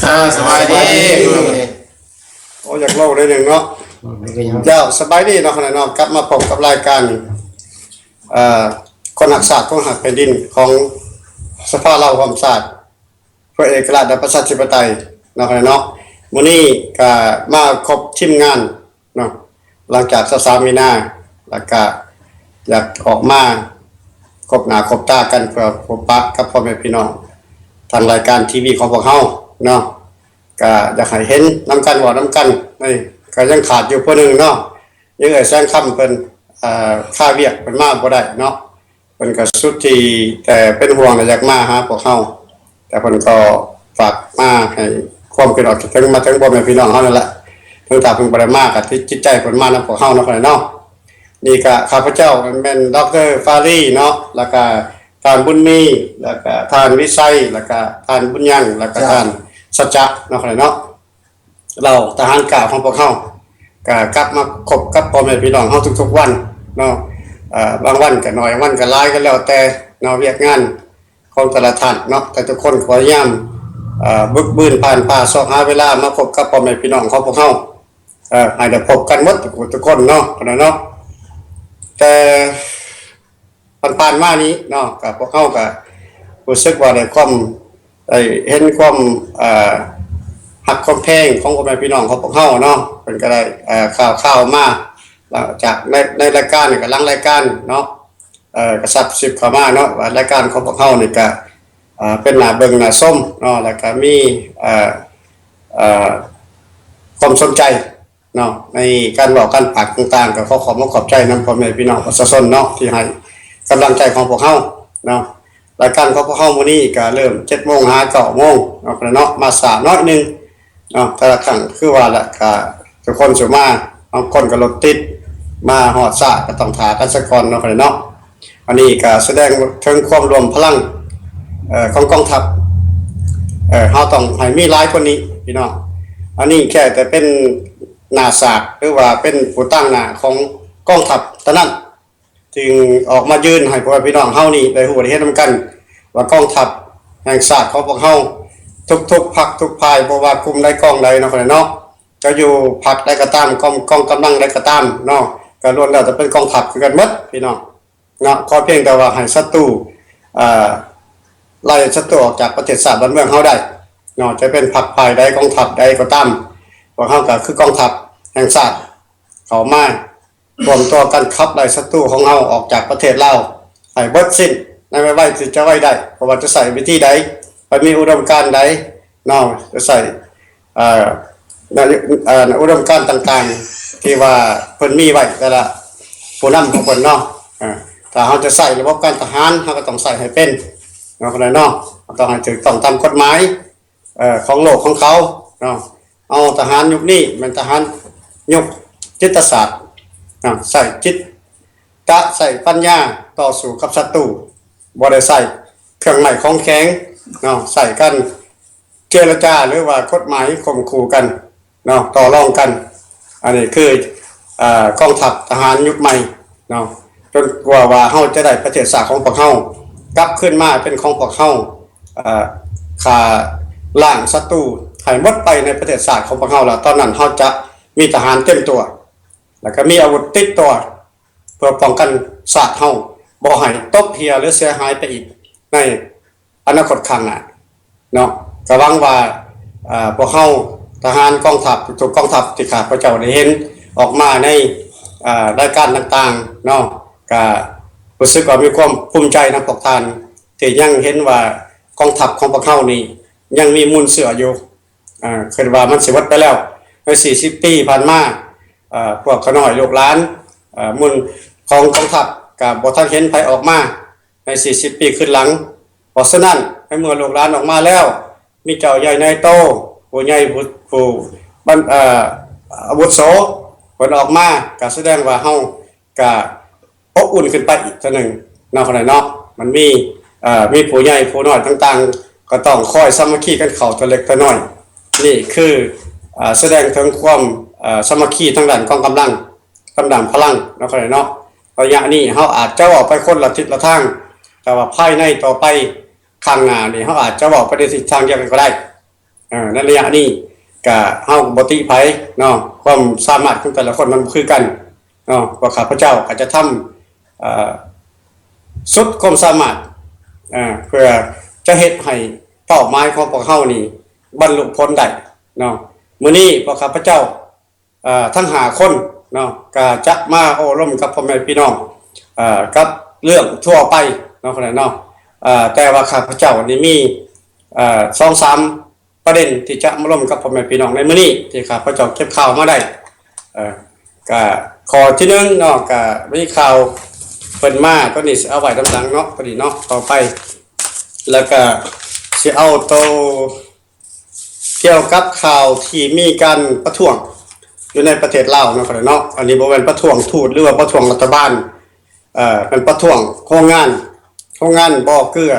ອ່າ ສະບາຍດີ. ໂອ້ ຢາກເວົ້າໜ້ອຍໜຶ່ງເນາະ. ເຈົ້າ ສະບາຍດີເນາະ ເນາະ ກັບມາພົບກັບລາຍການ ເອີ ຄົນຮັກຊາດ ຄົນຮັກແຜ່ນດິນ ຂອງສະພາລາວຮ່ວມຊາດ ເພື່ອເອກະລາດ ແລະ ປະຊາທິປະໄຕເນາະ ເນາະ. ມື້ນີ້ກະມາຄົບທີມງານເນາະ ຫຼັງຈາກຊາວສາມມີນາ ແລ້ວກະຢາກອອກມາພົບໜ້າພົບຕາກັນ ເພື່ອພົບປະກັບພໍ່ແມ່ພີ່ນ້ອງທາງລາຍການທີວີຂອງພວກເຮົາເນາະ. ກະຢາກໃຫ້ເຫັນນຳກັນ ເວົ້ານຳກັນ. ນີ້ກະຍັງຂາດຢູ່ຜູ້ໜຶ່ງເນາະ ຍັງເອື້ອຍແສງຄຳເພິ່ນ ເອີ ຄາວຽກເພິ່ນມາບໍ່ໄດ້ເນາະ. ເພິ່ນກໍສຸດທີ່ແຕ່ເປັນຫ່ວງ ແລະ ຢາກມາຫາພວກເຮົາ ແຕ່ເພິ່ນກໍຝາກມາໃຫ້ຄວາມຄິດຮອດຄິດເຖິງມາເຖິງພໍ່ແມ່ພີ່ນ້ອງເຮົານັ້ນແຫຼະ. ເຖິງຖ້າເພິ່ນບໍ່ໄດ້ມາ ກໍຈິດໃຈເພິ່ນມານຳພວກເຮົາເນາະ ເນາະ. ນີ້ກໍຂ້າພະເຈົ້າແມ່ນ ດອກເຕີ ຟາຣີ ເນາະ ແລ້ວກໍທ່ານບຸນມີ ແລ້ວກໍທ່ານວິໄຊ ແລ້ວກໍທ່ານບຸນຍັງ ແລ້ວກໍ ເຈົ້າ ທ່ານສັດຈະເນາະ ເນາະ. ເຫຼົ່າທະຫານກ້າຂອງພວກເຮົາ ກະກັບມາພົບກັບພໍ່ແມ່ພີ່ນ້ອງເຮົາທຸກໆວັນເນາະ. ເອີ ບາງວັນກະໜ້ອຍ ບາງວັນກະຫຼາຍ ກໍແລ້ວແຕ່ເນາະ ວຽກງານຂອງແຕ່ລະທ່ານເນາະ. ແຕ່ທຸກຄົນກໍພະຍາຍາມ ເອີ ບຶກບືນຜ່ານຜ່າຊອກຫາເວລາມາພົບກັບພໍ່ແມ່ພີ່ນ້ອງຂອງພວກເຮົາ ເອີ ໃຫ້ໄດ້ພົບກັນໝົດທຸກຄົນເນາະ ເນາະ. ແຕ່ ຜ່ານໆມານີ້ເນາະ ກະພວກເຮົາກະຮູ້ສຶກວ່າໄດ້ຄວາມ ໄດ້ເຫັນຄວາມ ເອີ ຮັກຄວາມແພງຂອງພໍ່ແມ່ພີ່ນ້ອງຂອງພວກເຮົາເນາະ. ເພິ່ນກະໄດ້ ເອີ ຂ່າວໆມາ ຫຼັງຈາກໃນ ໃນລາຍການ ແລ້ວກະຫຼັງລາຍການເນາະ ເອີ ກະຊັບຊິບເຂົ້າມາເນາະ ວ່າລາຍການຂອງພວກເຮົານີ້ກະ ເອີ ເປັນໜ້າເບິ່ງໜ້າຊົມເນາະ ແລ້ວກະມີ ເອີ ເອີ ຄວາມສົນໃຈ ເນາະ ໃນການເວົ້າການປາກຕ່າງໆ ກໍຂໍຂອບອົກຂອບໃຈນຳພໍ່ແມ່ພີ່ນ້ອງປະຊາຊົນເນາະ ທີ່ໃຫ້ກຳລັງໃຈຂອງພວກເຮົາເນາະ. ລາຍການຂອງພວກເຮົາມື້ນີ້ກໍເລີ່ມເຈັດໂມງຫາເກົ້າໂມງເນາະ ເນາະ ມາຊ້າໜ້ອຍໜຶ່ງເນາະ. ແຕ່ລະຄັ້ງຄືວ່າລະ ກໍທຸກຄົນຊິມາ ບາງຄົນກໍລົດຕິດ ມາຮອດຊ້າກໍຕ້ອງຖ້າກັນສາກ່ອນເນາະ ເນາະ. ອັນນີ້ກໍສະແດງເຖິງຄວາມລວມພະລັງ ເອີ ຂອງກອງທັບ ເອີ ເຮົາຕ້ອງໃຫ້ມີຫຼາຍກວ່ານີ້ພີ່ນ້ອງ. ອັນນີ້ແຄ່ແຕ່ເປັນໜ້າສາກ ຫຼືວ່າເປັນຜູ້ຕາງໜ້າຂອງກອງທັບເທົ່ານັ້ນ ຈຶ່ງອອກມາຢືນໃຫ້ພໍ່ແມ່ພີ່ນ້ອງເຮົານີ້ໄດ້ຮູ້ໄດ້ເຫັນນຳກັນ ວ່າກອງທັບແຫ່ງຊາດຂອງພວກເຮົາ ທຸກໆພັກທຸກຝ່າຍ ບໍ່ວ່າກຸ່ມໃດກອງໃດເນາະ ເນາະ ຈະຢູ່ພັກໃດກໍຕາມ ກອງ ກອງກຳລັງໃດກໍຕາມເນາະ ກໍລ້ວນແລ້ວແຕ່ເປັນກອງທັບຄືກັນໝົດພີ່ນ້ອງ. ເນາະ ຂໍພຽງແຕ່ວ່າໃຫ້ສັດຕູ ເອີ ໄລ່ສັດຕູອອກຈາກປະເທດຊາດບ້ານເມືອງເຮົາໄດ້ເນາະ ຈະເປັນພັກຝ່າຍໃດ ກອງທັບໃດກໍຕາມ ພວກເຮົາກໍຄືກອງທັບແຫ່ງຊາດ ເຂົ້າມາຮ່ວມຕົວກັນຂັບໄລ່ສັດຕູຂອງເຮົາອອກຈາກປະເທດລາວໃຫ້ເບິດສິ້ນໃນໄວໆທີ່ຈະໄວໄດ້ ບໍ່ວ່າຈະໃຊ້ວິທີໃດ ໄປມີອຸດົມການໃດເນາະ ຈະໃຊ້ ເອີ ໃນ ເອີ ໃນອຸດົມການຕ່າງໆ ທີ່ວ່າເພິ່ນມີໄວ້ ແຕ່ລະຜູ້ນຳຂອງເພິ່ນເນາະ. ເອີ ຖ້າເຮົາຈະໃຊ້ລະບົບການທະຫານ ເຮົາກໍຕ້ອງໃຊ້ໃຫ້ເປັນເນາະ ເນາະ ເຮົາຕ້ອງໃຫ້ຖືກຕ້ອງຕາມກົດໝາຍ ເອີ ຂອງໂລກຂອງເຂົາເນາະ. ເອົາທະຫານຍຸກນີ້ແມ່ນທະຫານຍຸກຈິດຕະສາດເນາະ ໃຊ້ຈິດຕະ ໃຊ້ປັນຍາຕໍ່ສູ້ກັບສັດຕູ ບໍ່ໄດ້ໃຊ້ເຄື່ອງໄມ້ຂອງແຂງເນາະ ໃຊ້ການ ເຈລະຈາ ຫຼືວ່າກົດໝາຍຂົ່ມຂູ່ກັນເນາະ ຕໍ່ລອງກັນ. ອັນນີ້ຄື ເອີ ກອງທັບທະຫານຍຸກໃໝ່ເນາະ ຈົນກວ່າວ່າເຮົາຈະໄດ້ປະເທດຊາດຂອງພວກເຮົາກັບຄືນມາເປັນຂອງພວກເຮົາ ເອີ ຂ້າລ້າງສັດຕູໃຫ້ໝົດໄປໃນປະເທດຊາດຂອງພວກເຮົາ ແລ້ວຕອນນັ້ນເຮົາຈະມີທະຫານເຕັມຕົວ ແລ້ວກໍມີອາວຸດຕິດຕົວ ເພື່ອປ້ອງກັນຊາດເຮົາບໍ່ໃຫ້ຕົກເຫ່ຍ ຫຼືເສຍຫາຍໄປອີກໃນ ອະນາຄົດຂ້າງໜ້າເນາະ. ກໍຫວັງວ່າ ເອີ ພວກເຮົາທະຫານກອງທັບ ທຸກໆກອງທັບທີ່ຂ້າພະເຈົ້າໄດ້ເຫັນອອກມາໃນ ເອີ ລາຍການຕ່າງໆເນາະ ກໍຮູ້ສຶກວ່າມີຄວາມພູມໃຈນຳພວກທ່ານ ທີ່ຍັງເຫັນວ່າກອງທັບຂອງພວກເຮົານີ້ຍັງມີມູນເຊື້ອຢູ່. ເອີ ຄິດວ່າມັນຊິໝົດໄປແລ້ວ ໃນສີ່ສິບປີຜ່ານມາ ເອີ ພວກຂ້ານ້ອຍລູກຫຼານ ເອີ ມູນຂອງກອງທັບກໍບໍ່ທັນເຫັນໃຜອອກມາ ໃນສີ່ສິບປີຄືນຫຼັງ. ເພາະສະນັ້ນ ໃນເມື່ອລູກຫຼານອອກມາແລ້ວ ມີເຈົ້າໃຫຍ່ນາຍໂຕ ຜູ້ໃຫຍ່ ຜູ້ ຜູ້ບັນ ເອີ ອາວຸໂສ ເພິ່ນອອກມາ ກໍສະແດງວ່າເຮົາກໍອົບອຸ່ນຂຶ້ນໄປອີກເທື່ອໜຶ່ງເນາະ ເນາະ. ມັນມີ ເອີ ມີຜູ້ໃຫຍ່ຜູ້ນ້ອຍຕ່າງໆ ກໍຕ້ອງຄອຍສາມັກຄີກັນເຂົ້າເທື່ອເລັກເທື່ອນ້ອຍ. ນີ້ຄື ເອີ ສະແດງເຖິງຄວາມ ເອີ ສາມັກຄີທາງດ້ານກອງກຳລັງ ກຳລັງພະລັງເນາະ ເນາະ. ໄລຍະນີ້ເຮົາອາດຈະເວົ້າໄປຄົນລະທິດລະທາງ ແຕ່ວ່າພາຍໃນຕໍ່ໄປຂ້າງໜ້ານີ້ ເຮົາອາດຈະເວົ້າໄປໃນທິດທາງດຽວກັນກໍໄດ້ ເອີ ໃນໄລຍະນີ້ກະເຮົາບໍ່ຕິໃຜເນາະ ຄວາມສາມາດຂອງແຕ່ລະຄົນມັນບໍ່ຄືກັນເນາະ. ພວກຂ້າພະເຈົ້າກໍຈະທຳ ເອີ ສຸດຄວາມສາມາດ ເອີ ເພື່ອຈະເຮັດໃຫ້ເປົ້າໝາຍຂອງພວກເຮົານີ້ບັນລຸຜົນໄດ້ເນາະ. ມື້ນີ້ພວກຂ້າພະເຈົ້າ ເອີ ທັງຫ້າຄົນເນາະ ກໍຈະມາໂອ້ລົມກັບພໍ່ແມ່ພີ່ນ້ອງ ເອີ ກັບເລື່ອງທົ່ວໄປເນາະ ເນາະ. ເອີ ແຕ່ວ່າຂ້າພະເຈົ້ານີ້ມີ ເອີ ສອງສາມປະເດັນທີ່ຈະມາລົມກັບພໍ່ແມ່ພີ່ນ້ອງໃນມື້ນີ້ ທີ່ຂ້າພະເຈົ້າເກັບຂ່າວມາໄດ້. ເອີ ກໍຂໍ້ທີໜຶ່ງເນາະ ກໍມີຂ່າວເພິ່ນມາ ຕອນນີ້ຊິເອົາໄວ້ນຳຫຼັງເນາະ ພໍດີເນາະ ຕໍ່ໄປ ແລ້ວກໍຊິເອົາໂຕ ກ່ຽວກັບຂ່າວທີ່ມີການປະທ້ວງຢູ່ໃນປະເທດລາວເນາະ ເນາະ. ອັນນີ້ບໍ່ແມ່ນປະທ້ວງທູດ ຫຼືວ່າປະທ້ວງລັດຖະບານ ເອີ ແມ່ນປະທ້ວງໂຮງງານ ໂຮງງານບໍ່ເກືອ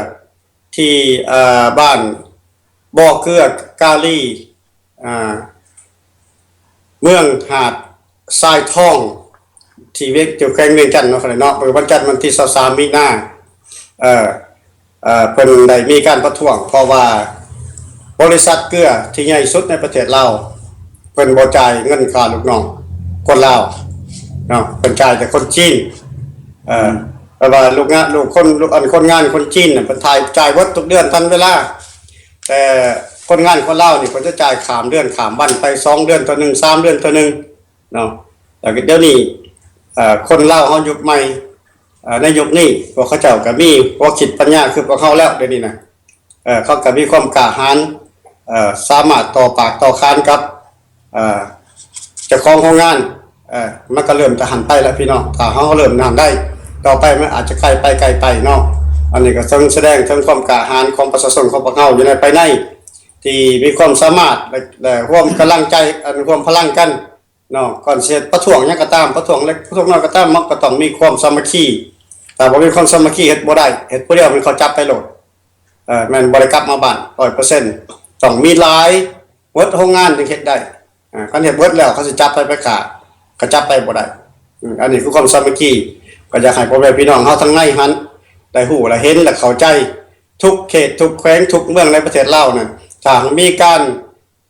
ທີ່ ເອີ ບ້ານບໍ່ເກືອກາລີ ອ່າ ເມືອງຫາດຊາຍທອງ ທີ່ວຽງ ທີ່ແຂວງວຽງຈັນເນາະ ເນາະ. ມື້ວັນຈັນວັນທີຊາວສາມມີນາ ເອີ ເອີ ເພິ່ນໄດ້ມີການປະທ້ວງ ເພາະວ່າບໍລິສັດເກືອທີ່ໃຫຍ່ສຸດໃນປະເທດລາວ ເພິ່ນບໍ່ຈ່າຍເງິນຄ່າລູກນ້ອງຄົນລາວເນາະ ເພິ່ນຈ່າຍແຕ່ຄົນຈີນ. ເອີ ແປວ່າລູກງານ ລູກຄົນ ລູກ ອັນ ຄົນງານຄົນຈີນນະ ເພິ່ນຈ່າຍ ຈ່າຍເບິດທຸກເດືອນທັນເວລາ ແຕ່ຄົນງານຄົນລາວນີ້ ເພິ່ນຈະຈ່າຍຂ້າມເດືອນຂ້າມວັນໄປ ສອງເດືອນເທື່ອໜຶ່ງ ສາມເດືອນເທື່ອໜຶ່ງເນາະ. ແລ້ວກໍດຽວນີ້ ເອີ ຄົນລາວເຮົາຍຸກໃໝ່ ເອີ ໃນຍຸກນີ້ ພວກເຂົາເຈົ້າກໍມີຫົວຄິດປັນຍາຄືພວກເຮົາແລ້ວ ດຽວນີ້ນະ. ເອີ ເຂົາກໍມີຄວາມກ້າຫານ ເອີ ສາມາດຕໍ່ປາກຕໍ່ຄານກັບ ເອີ ເຈົ້າຂອງໂຮງງານ ເອີ ມັນກໍເລີ່ມຈະຫັນໄປແລ້ວພີ່ນ້ອງ. ຖ້າເຮົາເລີ່ມນັ້ນໄດ້ ຕໍ່ໄປມັນອາດຈະໄກໄປ ໄກໄປເນາະ. ອັນນີ້ກໍເຊິ່ງສະແດງເຖິງຄວາມກ້າຫານຂອງປະຊາຊົນຂອງພວກເຮົາຢູ່ໃນພາຍໃນ ທີ່ມີຄວາມສາມາດ ແລະ ແລະ ຮ່ວມກຳລັງໃຈ ອັນ ຮ່ວມພະລັງກັນເນາະ. ກ່ອນຊິປະທ້ວງຫຍັງກໍຕາມ ປະທ້ວງເລັກປະທ້ວງນ້ອຍກໍຕາມ ມັນກໍຕ້ອງມີຄວາມສາມັກຄີ. ຖ້າບໍ່ມີຄວາມສາມັກຄີ ເຮັດບໍ່ໄດ້ ເຮັດຜູ້ດຽວມັນເຂົາຈັບໄປໂລດ. ເອີ ແມ່ນບໍ່ໄດ້ກັບມາບ້ານຮ້ອຍເປີເຊັນ ຕ້ອງມີຫຼາຍ ເບິດໂຮງງານຈຶ່ງເຮັດໄດ້. ເອີ ຄັນເຮັດເບິດແລ້ວ ເຂົາຊິຈັບໃຜໄປຂ້າ ກໍຈັບໃຜບໍ່ໄດ້. ອືມ ອັນນີ້ຄືຄວາມສາມັກຄີ. ກໍຢາກໃຫ້ພໍ່ແມ່ພີ່ນ້ອງເຮົາທາງໃນຫັ້ນ ໄດ້ຮູ້ ໄດ້ເຫັນ ໄດ້ເຂົ້າໃຈ ທຸກເຂດ ທຸກແຂວງ ທຸກເມືອງໃນປະເທດລາວນັ້ນ ຖ້າຫາກມີການ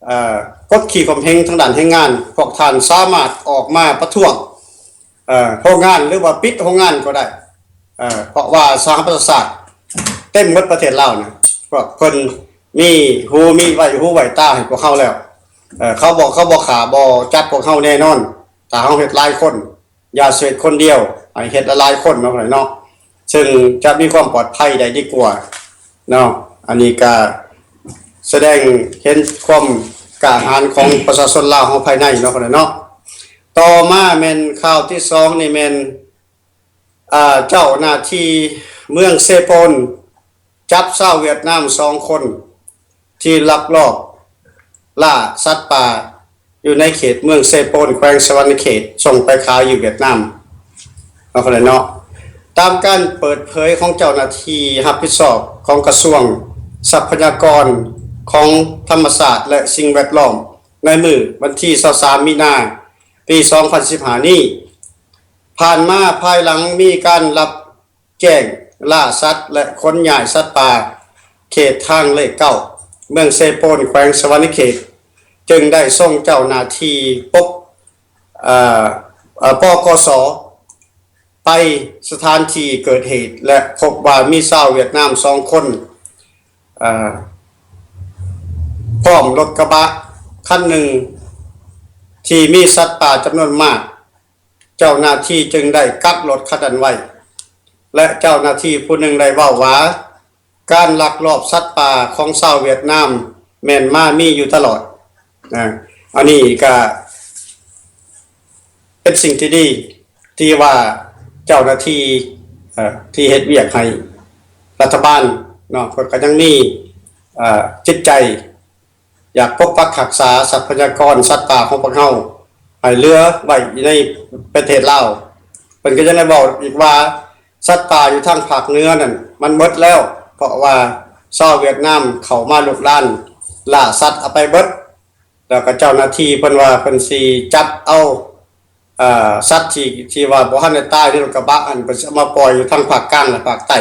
ເອີ ກົດຂີ່ຂົ່ມເຫງທາງດ້ານແຮງງານ ພວກທ່ານສາມາດອອກມາປະທ້ວງ ເອີ ໂຮງງານ ຫຼືວ່າປິດໂຮງງານກໍໄດ້. ເອີ ເພາະວ່າສະຫະປະຊາຊາດເຕັມໝົດປະເທດລາວນະ ພວກເພິ່ນມີຫູ ມີໄວ້ຫູໄວ້ຕາໃຫ້ພວກເຮົາແລ້ວ. ເອີ ເຂົາບໍ່ ເຂົາບໍ່ຂ້າບໍ່ຈັບພວກເຮົາແນ່ນອນ ຖ້າເຮົາເຮັດຫຼາຍຄົນ. ຢ່າເຮັດຄົນດຽວ ໃຫ້ເຮັດຫຼາຍໆຄົນເນາະ ເນາະ ເຊິ່ງຈະມີຄວາມປອດໄພໄດ້ດີກວ່າເນາະ. ອັນນີ້ກະສະແດງເຫັນຄວາມກ້າຫານຂອງປະຊາຊົນລາວເຮົາພາຍໃນເນາະ ເນາະ. ຕໍ່ມາແມ່ນຂ່າວທີສອງນີ້ແມ່ນ ອ່າ ເຈົ້າໜ້າທີ່ເມືອງເຊໂປນ ຈັບຊາວຫວຽດນາມສອງຄົນ ທີ່ລັກລອບລ່າສັດປ່າຢູ່ໃນເຂດເມືອງເຊໂປນ ແຂວງສະຫວັນນະເຂດ ສົ່ງໄປຂາຍຢູ່ຫວຽດນາມເນາະ ເນາະ. ຕາມການເປີດເຜີຍຂອງເຈົ້າໜ້າທີ່ຮັບຜິດຊອບຂອງກະຊວງຊັບພະຍາກອນຂອງທຳມະຊາດ ແລະ ສິ່ງແວດລ້ອມ ໃນມື້ວັນທີຊາວສາມມີນາ ປີສອງພັນສິບຫ້ານີ້ ຜ່ານມາພາຍຫຼັງມີການລັບ ແຈ້ງລ່າສັດ ແລະ ຂົນຍ້າຍສັດປ່າ ເຂດທາງເລກເກົ້າ ເມືອງເຊໂປນ ແຂວງສະຫວັນນະເຂດ ຈຶ່ງໄດ້ສົ່ງເຈົ້າໜ້າທີ່ປົກ ເອີ ເອີ ປກສ ໄປສະຖານທີ່ເກີດເຫດ ແລະ ພົບວ່າມີຊາວຫວຽດນາມສອງຄົນ ເອີ ພ້ອມລົດກະບະຄັນໜຶ່ງ ທີ່ມີສັດປ່າຈຳນວນມາກ. ເຈົ້າໜ້າທີ່ຈຶ່ງໄດ້ກັກລົດຄັນນັ້ນໄວ້ ແລະ ເຈົ້າໜ້າທີ່ຜູ້ໜຶ່ງໄດ້ເວົ້າວ່າ ການລັກລອບສັດປ່າຂອງຊາວຫວຽດນາມແມ່ນມາມີຢູ່ຕະຫຼອດ. ອາ ອັນນີ້ກະເປັນສິ່ງທີ່ດີ ທີ່ວ່າເຈົ້າໜ້າທີ່ ເອີ ທີ່ເຮັດວຽກໃຫ້ລັດຖະບານເນາະ ເພິ່ນກໍຍັງມີ ເອີ ຈິດໃຈ ຢາກປົກປັກຮັກສາຊັບພະຍາກອນສັດປ່າຂອງພວກເຮົາໃຫ້ເຫຼືອໄວ້ໃນປະເທດລາວ. ເພິ່ນກໍຍັງໄດ້ເວົ້າອີກວ່າ ສັດປ່າຢູ່ທາງພາກເໜືອນັ້ນມັນໝົດແລ້ວ ເພາະວ່າຊາວຫວຽດນາມເຂົ້າມາລຸກລານ ລ່າສັດເອົາໄປເບິດ. ແລ້ວກໍເຈົ້າໜ້າທີ່ເພິ່ນວ່າເພິ່ນຊິຈັບເອົາ ເອີ ສັດທີ່ ທີ່ວ່າບໍ່ທັນໄດ້ຕາຍໃນລົດກະບະຫັ້ນ ເພິ່ນຊິເອົາມາປ່ອຍຢູ່ທາງພາກກາງ ແລະ ພາກໃຕ້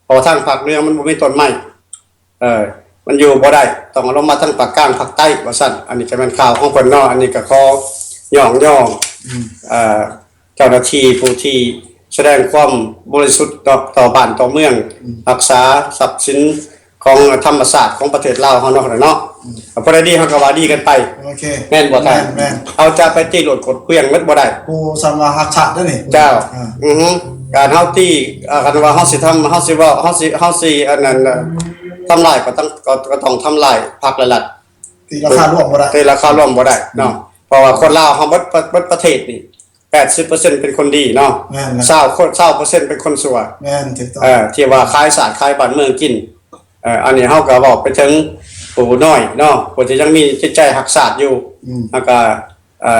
ເພາະວ່າທາງພາກເໜືອມັນບໍ່ມີຕົ້ນໄມ້. ເອີ ມັນຢູ່ບໍ່ໄດ້ ຕ້ອງລົງມາທາງພາກກາງພາກໃຕ້ວ່າຊັ້ນ. ອັນນີ້ກໍແມ່ນຂ່າວຂອງເພິ່ນເນາະ ອັນນີ້ກໍຂໍຍ້ອງຍໍ ອືມ ເອີ ເຈົ້າໜ້າທີ່ຜູ້ທີ່ສະແດງຄວາມບໍລິສຸດຕໍ່ ຕໍ່ບ້ານຕໍ່ເມືອງ ອືມ ຮັກສາຊັບສິນຂອງທຳມະຊາດຂອງປະເທດລາວເຮົາເນາະ ເນາະ ອືມ ຜູ້ໃດດີເຮົາກໍວ່າດີກັນໄປ ໂອເຄ ແມ່ນບໍ່ທ່ານ? ແມ່ນໆ ເຮົາຈະໄປຕີໂລດກົດເກວຽງໝົດບໍ່ໄດ້ ຜູ້ສຳວ່າຮັກຊາດເດ້ນີ້ ເຈົ້າ ອືມ ອືຮຶ ການເຮົາຕີ ເອີ ຄັນວ່າເຮົາຊິທຳ ເຮົາຊິເວົ້າ ເຮົາຊິ ເຮົາຊິອັນນັ້ນ ເອີ ທຳລາຍກໍຕ້ອງ ກໍ ກໍຕ້ອງທຳລາຍພັກ ແລະ ລັດ ຕີລາຄາລວມບໍ່ໄດ້ ຕີລາຄາລວມບໍ່ໄດ້ເນາະ ອືມ ເພາະວ່າຄົນລາວເຮົາເບິດ ເບິດປະເທດນີ້ ແປດສິບເປີເຊັນເປັນຄົນດີເນາະ ແມ່ນໆ ຊາວຄົນ ຊາວເປີເຊັນເປັນຄົນຊົ່ວ ແມ່ນ ຖືກຕ້ອງ ເອີ ທີ່ວ່າຂາຍຊາດຂາຍບ້ານເມືອງກິນ ເອີ ອັນນີ້ເຮົາກໍເວົ້າໄປເຖິງຜູ້ນ້ອຍເນາະ ຜູ້ທີ່ຍັງມີຈິດໃຈຮັກຊາດຢູ່ ອືມ ແລ້ວກໍ ເອີ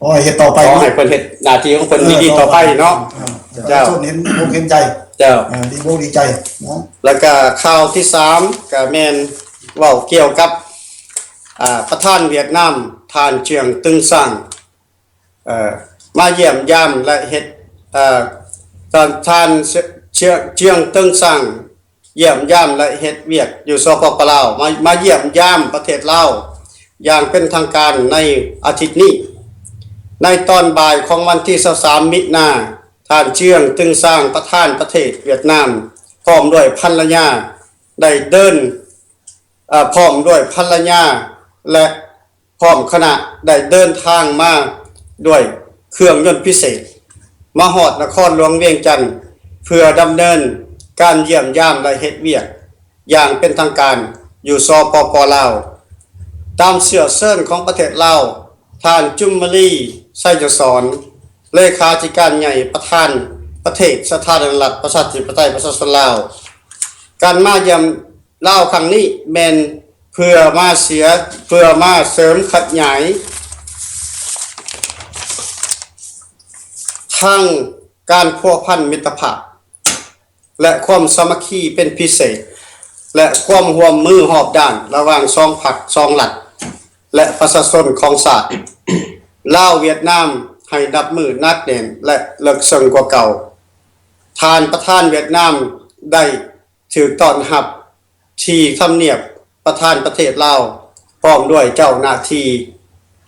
ຂໍໃຫ້ເຮັດຕໍ່ໄປ ຂໍໃຫ້ເນາະ ເພິ່ນເຮັດໜ້າທີ່ຂອງເພິ່ນ ເອີ ດີໆຕໍ່ໄປເນາະ ເອີ ເຈົ້າ ປະຊາຊົນເຫັນອົກເຫັນໃຈ ເຈົ້າ ເອີ ດີອົກດີໃຈເນາະ ແລ້ວກໍຂ່າວທີສາມ ກໍແມ່ນເວົ້າກ່ຽວກັບ ອາ ປະທານຫວຽດນາມ ທ່ານ ເຈືອງ ຕຶງຊາງ ເອີ ມາຢ້ຽມຢາມ ແລະ ເຮັດ ເອີ ທ່ານ ທ່ານ ເຈືອງ ເຈືອງ ຕຶງຊາງ ຢ້ຽມຢາມ ແລະ ເຮັດວຽກຢູ່ ສປປ ລາວ ມາ ມາຢ້ຽມຢາມປະເທດລາວຢ່າງເປັນທາງການໃນອາທິດນີ້. ໃນຕອນບ່າຍຂອງວັນທີຊາວສາມ ມິນາ, ທ່ານ ເຈືອງ ຕຶງຊາງ ປະທານປະເທດຫວຽດນາມ ພ້ອມດ້ວຍພັນລະຍາ ໄດ້ເດີນ ເອີ ພ້ອມດ້ວຍພັນລະຍາ ແລະ ພ້ອມຄະນະໄດ້ເດີນທາງມາດ້ວຍເຄື່ອງຍົນພິເສດ ມາຮອດນະຄອນຫຼວງວຽງຈັນ ເພື່ອດຳເນີນການຢ້ຽມຢາມ ແລະ ເຮັດວຽກຢ່າງເປັນທາງການຢູ່ ສປປ ລາວ. ຕາມເຊື້ອເຊີນຂອງປະເທດລາວ, ທ່ານ ຈຸມມະລີ ໄຊຍະສອນ ເລຂາທິການໃຫຍ່ ປະທານປະເທດສາທາລະນະລັດ ປະຊາທິປະໄຕ ປະຊາຊົນລາວ, ການມາຢ້ຽມ ລາວຄັ້ງນີ້ແມ່ນເພື່ອມາເສຍ ເພື່ອມາເສີມຂະຫຍາຍທາງການພົວພັນມິດຕະພາບ ແລະ ຄວາມສາມັກຄີເປັນພິເສດ ແລະ ຄວາມຮ່ວມມືຮອບດ້ານລະຫວ່າງສອງພັກ, ສອງລັດ ແລະ ປະຊາຊົນຂອງຊາດ. ລາວ-ຫວຽດນາມໃຫ້ນັບມື້ໜັກແໜ້ນ ແລະ ເລິກເຊິ່ງກວ່າເກົ່າ. ທ່ານປະທານຫວຽດນາມໄດ້ ຖືກຕ້ອນຮັບທີ່ທຳນຽບປະທານປະເທດລາວ ພ້ອມດ້ວຍເຈົ້າໜ້າທີ່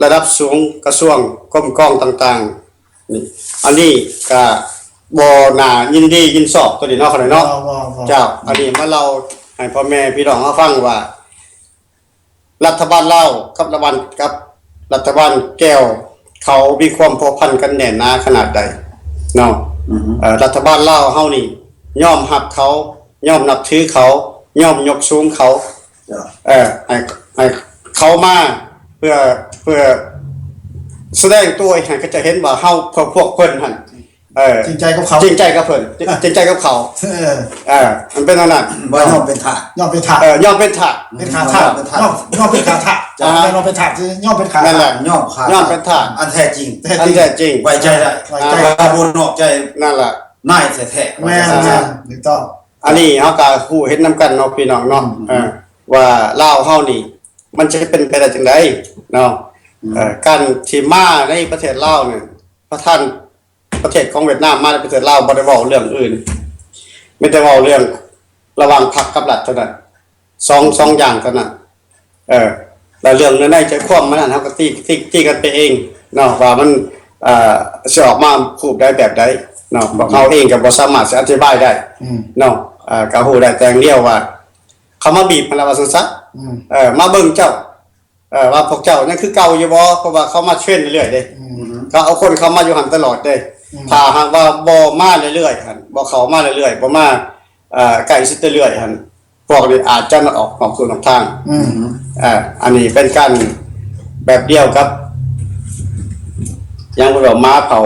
ລະດັບສູງ ກະຊວງ ກົມກອງຕ່າງໆ. ນີ້ ອັນນີ້ກະບໍ່ໜ້າຍິນດີຍິນຊອບຕົວນີ້ເນາະ ເນາະ. ເຈົ້າ ອັນນີ້ມາເລົ່າໃຫ້ພໍ່ແມ່ພີ່ນ້ອງເຮົາຟັງວ່າ ລັດຖະບານລາວກັບລັດຖະບານ ກັບລັດຖະບານແກວ ເຂົາມີຄວາມພົວພັນກັນແໜ້ນໜາຂະໜາດໃດເນາະ. ອືຮຶ ເອີ ລັດຖະບານລາວເຮົານີ້ຍອມຮັບເຂົາ, ຍອມນັບຖືເຂົາ, ຍອມຍົກສູງເຂົາ. ເຈົ້າ ເອີ ໃຫ້ ໃຫ້ເຂົາມາເພື່ອ ເພື່ອສະແດງຕົວໃຫ້ເຂົາເຈົ້າເຫັນວ່າເຮົາ ພວກ ພວກເພິ່ນຫັ້ນ ເອີ ຈິງໃຈກັບເຂົາ ຈິງໃຈກັບເພິ່ນ ຈິງໃຈກັບເຂົາ. ເອີ ເອີ ມັນເປັນແນວນັ້ນ ບໍ່ຍອມເປັນທາດ ຍອມເປັນທາດ ເອີ ຍອມເປັນທາດ ເປັນຂ້າທາດ ຍອມເປັນທາດ ຍອມເປັນຂ້າທາດ ອ່າ ຍອມເປັນທາດ ຍອມເປັນຂ້າທາດ ນະ ຍອມຂ້າ ຍອມເປັນທາດ ອັນແທ້ຈິງ ອັນແທ້ຈິງ ໄວ້ໃຈໄດ້ ໄວ້ໃຈ ອ່າ ບໍ່ນອກໃຈ ນັ້ນລະ ນາຍແທ້ໆ ແມ່ນໆ ຖືກຕ້ອງ. ອັນນີ້ເຮົາກໍຮູ້ເຫັນນຳກັນເນາະ ພີ່ນ້ອງເນາະ ອືມ ເອີ ວ່າລາວເຮົານີ້ ມັນຈະເປັນໄປໄດ້ຈັ່ງໃດເນາະ. ອືມ ເອີ ການທີ່ມາໃນປະເທດລາວນີ້ ປະທານ ປະເທດຂອງຫວຽດນາມມາໃນປະເທດລາວ ບໍ່ໄດ້ເວົ້າເລື່ອງອື່ນ ມີແຕ່ເວົ້າເລື່ອງລະຫວ່າງພັກກັບລັດເທົ່ານັ້ນ ສອງ ສອງຢ່າງເທົ່ານັ້ນ. ເອີ ແລະ ເລື່ອງໃນໃຈຄວາມມັນນັ້ນ ເຮົາກໍຕີ ຕີ ຕີກັນໄປເອງເນາະ ວ່າມັນ ເອີ ຊິອອກມາຮູບໃດແບບໃດເນາະ. ອືມ ພວກເຮົາເອງກໍບໍ່ສາມາດຊິອະທິບາຍໄດ້ ອືມ ເນາະ. ເອີ ກໍຮູ້ໄດ້ແຕ່ຢ່າງດຽວວ່າ ເຂົາມາບີບຫັ້ນລະວ່າຊັ້ນຊະ ອືມ ເອີ ມາເບິ່ງເຈົ້າ ເອີ ວ່າພວກເຈົ້າຍັງຄືເກົ່າຢູ່ບໍ່? ເພາະວ່າເຂົາມາເທຣນເລື້ອຍໆເດ້ ອືມ ເຂົາເອົາຄົນເຂົ້າມາຢູ່ຫັ້ນຕະຫຼອດເດ້ ອືມ ຖ້າຫາກວ່າບໍ່ມາເລື້ອຍໆຫັ້ນ ບໍ່ເຂົ້າມາເລື້ອຍໆ ບໍ່ມາ ເອີ ໃກ້ຊິດເລື້ອຍໆຫັ້ນ ພວກນີ້ອາດຈະອອກນອກลู่ນອກທາງ ອືມ ເອີ ອັນນີ້ເປັນການແບບດຽວກັບ ຫຍັງເພິ່ນວ່າ ໝາເຜົາ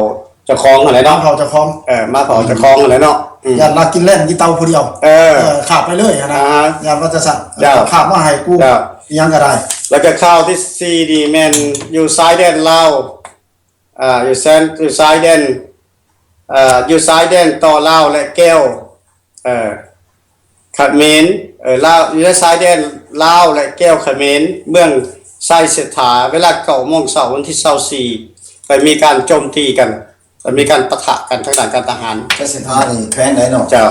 ເຈົ້າຂອງຫັ້ນແຫຼະເນາະ ເຜົາເຈົ້າຂອງ ເອີ ໝາເຜົາເຈົ້າຂອງຫັ້ນແຫຼະເນາະ ອືມ ຢ້ານລາວກິນແລ່ນກິນເຕົາຜູ້ດຽວ ເອີ ເອີ ຄາບໄປເລີຍຫັ້ນນະ ອ່າຮະ ຢ້ານວ່າຈະຊັ້ນ ເຈົ້າ ຄາບມາໃຫ້ກູ ເຈົ້າ ອີ່ຫຍັງກໍໄດ້. ແລ້ວກໍຂ່າວທີສີ່ນີ້ແມ່ນຢູ່ຊາຍແດນລາວ ອ່າ ຢູ່ແຊນ ຢູ່ຊາຍແດນ ເອີ ຢູ່ຊາຍແດນຕໍ່ລາວ ແລະ ແກວ ເອີ ຂະເໝນ ເອີ ລາວ ຢູ່ໃນຊາຍແດນລາວ ແລະ ແກວຂະເໝນ ເມືອງໄຊເສດຖາ ເວລາເກົ້າໂມງເຊົ້າ ວັນທີຊາວສີ່ ໄດ້ມີການໂຈມຕີກັນ ໄດ້ມີການປະທະກັນທາງດ້ານການທະຫານ. ໄຊເສດຖານີ້ແຂວງໃດເນາະ? ເຈົ້າ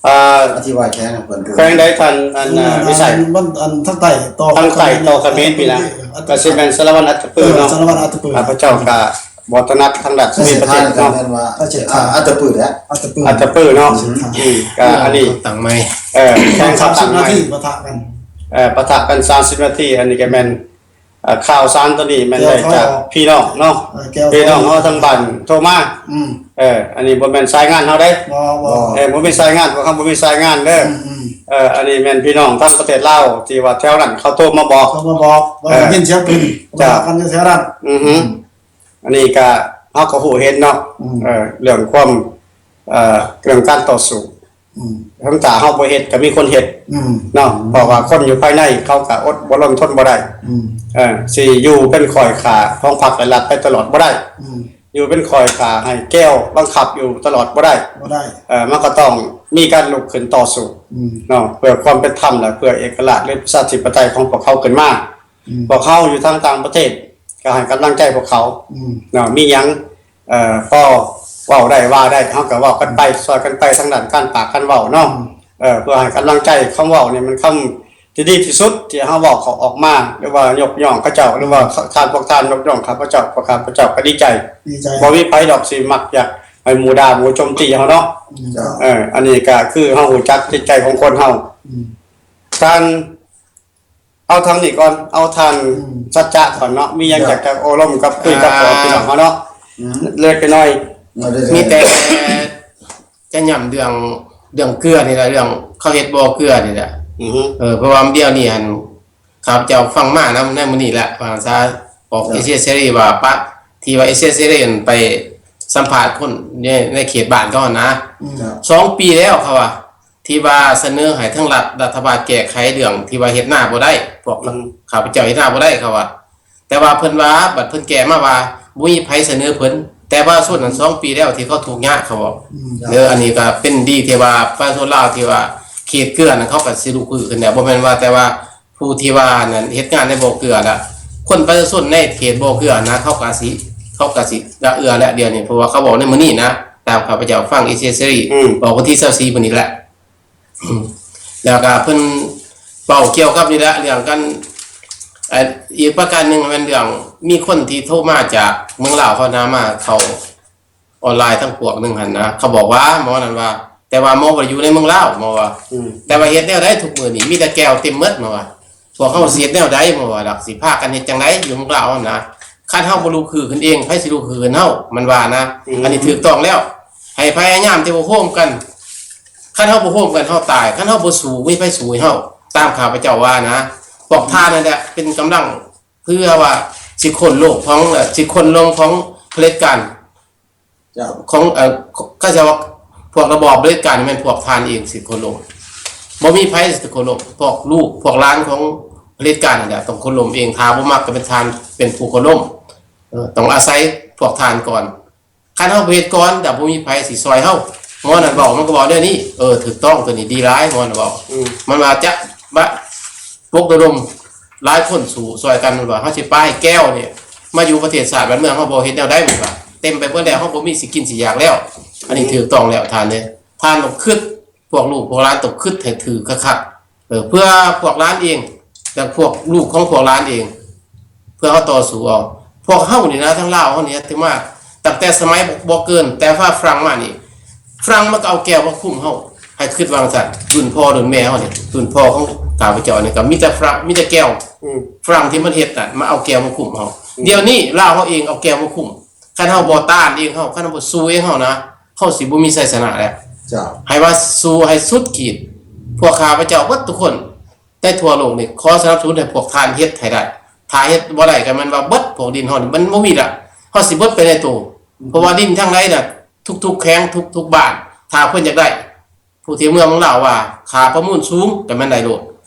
ເ ອ່າ ອະທິບາຍແຂວງໃຫ້ເພິ່ນ ແຂວງໃດທ່ານ ອັນ ເອີ ວິໄສ? ອັນ ອັນທາງໃຕ້ຕໍ່ ທາງໃຕ້ຕໍ່ຂະເໝນພີ້ນະ ເອີ ກໍຊິແມ່ນສາລະວັນອັດຕະປືເນາະ ເອີ ສາລະວັນອັດຕະປື ຂ້າພະເຈົ້າກໍບໍ່ຖະໜັດທາງດ້ານຂະເໝນປະເທດເນາະ ແມ່ນວ່າ ປະເທດ ອ່າ ອັດຕະປືແຫຼະ ອັດຕະປື ອັດຕະປືເນາະ ອືມ ກໍອັນນີ້ຕັ້ງໃໝ່ ເອີ ແຂ່ງຂັນຕັ້ງໃໝ່ ສາມສິບນາທີປະທະກັນ ເອີ ປະທະກັນສາມສິບນາທີ ອັນນີ້ກໍແມ່ນ ເອີ ຂ່າວສານໂຕນີ້ແມ່ນໄດ້ຈາກ ແກ້ວ ພີ່ນ້ອງເນາະ ເອີ ແກ້ວ ພີ່ນ້ອງເຮົາທາງບ້ານໂທມາ ອືມ ເອີ ອັນນີ້ບໍ່ແມ່ນສາຍງານເຮົາເດ້ ບໍ່ ບໍ່ ເອີ ບໍ່ແມ່ນສາຍງານ ພວກເຮົາບໍ່ມີສາຍງານເດີ ອືມ ອືມ ເອີ ອັນນີ້ແມ່ນພີ່ນ້ອງທາງປະເທດລາວ ທີ່ວ່າແຖວນັ້ນເຂົາໂທມາບອກ ໂທມາບອກ ເອີ ວ່າໄດ້ຍິນສຽງປືນ ເຈົ້າ ວ່າກັນຢູ່ແຖວນັ້ນ ອືຮຶ ອືມ ອັນນີ້ກະ ເຮົາກໍຮູ້ເຫັນເນາະ ອືມ ເອີ ເລື່ອງຄວາມ ເອີ ເລື່ອງການຕໍ່ສູ້ ອືມ ຖ້າເຮົາບໍ່ເຮັດກໍມີຄົນເຮັດ ອືມ ເນາະ ເພາະວ່າຄົນຢູ່ພາຍໃນເຂົາກໍອົດບໍ່ລົນທົນບໍ່ໄດ້ ອືມ ເອີ ຊິຢູ່ເປັນຂ້ອຍຂ້າຂອງພັກແລະລັດໄປຕະຫຼອດບໍ່ໄດ້ ອືມ ຢູ່ເປັນຂ້ອຍຂ້າໃຫ້ແກ້ວບັງຄັບຢູ່ຕະຫຼອດບໍ່ໄດ້ ບໍ່ໄດ້ ເອີ ມັນກໍຕ້ອງມີການລຸກຂຶ້ນຕໍ່ສູ້ ອືມ ເນາະ ເພື່ອຄວາມເປັນທຳ ແລະ ເພື່ອເອກະລາດ ຫຼື ປະຊາທິປະໄຕຂອງພວກເຂົາຂຶ້ນມາ ອືມ ພວກເຮົາຢູ່ທາງຕ່າງປະເທດ ກໍໃຫ້ກຳລັງໃຈພວກເຂົາ ອືມ ເນາະ ມີຫຍັງ ເອີ ພໍເວົ້າໄດ້ວ່າໄດ້ ເຮົາກໍເວົ້າກັນໄປ ອືມ ຊ່ອຍກັນໄປທາງດ້ານການປາກການເວົ້າເນາະ ອືມ ເອີ ເພື່ອໃຫ້ກຳລັງໃຈ ຄຳເວົ້ານີ້ມັນຄຳທີ່ດີທີ່ສຸດ ທີ່ເຮົາເວົ້າເຂົ້າອອກມາ ຫຼືວ່າຍົກຍ້ອງເຂົາເຈົ້າ ຫຼືວ່າ ອືມ ທ່ານ ພວກທ່ານຍົກຍ້ອງຂ້າພະເຈົ້າ ພວກຂ້າພະເຈົ້າກໍດີໃຈ ດີໃຈ ບໍ່ມີໃຜດອກຊິມັກຢາກໃຫ້ໝູ່ດ່າໝູ່ໂຈມຕີເຮົາເນາະ ອືມ ເຈົ້າ ເອີ ອັນນີ້ກໍຄືເຮົາຮູ້ຈັກຈິດໃຈຂອງຄົນເຮົາ ອືມ ທ່ານ ເອົາທາງນີ້ກ່ອນ ເອົາທ່ານ ອືມ ສັດຈະກ່ອນເນາະ ມີຫຍັງ ເຈົ້າ ຢາກຈະໂອ້ລົມກັບ ຄຸຍກັບ ອ່າ ພີ່ນ້ອງເຮົາເນາະ ອືມ ເລັກນ້ອຍ ເອົາເລີຍ ມີແຕ່ຈະຢ້ຳເລື່ອງ ເລື່ອງເກືອນີ້ແຫຼະ ເລື່ອງເຂົາເຮັດບໍ່ເກືອນີ້ແຫຼະ ອືຮຶ ເອີ ເພາະວ່າດຽວນີ້ຫັ້ນ ຂ້າພະເຈົ້າຟັງມານຳໃນມື້ນີ້ແຫຼະ ວ່າຊະ ອອກ ເຈົ້າ ເອເຊຍເສລີ ວ່າປະ ທີ່ວ່າເອເຊຍເສລີໄປສຳພາດຄົນໃນ ໃນເຂດບ້ານເຂົາຫັ້ນນະ ອືມ ສອງປີແລ້ວເຂົາວ່າ ທີ່ວ່າສະເໜີໃຫ້ທາງລັດ ລັດຖະບານແກ້ໄຂເລື່ອງທີ່ວ່າເຮັດນາບໍ່ໄດ້ ພວກ ອືມ ຂ້າພະເຈົ້າເຮັດນາບໍ່ໄດ້ເຂົາວ່າ ແຕ່ວ່າເພິ່ນວ່າ ບັດເພິ່ນແກ້ມາວ່າ ບໍ່ມີໃຜສະເໜີເພິ່ນ ແຕ່ປະຊາຊົນນັ້ນ ອືມ ສອງປີແລ້ວທີ່ເຂົາທຸກຍາກ ເຂົາເວົ້າ ອືມ ເດີ ອັນນີ້ກໍເປັນດີທີ່ວ່າປະຊາຊົນລາວທີ່ວ່າເຂດເກືອນັ້ນ ເຂົາກໍຊິລຸກຮືຂຶ້ນແລ້ວ ບໍ່ແມ່ນວ່າແຕ່ວ່າຜູ້ທີ່ວ່ານັ້ນເຮັດງານໃນບໍ່ເກືອລະ ຄົນປະຊາຊົນໃນເຂດບໍ່ເກືອນະ ເຂົາກໍຊິ ເຂົາກໍຊິລະເອື້ອແຫຼະ ດຽວນີ້ ເພາະວ່າເຂົາເວົ້າໃນມື້ນີ້ນະ ຕາມຂ້າພະເຈົ້າຟັງເອເຊຍເສລີ ອືມ ອອກວັນທີຊາວສີ່ມື້ນີ້ແຫຼະ ອືມ ແລ້ວກໍເພິ່ນເວົ້າກ່ຽວກັບນີ້ແຫຼະ ເລື່ອງການ ເອີ ອີກປະການໜຶ່ງແມ່ນເລື່ອງມີຄົນທີ່ໂທມາຈາກເມືອງລາວເຂົານະ ມາເຂົ້າອອນລາຍທາງພວກໜຶ່ງຫັ້ນນະ ເຂົາບອກວ່າ ໝໍນັ້ນວ່າ ແຕ່ວ່າໝໍບໍ່ໄດ້ຢູ່ໃນເມືອງລາວ ໝໍວ່າ ອືມ ແຕ່ວ່າເຮັດແນວໃດທຸກມື້ນີ້ມີແຕ່ແກ້ວເຕັມໝົດ ໝໍວ່າ ພວກເຮົາຊິເຮັດແນວໃດ ໝໍວ່າ ລະຊິພາກັນເຮັດຈັ່ງໃດຢູ່ເມືອງລາວຫັ້ນນະ ຄັນເຮົາບໍ່ລຸກຄືຂຶ້ນເອງ ໃຜຊິລຸກຄືຂຶ້ນເຮົາ ມັນວ່ານະ ອືມ ອັນນີ້ຖືກຕ້ອງແລ້ວ ໃຫ້ພະຍາຍາມທີ່ວ່າໂຮມກັນ ຄັນເຮົາບໍ່ໂຮມກັນເຮົາຕາຍ ຄັນເຮົາບໍ່ສູ້ ມີໃຜສູ້ໃຫ້ເຮົາ ຕາມຂ້າພະເຈົ້າວ່ານະ ພວກທ່ານນັ້ນແຫຼະເປັນກຳລັງເພື່ອວ່າຊິໂຄ່ນໂລກຂອງ ຊິໂຄ່ນລົງຂອງຜະເດັດການ ເຈົ້າ ຂອງ ເອີ ເຂົາເຈົ້າວ່າພວກລະບອບຜະເດັດການນີ້ແມ່ນພວກທ່ານເອງຊິໂຄ່ນລົງ ບໍ່ມີໃຜຊິໂຄ່ນລົງ ພວກລູກພວກຫຼານຂອງຜະເດັດການນັ້ນແຫຼະຕ້ອງໂຄ່ນລົ້ມເອງ ຖ້າບໍ່ມັກກໍແມ່ນທ່ານເປັນຜູ້ໂຄ່ນລົ້ມ ເອີ ຕ້ອງອາໄສພວກທ່ານກ່ອນ ຄັນເຮົາບໍ່ເຮັດກ່ອນ ກໍບໍ່ມີໃຜຊິຊ່ອຍເຮົາ ໝໍນັ້ນເວົ້າ ມັນກໍເວົ້າແນວນີ້ ເອີ ຖືກຕ້ອງ ໂຕນີ້ດີຫຼາຍ ໝໍນັ້ນເວົ້າ ອືມ ມັນວ່າຈະມາ ປົກລະດົມຫຼາຍຄົນສູ້ຊ່ອຍກັນ ມັນວ່າເຮົາຊິປາໃຫ້ແກ້ວນີ້ມາຢູ່ປະເທດຊາດບ້ານເມືອງເຮົາບໍ່ ເຮັດແນວໃດ ມັນວ່າ ເຕັມໄປເບິດແລ້ວ ເຮົາບໍ່ມີຊິກິນຊິຢາກແລ້ວ ອັນນີ້ຖືກຕ້ອງແລ້ວທ່ານເອີຍ ທ່ານຕ້ອງຄິດ ພວກລູກພວກຫຼານຕ້ອງຄິດໃຫ້ຖືກຄັກໆ ເອີ ເພື່ອພວກຫຼານເອງ ແລະ ພວກລູກຂອງພວກຫຼານເອງ ເພື່ອເຮົາຕໍ່ສູ້ເອົາ ພວກເຮົານີ້ນະ ທາງລາວເຮົານີ້ ແຕ່ມາ ຕັ້ງແຕ່ສະໄໝບໍ່ ບໍ່ເກີນ ແຕ່ວ່າຝຣັ່ງມານີ້ ຝຣັ່ງມັນກໍເອົາແກ້ວມາຄຸມເຮົາ ໃຫ້ຄິດວ່າຈັ່ງຊັ້ນ ລຸ້ນພໍ່ລຸ້ນແມ່ເຮົານີ້ ລຸ້ນພໍ່ຂອງຂ້າພະເຈົ້ານີ້ກໍມີແຕ່ຝຣັ່ງ ມີແຕ່ແກ້ວ ອືມ ຝຣັ່ງທີ່ມັນເຮັດນະ ມາເອົາແກ້ວມາຄຸມເຮົາ ອືມ ດຽວນີ້ລາວເຮົາເອງເອົາແກ້ວມາຄຸມ ຄັນເຮົາບໍ່ຕ້ານເອງເຮົາ ຄັນເຮົາບໍ່ສູ້ເອງເຮົານະ ເຮົາຊິບໍ່ມີໄຊຊະນະແລ້ວ ເຈົ້າ ໃຫ້ວ່າສູ້ໃຫ້ສຸດຂີດ ພວກຂ້າພະເຈົ້າເບິດທຸກຄົນ ໃນທົ່ວໂລກນີ້ ຂໍສະໜັບສະໜູນໃຫ້ພວກທ່ານເຮັດໃຫ້ໄດ້ ຖ້າເຮັດບໍ່ໄດ້ກໍແມ່ນວ່າເບິດ ພວກດິນເຮົານີ້ມັນບໍ່ມີລະ ເຮົາຊິເບິດໄປໃນໂຕ ເພາະວ່າດິນທາງໃດນະ ທຸກໆແຂວງ ທຸກໆບ້ານ ຖ້າເພິ່ນຢາກໄດ້ ຜູ້ທີ່ເມືອງລາວວ່າ ຄ່າປະມູນສູງກໍແມ່ນໄດ້ໂລດ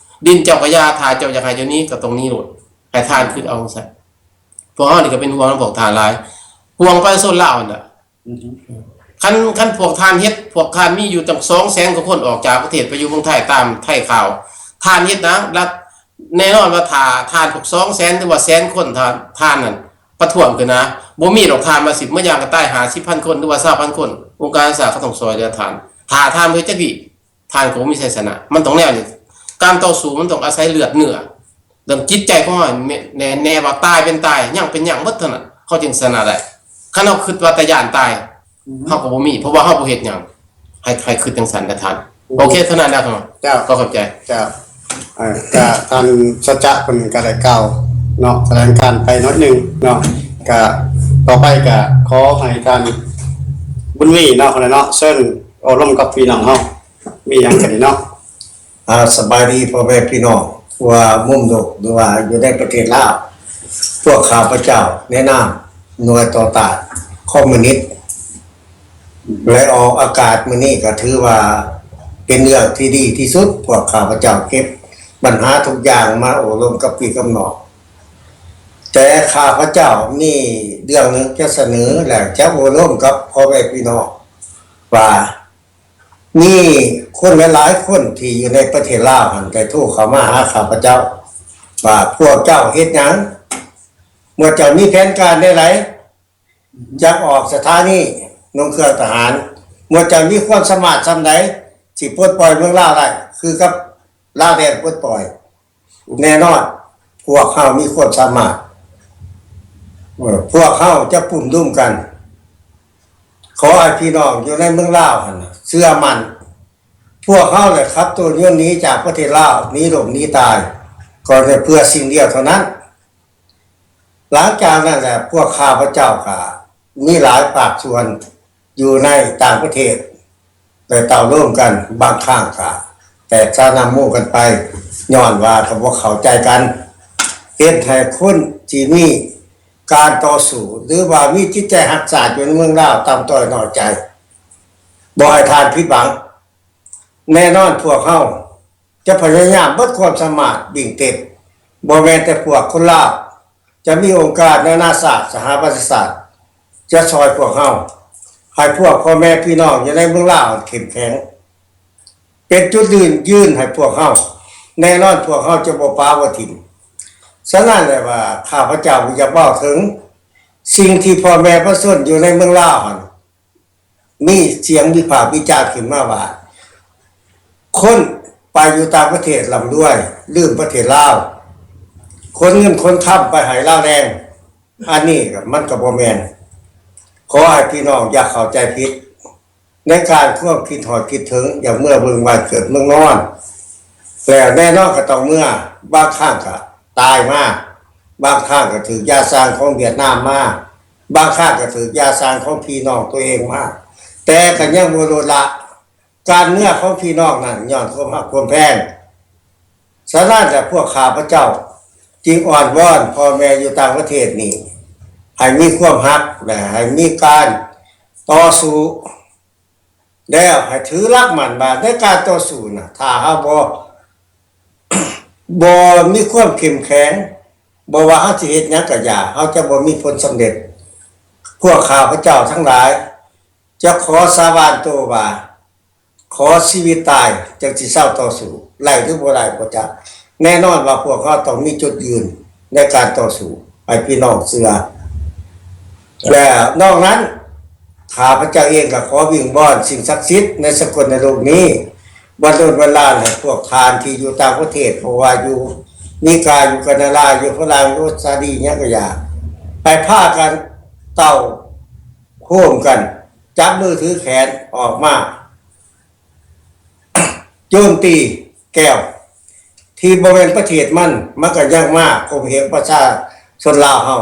ດິນເຈົ້າກໍຢ່າ ຖ້າເຈົ້າຢາກໃຫ້ເຈົ້າໜີກໍຕ້ອງໜີໂລດ ໃຫ້ທ່ານຄິດເອົາຊັ້ນ ພວກເຮົານີ້ກໍເປັນຫ່ວງນຳພວກທ່ານຫຼາຍ ຫ່ວງປະຊາຊົນລາວຫັ້ນນະ ອືຮຶ ຄັນ ຄັນພວກທ່ານເຮັດ ພວກທ່ານມີຢູ່ຕັ້ງສອງແສນກວ່າຄົນອອກຈາກປະເທດໄປຢູ່ເມືອງໄທ ຕາມໄທຂ່າວ ທ່ານເຮັດນະ ລັດ ແນ່ນອນວ່າຖ້າທ່ານພວກສອງແສນ ຫຼືວ່າແສນຄົນ ທ່ານ ທ່ານນັ້ນປະທ້ວງຂຶ້ນນະ ບໍ່ມີດອກທ່ານວ່າຊິມາຍ່າງກະຕ່າຍຫ້າສິບພັນຄົນ ຫຼືວ່າຊາວພັນຄົນ ອົງການສະຫະປະຊາຊາດຕ້ອງຊ່ອຍເຫຼືອທ່ານ ຖ້າທ່ານບໍ່ເຮັດຈັກດີ້ ທ່ານກໍບໍ່ມີໄຊຊະນະ. ມັນຕ້ອງແນວນີ້ ການຕໍ່ສູ້ມັນຕ້ອງອາໄສເລືອດເນື້ອ ເລື່ອງຈິດໃຈຂອງເຮົາ ແນ່ ແນ່ວ່າຕາຍເປັນຕາຍ ຍັງເປັນຍັງ ເບິດເທົ່ານັ້ນ ເຮົາຈຶ່ງຊະນະໄດ້. ຄັນເຮົາຄິດວ່າແຕ່ຢ້ານຕາຍ ອືມ ເຮົາກໍບໍ່ມີ ເພາະວ່າເຮົາບໍ່ເຮັດຫຍັງ. ໃຫ້ ໃຫ້ຄິດຈັ່ງຊັ້ນນະທ່ານ. ໂອເຄ ເທົ່ານັ້ນນະ. ເຈົ້າ ຂໍຂອບໃຈ. ເຈົ້າ ເອີ ກະທ່ານສັດຈະເພິ່ນກະໄດ້ກ່າວເນາະ ສະແດງການໄປໜ້ອຍໜຶ່ງເນາະ. ກະຕໍ່ໄປກະຂໍໃຫ້ທ່ານບຸນມີເນາະ ເນາະ ເຊີນໂອ້ລົມກັບພີ່ນ້ອງເຮົາ ມີຫຍັງກະໄດ້ເນາະ. ອ່າ ສະບາຍດີພໍ່ແມ່ພີ່ນ້ອງ ທົ່ວມຸມໂລກ ຫຼືວ່າຢູ່ໃນປະເທດລາວ. ພວກຂ້າພະເຈົ້າໃນນາມໜ່ວຍຕໍ່ຕ້ານຄອມມູນິດ ແລະ ອອກອາກາດມື້ນີ້ກໍຖືວ່າເປັນເລື່ອງທີ່ດີທີ່ສຸດ. ພວກຂ້າພະເຈົ້າເກັບບັນຫາທຸກຢ່າງມາໂອ້ລົມກັບພີ່ກັບນ້ອງ, ແຕ່ຂ້າພະເຈົ້າມີເລື່ອງໜຶ່ງຈະສະເໜີ ແລະ ຈະໂອ້ລົມກັບພໍ່ແມ່ພີ່ນ້ອງວ່າ ມີຄົນຫຼາຍໆຄົນທີ່ຢູ່ໃນປະເທດລາວຫັ້ນ ໄດ້ໂທເຂົ້າມາຫາຂ້າພະເຈົ້າວ່າ ພວກເຈົ້າເຮັດຫຍັງ? ໝວດເຈົ້າມີແຜນການແນວໃດ ຈະອອກສະຖານີລົງເຄື່ອງທະຫານ? ໝວດເຈົ້າມີຄວາມສາມາດສ່ຳໃດ ຊິປົດປ່ອຍເມືອງລາວໄດ້ ຄືກັບລາວແດນປົດປ່ອຍ? ແນ່ນອນ ພວກເຮົາມີຄວາມສາມາດ, ເອີ ພວກເຮົາຈະປຸ້ມດຸມກັນ. ຂໍໃຫ້ພີ່ນ້ອງຢູ່ໃນເມືອງລາວຫັ້ນເຊື່ອໝັ້ນ, ພວກເຮົາໄດ້ຂັບໂຕຍົນໜີຈາກປະເທດລາວ, ໜີລົ້ມໜີຕາຍ, ກໍແຕ່ເພື່ອສິ່ງດຽວເທົ່ານັ້ນ. ຫຼັງຈາກນັ້ນແຫຼະ ພວກຂ້າພະເຈົ້າກໍມີຫຼາຍພາກສ່ວນ ຢູ່ໃນຕ່າງປະເທດ ໄດ້ເຕົ້າໂລມກັນ, ບາງຄັ້ງກໍແຕກສານຳໝູ່ກັນໄປ ຍ້ອນວ່າກໍບໍ່ເຂົ້າໃຈກັນ, ເຮັດໃຫ້ຄົນທີ່ມີການຕໍ່ສູ້ ຫຼືວ່າມີຈິດໃຈຮັກຊາດຢູ່ໃນເມືອງລາວຕ່ຳຕ້ອຍນ້ອຍໃຈ. ບໍ່ໃຫ້ທ່ານຜິດຫວັງ, ແນ່ນອນພວກເຮົາ ຈະພະຍາຍາມເບິດຄວາມສາມາດ, ວິ່ງເຕັມ, ບໍ່ແມ່ນແຕ່ພວກຄົນລາວ, ຈະມີອົງການນານາຊາດ, ສະຫະປະຊາຊາດ ຈະຊ່ອຍພວກເຮົາ, ໃຫ້ພວກພໍ່ແມ່ພີ່ນ້ອງຢູ່ໃນເມືອງລາວເຂັ້ມແຂງ, ເປັນຈຸດຢືນ ຢືນໃຫ້ພວກເຮົາ. ແນ່ນອນພວກເຮົາຈະບໍ່ປະບໍ່ຖິ້ມ. ສະນັ້ນແຫຼະວ່າ ຂ້າພະເຈົ້າຢາກເວົ້າເຖິງສິ່ງທີ່ພໍ່ແມ່ປະຊາຊົນຢູ່ໃນເມືອງລາວຫັ້ນ ມີສຽງວິພາກວິຈານຂຶ້ນມາວ່າ ຄົນໄປຢູ່ຕ່າງປະເທດລ່ຳລວຍ ລືມປະເທດລາວ, ຂົນເງິນຂົນຄຳໄປໃຫ້ລາວແດ່. ອັນນີ້ກໍ ມັນກໍບໍ່ແມ່ນ. ຂໍໃຫ້ພີ່ນ້ອງຢ່າເຂົ້າໃຈຜິດໃນການຄວາມຄິດຮອດຄິດເຖິງ ຢ່າເມືອເບິ່ງບ້ານເກີດເມືອງນອນ. ແລ້ວແນ່ນອນກໍຕ້ອງເມືອ, ບາງຄັ້ງກໍຕາຍມາ, ບາງຄັ້ງກໍຖືກຢາສ້າງຂອງຫວຽດນາມມາ, ບາງຄັ້ງກໍຖືກຢາສ້າງຂອງພີ່ນ້ອງຕົວເອງມາ, ແຕ່ກໍຍັງບໍ່ລົດລະການເມືອຂອງພີ່ນ້ອງນັ້ນ ຍ້ອນຄວາມຮັກຄວາມແພງ. ສະນັ້ນແຫຼະ ພວກຂ້າພະເຈົ້າຈຶ່ງອ້ອນວອນພໍ່ແມ່ຢູ່ຕ່າງປະເທດນີ້ ໃຫ້ມີຄວາມຮັກ ແລະ ໃຫ້ມີການຕໍ່ສູ້ ແລ້ວໃຫ້ຖືຫຼັກໝັ້ນວ່າໃນການຕໍ່ສູ້ນະ ຖ້າເຮົາບໍ່ ບໍ່ມີຄວາມເຂັ້ມແຂງ, ບໍ່ວ່າເຮົາຊິເຮັດຫຍັງກໍຢ່າ, ເຮົາຈະບໍ່ມີຜົນສຳເລັດ. ພວກຂ້າພະເຈົ້າທັງຫຼາຍຈະຂໍສາບານໂຕວ່າ ຂໍຊີວິດຕາຍຈັ່ງຊິເຊົາຕໍ່ສູ້, ໄດ້ຫຼືບໍ່ໄດ້ບໍ່ຈັກ. ແນ່ນອນວ່າພວກເຮົາຕ້ອງມີຈຸດຢືນໃນການຕໍ່ສູ້ ໃຫ້ພີ່ນ້ອງເຊື່ອ. ແລະ ນອກນັ້ນ ຂ້າພະເຈົ້າເອງກໍຂໍວິງວອນສິ່ງສັກສິດໃນສາກົນໃນໂລກນີ້, ບັນດົນບັນດານໃຫ້ພວກທ່ານທີ່ຢູ່ຕ່າງປະເທດ, ບໍ່ວ່າຢູ່ເມກາ, ຢູ່ການາດາ, ຢູ່ຝຣັ່ງ, ຢູ່ອົດສະຕາລີ ຫຍັງກໍຢ່າ, ໃຫ້ພາກັນເຕົ້າໂຮມກັນ, ຈັບມືຖືແຂນອອກມາ ໂຈມຕີແກວ ທີ່ບໍ່ແມ່ນປະເທດມັນ, ມັນກໍຍັງມາຂົ່ມເຫງປະຊາຊົນລາວເຮົາ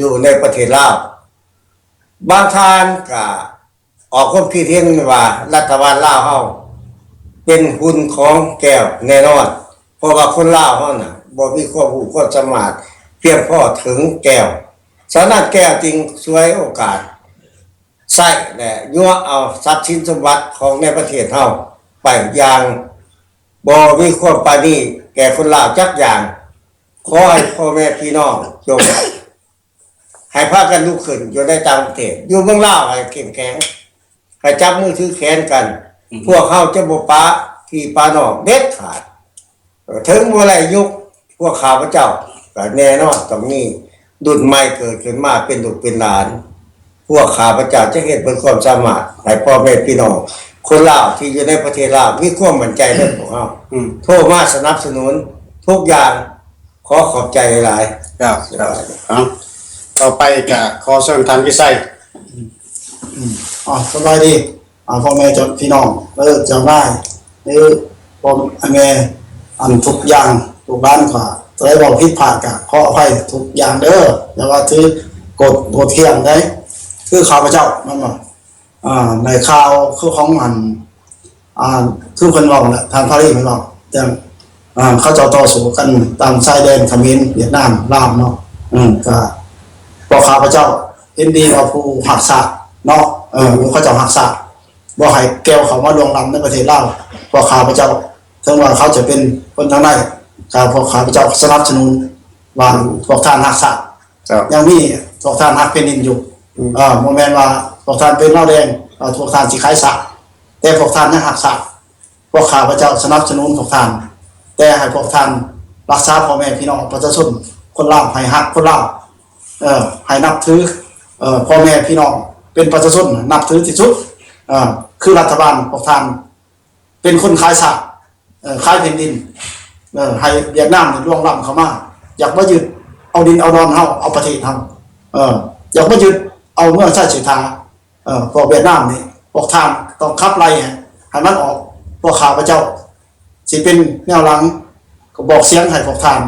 ຢູ່ໃນປະເທດລາວ. ບາງທ່ານກໍອອກຄວາມຄິດເຫັນວ່າລັດຖະບານລາວເຮົາເປັນຫຸ່ນຂອງແກວແນ່ນອນ, ເພາະວ່າຄົນລາວເຮົານະ ບໍ່ມີຄວາມຮູ້ຄວາມສາມາດພຽງພໍເຖິງແກວ, ສະນັ້ນແກວຈຶ່ງສວຍໂອກາດ ໃຊ້ ແລະ ຍົວະເອົາຊັບສິນສົມບັດຂອງໃນປະເທດເຮົາໄປຢ່າງບໍ່ມີຄວາມປານີແກ່ຄົນລາວຈັກຢ່າງ. ຂໍໃຫ້ພໍ່ແມ່ພີ່ນ້ອງຈົ່ງໃຫ້ພາກັນລຸກຂຶ້ນຢູ່ໃນຕ່າງປະເທດ, ຢູ່ເມືອງລາວໃຫ້ເຂັ້ມແຂງ, ໃຫ້ຈັບມືຖືແຂນກັນ. ອືມ ພວກເຮົາຈະບໍ່ປະພີ່ປະນ້ອງເດັດຂາດ. ເຖິງບໍ່ໄດ້ຍົກພວກຂ້າພະເຈົ້າ, ກໍແນ່ນອນຕ້ອງມີລຸ້ນໃໝ່ເກີດຂຶ້ນມາເປັນລູກເປັນຫຼານ. ພວກຂ້າພະເຈົ້າຈະເຮັດເບິດຄວາມສາມາດໃຫ້ພໍ່ແມ່ພີ່ນ້ອງ ຄົນລາວທີ່ຢູ່ໃນປະເທດລາວມີຄວາມໝັ້ນໃຈໃນພວກເຮົາ ອືມ ໂທມາສະໜັບສະໜູນທຸກຢ່າງ. ຂໍຂອບໃຈຫຼາຍໆ. ເຈົ້າ ເຈົ້າ. ເອົາ ຕໍ່ໄປກະຂໍເຊີນທ່ານວິໄຊ. ອືມ ອືມ ອໍ ສະບາຍດີ ອາ ພໍ່ແມ່ເຈົ້າ ພີ່ນ້ອງ ເອີ ເຈົ້ານາຍ ຫຼື ພໍ່ແມ່ ອັນ ທຸກຢ່າງ ລູກຫຼານ ຂ້າ ໂຕໃດເວົ້າຜິດພາດກະຂໍອະໄພທຸກຢ່າງເດີ ແຕ່ວ່າຖືກົດ ກົດຂຽນໄດ້ ຄືຂ້າພະເຈົ້າ ແມ່ນບໍ່? ອ່າ ໃນຂ່າວຄືຂອງອັນ ອ່າ ຄືເພິ່ນເວົ້າແຫຼະ ທ່ານພາຣີເພິ່ນເວົ້າ ແຕ່ ອ່າ ເຂົາເຈົ້າຕໍ່ສູ້ກັນຕາມຊາຍແດນຂະເໝນ ຫວຽດນາມ ລາວເນາະ ເອີ ກະພວກຂ້າພະເຈົ້າເຫັນດີວ່າຜູ້ຮັກຊາດເນາະ ເອີ ເຂົາເຈົ້າຮັກຊາດ ບໍ່ໃຫ້ແກ່ວເຂົ້າມາລ່ວງລ້ຳໃນປະເທດລາວ. ພວກຂ້າພະເຈົ້າ ເຖິງວ່າເຂົາຈະເປັນຄົນທາງໃນ ກະພວກຂ້າພະເຈົ້າສະໜັບສະໜູນວ່າພວກທ່ານຮັກຊາດ ເຈົ້າ ຍັງມີພວກທ່ານຮັກແຜ່ນດິນຢູ່ ອືມ ເອີ ບໍ່ແມ່ນວ່າພວກທ່ານເປັນລາວແດງ ເອີ ພວກທ່ານຊິຂາຍຊາດ ແຕ່ພວກທ່ານຍັງຮັກຊາດ ພວກຂ້າພະເຈົ້າສະໜັບສະໜູນພວກທ່ານ ແຕ່ໃຫ້ພວກທ່ານຮັກສາພໍ່ແມ່ພີ່ນ້ອງປະຊາຊົນຄົນລາວ ໃຫ້ຮັກຄົນລາວ ເອີ ໃຫ້ນັບຖື ເອີ ພໍ່ແມ່ພີ່ນ້ອງເປັນປະຊາຊົນນັບຖືທີ່ສຸດ ເອີ ຄືລັດຖະບານພວກທ່ານ ເປັນຄົນຂາຍຊາດ ເອີ ຂາຍແຜ່ນດິນ ເອີ ໃຫ້ຫວຽດນາມນີ້ລ່ວງລ້ຳເຂົ້າມາ ຢາກມາຍຶດເອົາດິນເອົາດອນເຮົາ ເອົາປະເທດເຮົາ ເອີ ຢາກມາຍຶດເອົາເມືອງໄຊເສດຖາ ເອີ ພວກຫວຽດນາມນີ້ ພວກທ່ານຕ້ອງຂັບໄລ່ໃຫ້ມັນອອກ ພວກຂ້າພະເຈົ້າຊິເປັນແນວຫຼັງກະບອກສຽງໃຫ້ພວກທ່ານ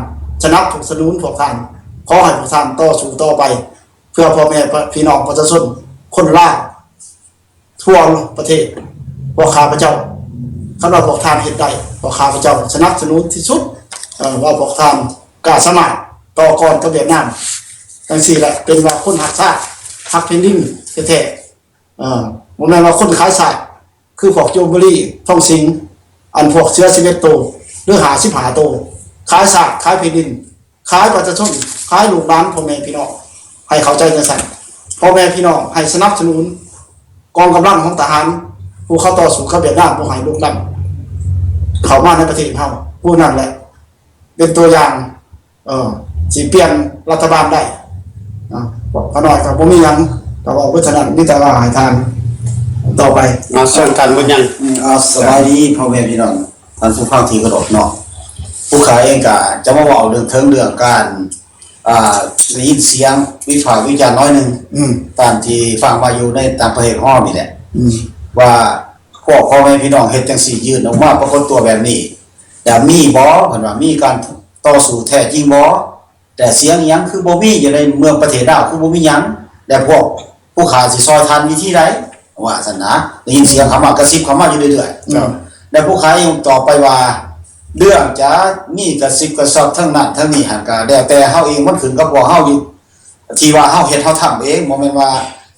ສະໜັບສະໜູນພວກທ່ານ ຂໍໃຫ້ພວກທ່ານຕໍ່ສູ້ຕໍ່ໄປ ເພື່ອພໍ່ແມ່ ພີ່ນ້ອງປະຊາຊົນຄົນລາວ ທົ່ວປະເທດ ພວກຂ້າພະເຈົ້າ ຄັນວ່າພວກທ່ານເຮັດໄດ້ ພວກຂ້າພະເຈົ້າສະໜັບສະໜູນທີ່ສຸດ ເອີ ວ່າພວກທ່ານກ້າສາມາດຕໍ່ກອນກັບຫວຽດນາມ ຈັ່ງຊີ້ແຫຼະ ເປັນວ່າຄົນຮັກຊາດ ຮັກແຜ່ນດິນແທ້ໆ ເອີ ບໍ່ແມ່ນວ່າຄົນຂາຍຊາດ ຄືພວກໂຈມບຸລີ ທອງສິງ ອັນພວກເສືອສິບເອັດໂຕ ຫຼື ຫ້າສິບຫ້າໂຕ ຂາຍຊາດ ຂາຍແຜ່ນດິນ ຂາຍປະຊາຊົນ ຂາຍລູກຫຼານພໍ່ແມ່ພີ່ນ້ອງ ໃຫ້ເຂົ້າໃຈຈັ່ງຊັ້ນ ພໍ່ແມ່ພີ່ນ້ອງໃຫ້ສະໜັບສະໜູນກອງກຳລັງຂອງທະຫານ ຜູ້ເຂົາຕໍ່ສູ້ກັບຫວຽດນາມບໍ່ໃຫ້ລຸກລ້ຳເຂົ້າມາໃນປະເທດເຮົາ ຜູ້ນັ້ນແຫຼະເປັນຕົວຢ່າງ ເອີ ຊິປ່ຽນລັດຖະບານໄດ້ ອາ ພວກຂ້ານ້ອຍກະບໍ່ມີຫຍັງ ກະເວົ້າເບິດເທົ່ານັ້ນ ມີແຕ່ວ່າໃຫ້ທ່ານຕໍ່ໄປ ມາເຊີນທ່ານບຸນຍັງ. ອືມ ອາ ສະບາຍດີພໍ່ແມ່ພີ່ນ້ອງ ທ່ານຜູ້ຟັງທີ່ເຄົາລົບເນາະ ຜູ້ຂ້າເອງກະຈະມາເວົ້າເລື່ອງເຖິງເລື່ອງການ ອ່າ ໄດ້ຍິນສຽງວິພາກວິຈານໜ້ອຍໜຶ່ງ ອືມ ຕາມທີ່ຟັງມາຢູ່ໃນຕ່າງປະເທດຂອງເຮົານີ້ແຫຼະ ອືມ ວ່າພວກພໍ່ແມ່ພີ່ນ້ອງເຮັດຈັ່ງຊີ້ ຍື່ນອອກມາປາກົດຕົວແບບນີ້ ແລ້ວມີບໍ່ ເພິ່ນວ່າມີການຕໍ່ສູ້ແທ້ຈິງບໍ່ ແຕ່ສຽງອີ່ຫຍັງຄືບໍ່ມີ ຢູ່ໃນເມືອງປະເທດລາວຄືບໍ່ມີຫຍັງ ແລະ ພວກຜູ້ຂ້າຊິຊ່ອຍທ່ານວິທີໃດ ວ່າຊັ້ນນະ ໄດ້ຍິນສຽງເຂົ້າມາ ກະຊິບເຂົ້າມາຢູ່ເລື້ອຍໆ ເຈົ້າ ແລະ ຜູ້ຂ້າເອງຕອບໄປວ່າ ເລື່ອງຈະມີກະຊິບກະຊອບທັງນັ້ນທັງນີ້ຫັ້ນ ກະແລ້ວແຕ່ເຮົາເອງ ມັນຂຶ້ນກັບພວກເຮົາຢູ່ ທີ່ວ່າເຮົາເຮັດເຮົາທຳເອງ ບໍ່ແມ່ນວ່າ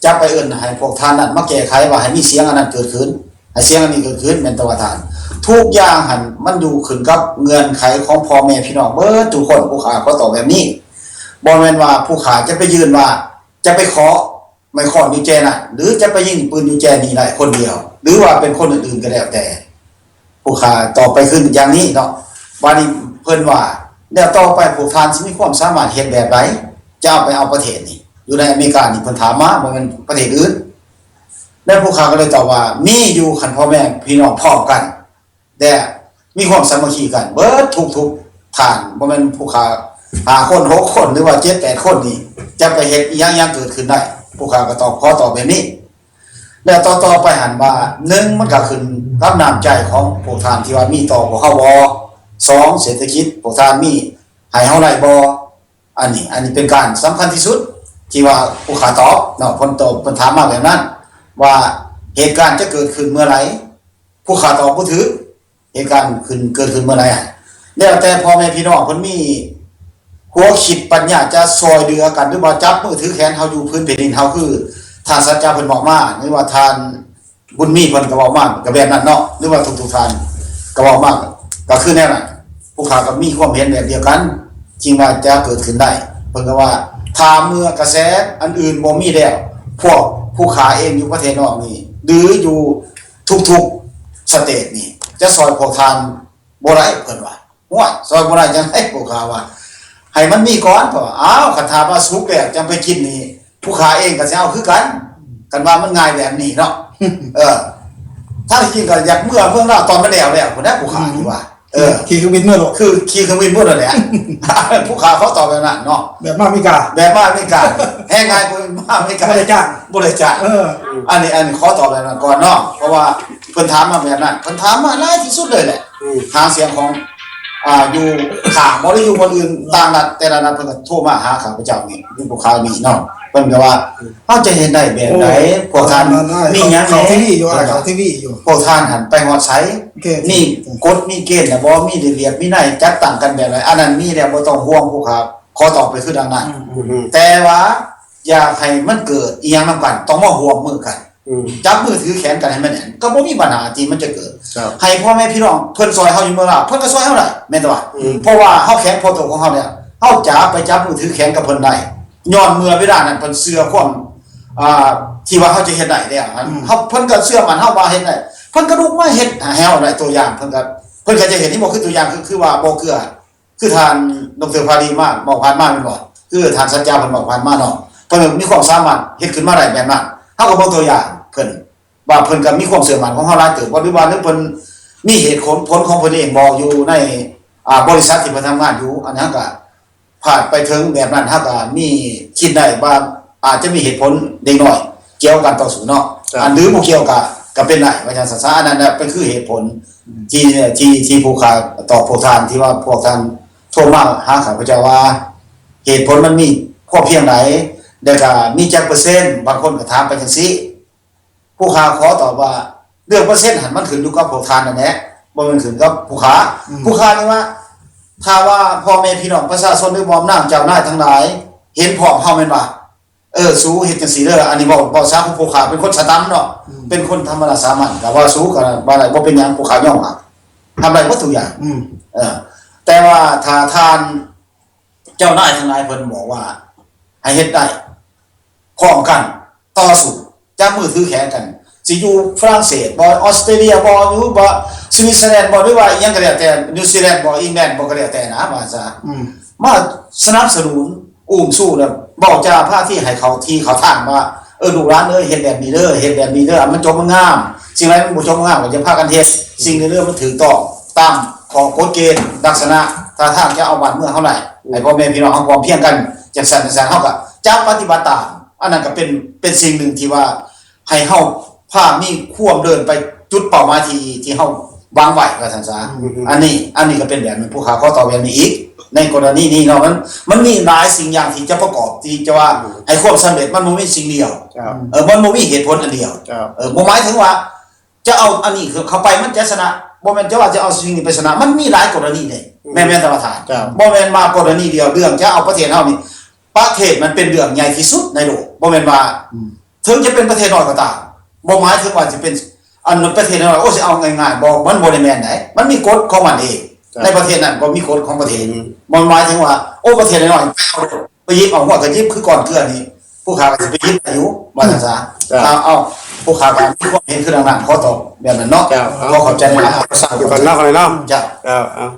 ຈະໄປເອີ້ນໃຫ້ພວກທ່ານນັ້ນມາແກ້ໄຂວ່າໃຫ້ມີສຽງອັນນັ້ນເກີດຂຶ້ນ ໃຫ້ສຽງອັນນີ້ເກີດຂຶ້ນ ແມ່ນແຕ່ວ່າທ່ານ ທຸກຢ່າງຫັ້ນມັນຢູ່ຂຶ້ນກັບເງື່ອນໄຂຂອງພໍ່ແມ່ພີ່ນ້ອງເບິດທຸກຄົນ ຜູ້ຂ້າຂໍຕອບແບບນີ້ ບໍ່ແມ່ນວ່າຜູ້ຂ້າຈະໄປຍື່ນວ່າ ຈະໄປເຄາະໄມ້ຄ້ອນຢູ່ແຈນັ້ນ ຫຼື ຈະໄປຍິງປືນຢູ່ແຈນີ້ໄດ້ຄົນດຽວ ຫຼືວ່າເປັນຄົນອື່ນໆກະແລ້ວແຕ່ ຜູ້ຂ້າຕອບໄປຄືຢ່າງນີ້ເນາະ ບາດນີ້ເພິ່ນວ່າ ແລ້ວຕໍ່ໄປພວກທ່ານຊິມີຄວາມສາມາດເຮັດແບບໃດ ຈະເອົາໄປເອົາປະເທດນີ້ ຢູ່ໃນອາເມລິການີ້ ເພິ່ນຖາມມາ ບໍ່ແມ່ນປະເທດອື່ນ ແລ້ວຜູ້ຂ້າກະເລີຍຕອບວ່າ ມີຢູ່ ຄັນພໍ່ແມ່ພີ່ນ້ອງພ້ອມກັນ ແລະ ມີຄວາມສາມັກຄີກັນເບິດທຸກໆທ່ານ ບໍ່ແມ່ນຜູ້ຂ້າຫ້າຄົນຫົກຄົນ ຫຼືວ່າເຈັດແປດຄົນນີ້ ຈະໄປເຮັດອີ່ຫຍັງຫຍັງເກີດຂຶ້ນໄດ້ ຜູ້ຂ້າກະຕອບ ຂໍຕອບແບບນີ້ ແລະ ຕໍ່ໆໄປຫັ້ນວ່າ ໜຶ່ງ ມັນກະຂຶ້ນກັບນ້ຳໃຈຂອງພວກທ່ານທີ່ວ່າມີຕໍ່ພວກເຮົາບໍ່? ສອງ ເສດຖະກິດພວກທ່ານມີໃຫ້ເຮົາໄດ້ບໍ່? ອັນນີ້ ອັນນີ້ເປັນການສຳຄັນທີ່ສຸດ ທີ່ວ່າຜູ້ຂ້າຕອບເນາະ ເພິ່ນຕອບ ເພິ່ນຖາມມາແບບນັ້ນ ວ່າເຫດການຈະເກີດຂຶ້ນເມື່ອໃດ? ຜູ້ຂ້າຕອບບໍ່ຖືກ ເຫດການຂຶ້ນ ເກີດຂຶ້ນເມື່ອໃດ? ແລ້ວແຕ່ພໍ່ແມ່ພີ່ນ້ອງເພິ່ນມີຫົວຄິດປັນຍາຈະຊ່ອຍເຫຼືອກັນ ຫຼືວ່າຈັບມືຖືແຂນເຮົາຢູ່ພື້ນແຜ່ນດິນເຮົາ ຄືທ່ານສັດຈະເພິ່ນເວົ້າມາ ຫຼືວ່າທ່ານ ບຸນມີເພິ່ນກະເວົ້າມາກະແບບນັ້ນເນາະ ຫຼືວ່າທຸກໆທ່ານກະເວົ້າມາກະຄືແນວນັ້ນ ພວກຂ້າກະມີຄວາມເຫັນແບບດຽວກັນ ຈຶ່ງວ່າຈະເກີດຂຶ້ນໄດ້ ເພິ່ນກະວ່າ ຖ້າເມື່ອກະແສອັນອື່ນບໍ່ມີແລ້ວ ພວກຜູ້ຂ້າເອງຢູ່ປະເທດນອກນີ້ ຫຼືຢູ່ທຸກໆສະເຕດນີ້ ຈະຊ່ອຍພວກທ່ານບໍ່ໄດ້ ເພິ່ນວ່າ ໂອ້ຍ ຊ່ອຍບໍ່ໄດ້ຈັ່ງໃດ ພວກຂ້າວ່າ ໃຫ້ມັນມີກ່ອນ ເພາະວ່າ ອ້າວ ຄັນຖ້າວ່າສຸກແລ້ວຈັ່ງໄປກິນນີ້ ຜູ້ຂ້າເອງກະຊິເອົາຄືກັນ ຄັນວ່າມັນງ່າຍແບບນີ້ເນາະ ເອີ ຖ້າທີ່ຈິງກໍຢາກເມືອເມືອງລາວຕອນມັນແລ້ວແລ້ວພຸ້ນນະ ຜູ້ຂ້າ ອືມ ທີ່ວ່າ ເອີ ຂີ່ເຄື່ອງບິນເມືອໂລດ ຄືຂີ່ເຄື່ອງບິນເມືອໂລດແຫຼະ ຜູ້ຂ້າຂໍຕອບແບບນັ້ນເນາະ ແບບມາອາເມລິກາ ແບບມາອາເມລິກາ ແຮງງ່າຍກວ່າມາອາເມລິກາ ບໍ່ໄດ້ຈ້າງ ບໍ່ໄດ້ຈ້າງ ເອີ ອັນນີ້ ອັນນີ້ຂໍຕອບແບບນັ້ນກ່ອນເນາະ ເພາະວ່າເພິ່ນຖາມມາແບບນັ້ນ ເພິ່ນຖາມມາຫຼາຍທີ່ສຸດເລີຍແຫຼະ ອືມ ຫາງສຽງຂອງ ອ່າ ຢູ່ຂ້າງບໍ່ໄດ້ຢູ່ບ່ອນອື່ນ ຕ່າງລັດ ແຕ່ລະລັດເພິ່ນກໍໂທມາຫາຂ້າພະເຈົ້ານີ້ ຢູ່ພູຂາວນີ້ເນາະ ເພິ່ນກໍວ່າ ເຮົາຈະເຮັດໄດ້ແບບໃດ ໂອ້ ພວກທ່ານມີຫຍັງແດ່ ເຂົ້າທີວີຢູ່ ເຂົ້າທີວີຢູ່ ພວກທ່ານຫັ້ນໄປຮອດໃສ ມີກົດມີເກນແລ້ວບໍ່ ມີລະບຽບວິໄນ ຈັດຕັ້ງກັນແບບໃດ ອັນນັ້ນມີແລ້ວ ບໍ່ຕ້ອງຫ່ວງ ພວກຂ້າຂໍຕອບໄປຄືດັ່ງນັ້ນ ອືມ ແຕ່ວ່າຢ່າໃຫ້ມັນເກີດອີ່ຫຍັງນຳກັນ ຕ້ອງມາຮ່ວມມືກັນ ອືມ ຈັບມືຖືແຂນກັນໃຫ້ມັນແໜ້ນ ກໍບໍ່ມີບັນຫາທີ່ມັນຈະເກີດ ໃຫ້ພໍ່ແມ່ພີ່ນ້ອງເພິ່ນຊ່ອຍເຮົາຢູ່ເມືອງລາວ ເພິ່ນກໍຊ່ອຍເຮົາໄດ້ ແມ່ນແຕ່ວ່າ ອືມ ເພາະວ່າເຮົາແຂງພໍໂຕຂອງເຮົາແລ້ວ ເຮົາຈະໄປຈັບມືຖືແຂນກັບເພິ່ນໄດ້ ຍ້ອນເມື່ອເວລານັ້ນເພິ່ນເຊື່ອຄວາມ ອ່າ ທີ່ວ່າເຮົາຈະເຮັດໄດ້ແລ້ວ ອືມ ເຮົາ ເພິ່ນກໍເຊື່ອໝັ້ນເຮົາວ່າເຮັດໄດ້ ເພິ່ນກໍລຸກມາເຮັດໃຫ້ເຮົາໄດ້ ຕົວຢ່າງເພິ່ນກໍ ເພິ່ນກໍຈະເຮັດ ເຫັນບໍ່ ຄືຕົວຢ່າງ ຄື ຄືວ່າບໍ່ເກືອ ຄືທ່ານ ດຣ. ພາລີ ມາເວົ້າຜ່ານມາແມ່ນບໍ່? ຄືທ່ານສັດຈາເພິ່ນເວົ້າຜ່ານມາເນາະ ເພິ່ນມີຄວາມສາມາດເຮັດຂຶ້ນມາໄດ້ແບບນັ້ນ ເຮົາກໍເບິ່ງຕົວຢ່າງເພິ່ນ ວ່າເພິ່ນກໍມີຄວາມເຊື່ອໝັ້ນຂອງເຮົາຫຼາຍເຕີບບໍ່ ຫຼືວ່າເພິ່ນມີເຫດຜົນຂອງເພິ່ນເອງບໍ່ ຢູ່ໃນ ອ່າ ບໍລິສັດທີ່ເພິ່ນທຳງານຢູ່ ອັນນັ້ນກໍພາດໄປເຖິງແບບນັ້ນ ເຮົາກໍມີຄິດໄດ້ວ່າອາດຈະມີເຫດຜົນເລັກນ້ອຍກ່ຽວກັບການຕໍ່ສູ້ເນາະ ອັນ ຫຼືບໍ່ກ່ຽວກໍ ກໍເປັນໄດ້ວ່າຈັ່ງຊັ້ນຊະ ອັນນັ້ນແຫຼະເປັນຄືເຫດຜົນ ທີ່ ທີ່ ທີ່ຜູ້ຂ້າຕອບພວກທ່ານ ທີ່ວ່າພວກທ່ານໂທມາຫາຂ້າພະເຈົ້າວ່າ ເຫດຜົນມັນມີພໍພຽງໃດ ແລ້ວກະມີຈັກເປີເຊັນ ບາງຄົນກໍຖາມໄປຈັ່ງຊີ້ ຜູ້ຂ້າຂໍຕອບວ່າ ເລື່ອງເປີເຊັນຫັ້ນມັນຂຶ້ນຢູ່ກັບພວກທ່ານນັ້ນແຫຼະ ບໍ່ແມ່ນຂຶ້ນກັບຜູ້ຂ້າ ອືມ ຜູ້ຂ້ານີ້ວ່າ ຖ້າວ່າພໍ່ແມ່ພີ່ນ້ອງປະຊາຊົນ ຫຼື ບ່ອນນາງເຈົ້ານາຍທັງຫຼາຍ ເຫັນພ້ອມເຮົາແມ່ນວ່າ ເອີ ສູເຮັດຈັ່ງຊີ້ເດີ ອັນນີ້ເວົ້າ ເວົ້າສາຜູ້ ຜູ້ຂ້າເປັນຄົນສະຕຳເນາະ ອືມ ເປັນຄົນທຳມະດາສາມັນ ກໍວ່າສູກໍວ່າໄດ້ ບໍ່ເປັນຫຍັງ ຜູ້ຂ້າຍອມຮັບ ຮັບໄດ້ໝົດທຸກຢ່າງ ອືມ ເອີ ແຕ່ວ່າຖ້າທ່ານເຈົ້ານາຍທັງຫຼາຍເພິ່ນບອກວ່າໃຫ້ເຮັດໄດ້ ພ້ອມກັນຕໍ່ສູ້ ຈັບມືຖືແຂນກັນ ຊິຢູ່ຝຣັ່ງເສດບໍ ອອສເຕຣເລຍບໍ ຢູ່ບໍ ສະວິດເຊີແລນບໍ ຫຼືວ່າອີ່ຫຍັງກໍແລ້ວແຕ່ ນິວຊີແລນບໍ ອີງແລນບໍ ກໍແລ້ວແຕ່ນະ ວ່າຊະ ອືມ ມາສະໜັບສະໜູນ ອຸ້ມຊູແລ້ວເວົ້າຈາພາທີ່ໃຫ້ເຂົ້າທີ່ເຂົ້າທາງວ່າ ເອີ ລູກຫຼານເອີຍ ເຮັດແບບນີ້ເດີ ເຮັດແບບນີ້ເດີ ໃຫ້ມັນຈົບມັນງາມ ສິ່ງໃດມັນບໍ່ຈົບມັນງາມກໍຢ່າພາກັນເຮັດ ສິ່ງໃດເດີມັນຖືກຕ້ອງຕາມຂໍ້ກົດເກນ ລັກສະນະທ່າທາງຈະເອົາບ້ານເມືອງເຮົາໄດ້ ໃຫ້ພໍ່ແມ່ພີ່ນ້ອງເຮົາພ້ອມພຽງກັນ ຈັ່ງຊັ້ນຈັ່ງຊັ້ນ ເຮົາກໍຈະປະຕິບັດຕາມ ອັນນັ້ນກໍເປັນ ເປັນສິ່ງໜຶ່ງທີ່ວ່າ ໃຫ້ເຮົາພາມີຄວາມເດີນໄປຈຸດເປົ້າໝາຍທີ່ ທີ່ເຮົາວາງໄວ້ວ່າຊັ້ນຊະ ອືມ ອັນນີ້ ອັນນີ້ກໍເປັນແບບໜຶ່ງ ຜູ້ຂ້າຂໍຕອບແບບນີ້ອີກ ໃນກໍລະນີນີ້ເນາະ ມັນ ມັນມີຫຼາຍສິ່ງຢ່າງທີ່ຈະປະກອບ ທີ່ຈະວ່າ ອືມ ໃຫ້ຄວາມສຳເລັດ ມັນບໍ່ມີສິ່ງດຽວ ເອີ ມັນບໍ່ມີເຫດຜົນອັນດຽວ ເອີ ບໍ່ໝາຍເຖິງວ່າ ຈະເອົາອັນນີ້ເຂົ້າໄປມັນຈະຊະນະ ບໍ່ແມ່ນຈະວ່າຈະເອົາສິ່ງນີ້ໄປຊະນະ ມັນມີຫຼາຍກໍລະນີເດ້ ອືມ ແມ່ນ ແມ່ນທ່ານປະທານ ເຈົ້າ ບໍ່ແມ່ນວ່າກໍລະນີດຽວ ເລື່ອງຈະເອົາປະເທດເຮົານີ້ ປະເທດມັນເປັນເລື່ອງໃຫຍ່ທີ່ສຸດໃນໂລກ ບໍ່ແມ່ນວ່າ ອືມ ເຖິງຈະເປັນປະເທດນ້ອຍກໍຕາມ ບໍ່ໝາຍເຖິງວ່າຈະເປັນ ອັນປະເທດນ້ອຍ ໂອ້ ຊິເອົາງ່າຍໆ ບໍ່ ມັນບໍ່ໄດ້ແມ່ນໃດ ມັນມີກົດຂອງມັນເອງ ເຈົ້າ ໃນປະເທດນັ້ນກໍມີກົດຂອງປະເທດ ອືມ ບໍ່ໝາຍເຖິງວ່າ ໂອ້ ປະເທດນ້ອຍໆ ໄປເອົາໂລດ ໄປຫຍິບເອົາ ຮວດກໍຫຍິບຄືກ່ອນເທື່ອນີ້ ຜູ້ຂ້າກໍຊິໄປຫຍິບໄດ້ຢູ່ ວ່າຊັ້ນຊະ ເຈົ້າ ເອົາ ເອົາ ຜູ້ຂ້າກໍມີຄວາມເຫັນຄືດັ່ງນັ້ນ ຂໍຕອບແບບນັ້ນເນາະ ເຈົ້າ ຂໍຂອບໃຈຫຼາຍໆ ຢູ່ກັນເນາະ ເນາະ ເຈົ້າ ເຈົ້າ ເອົາ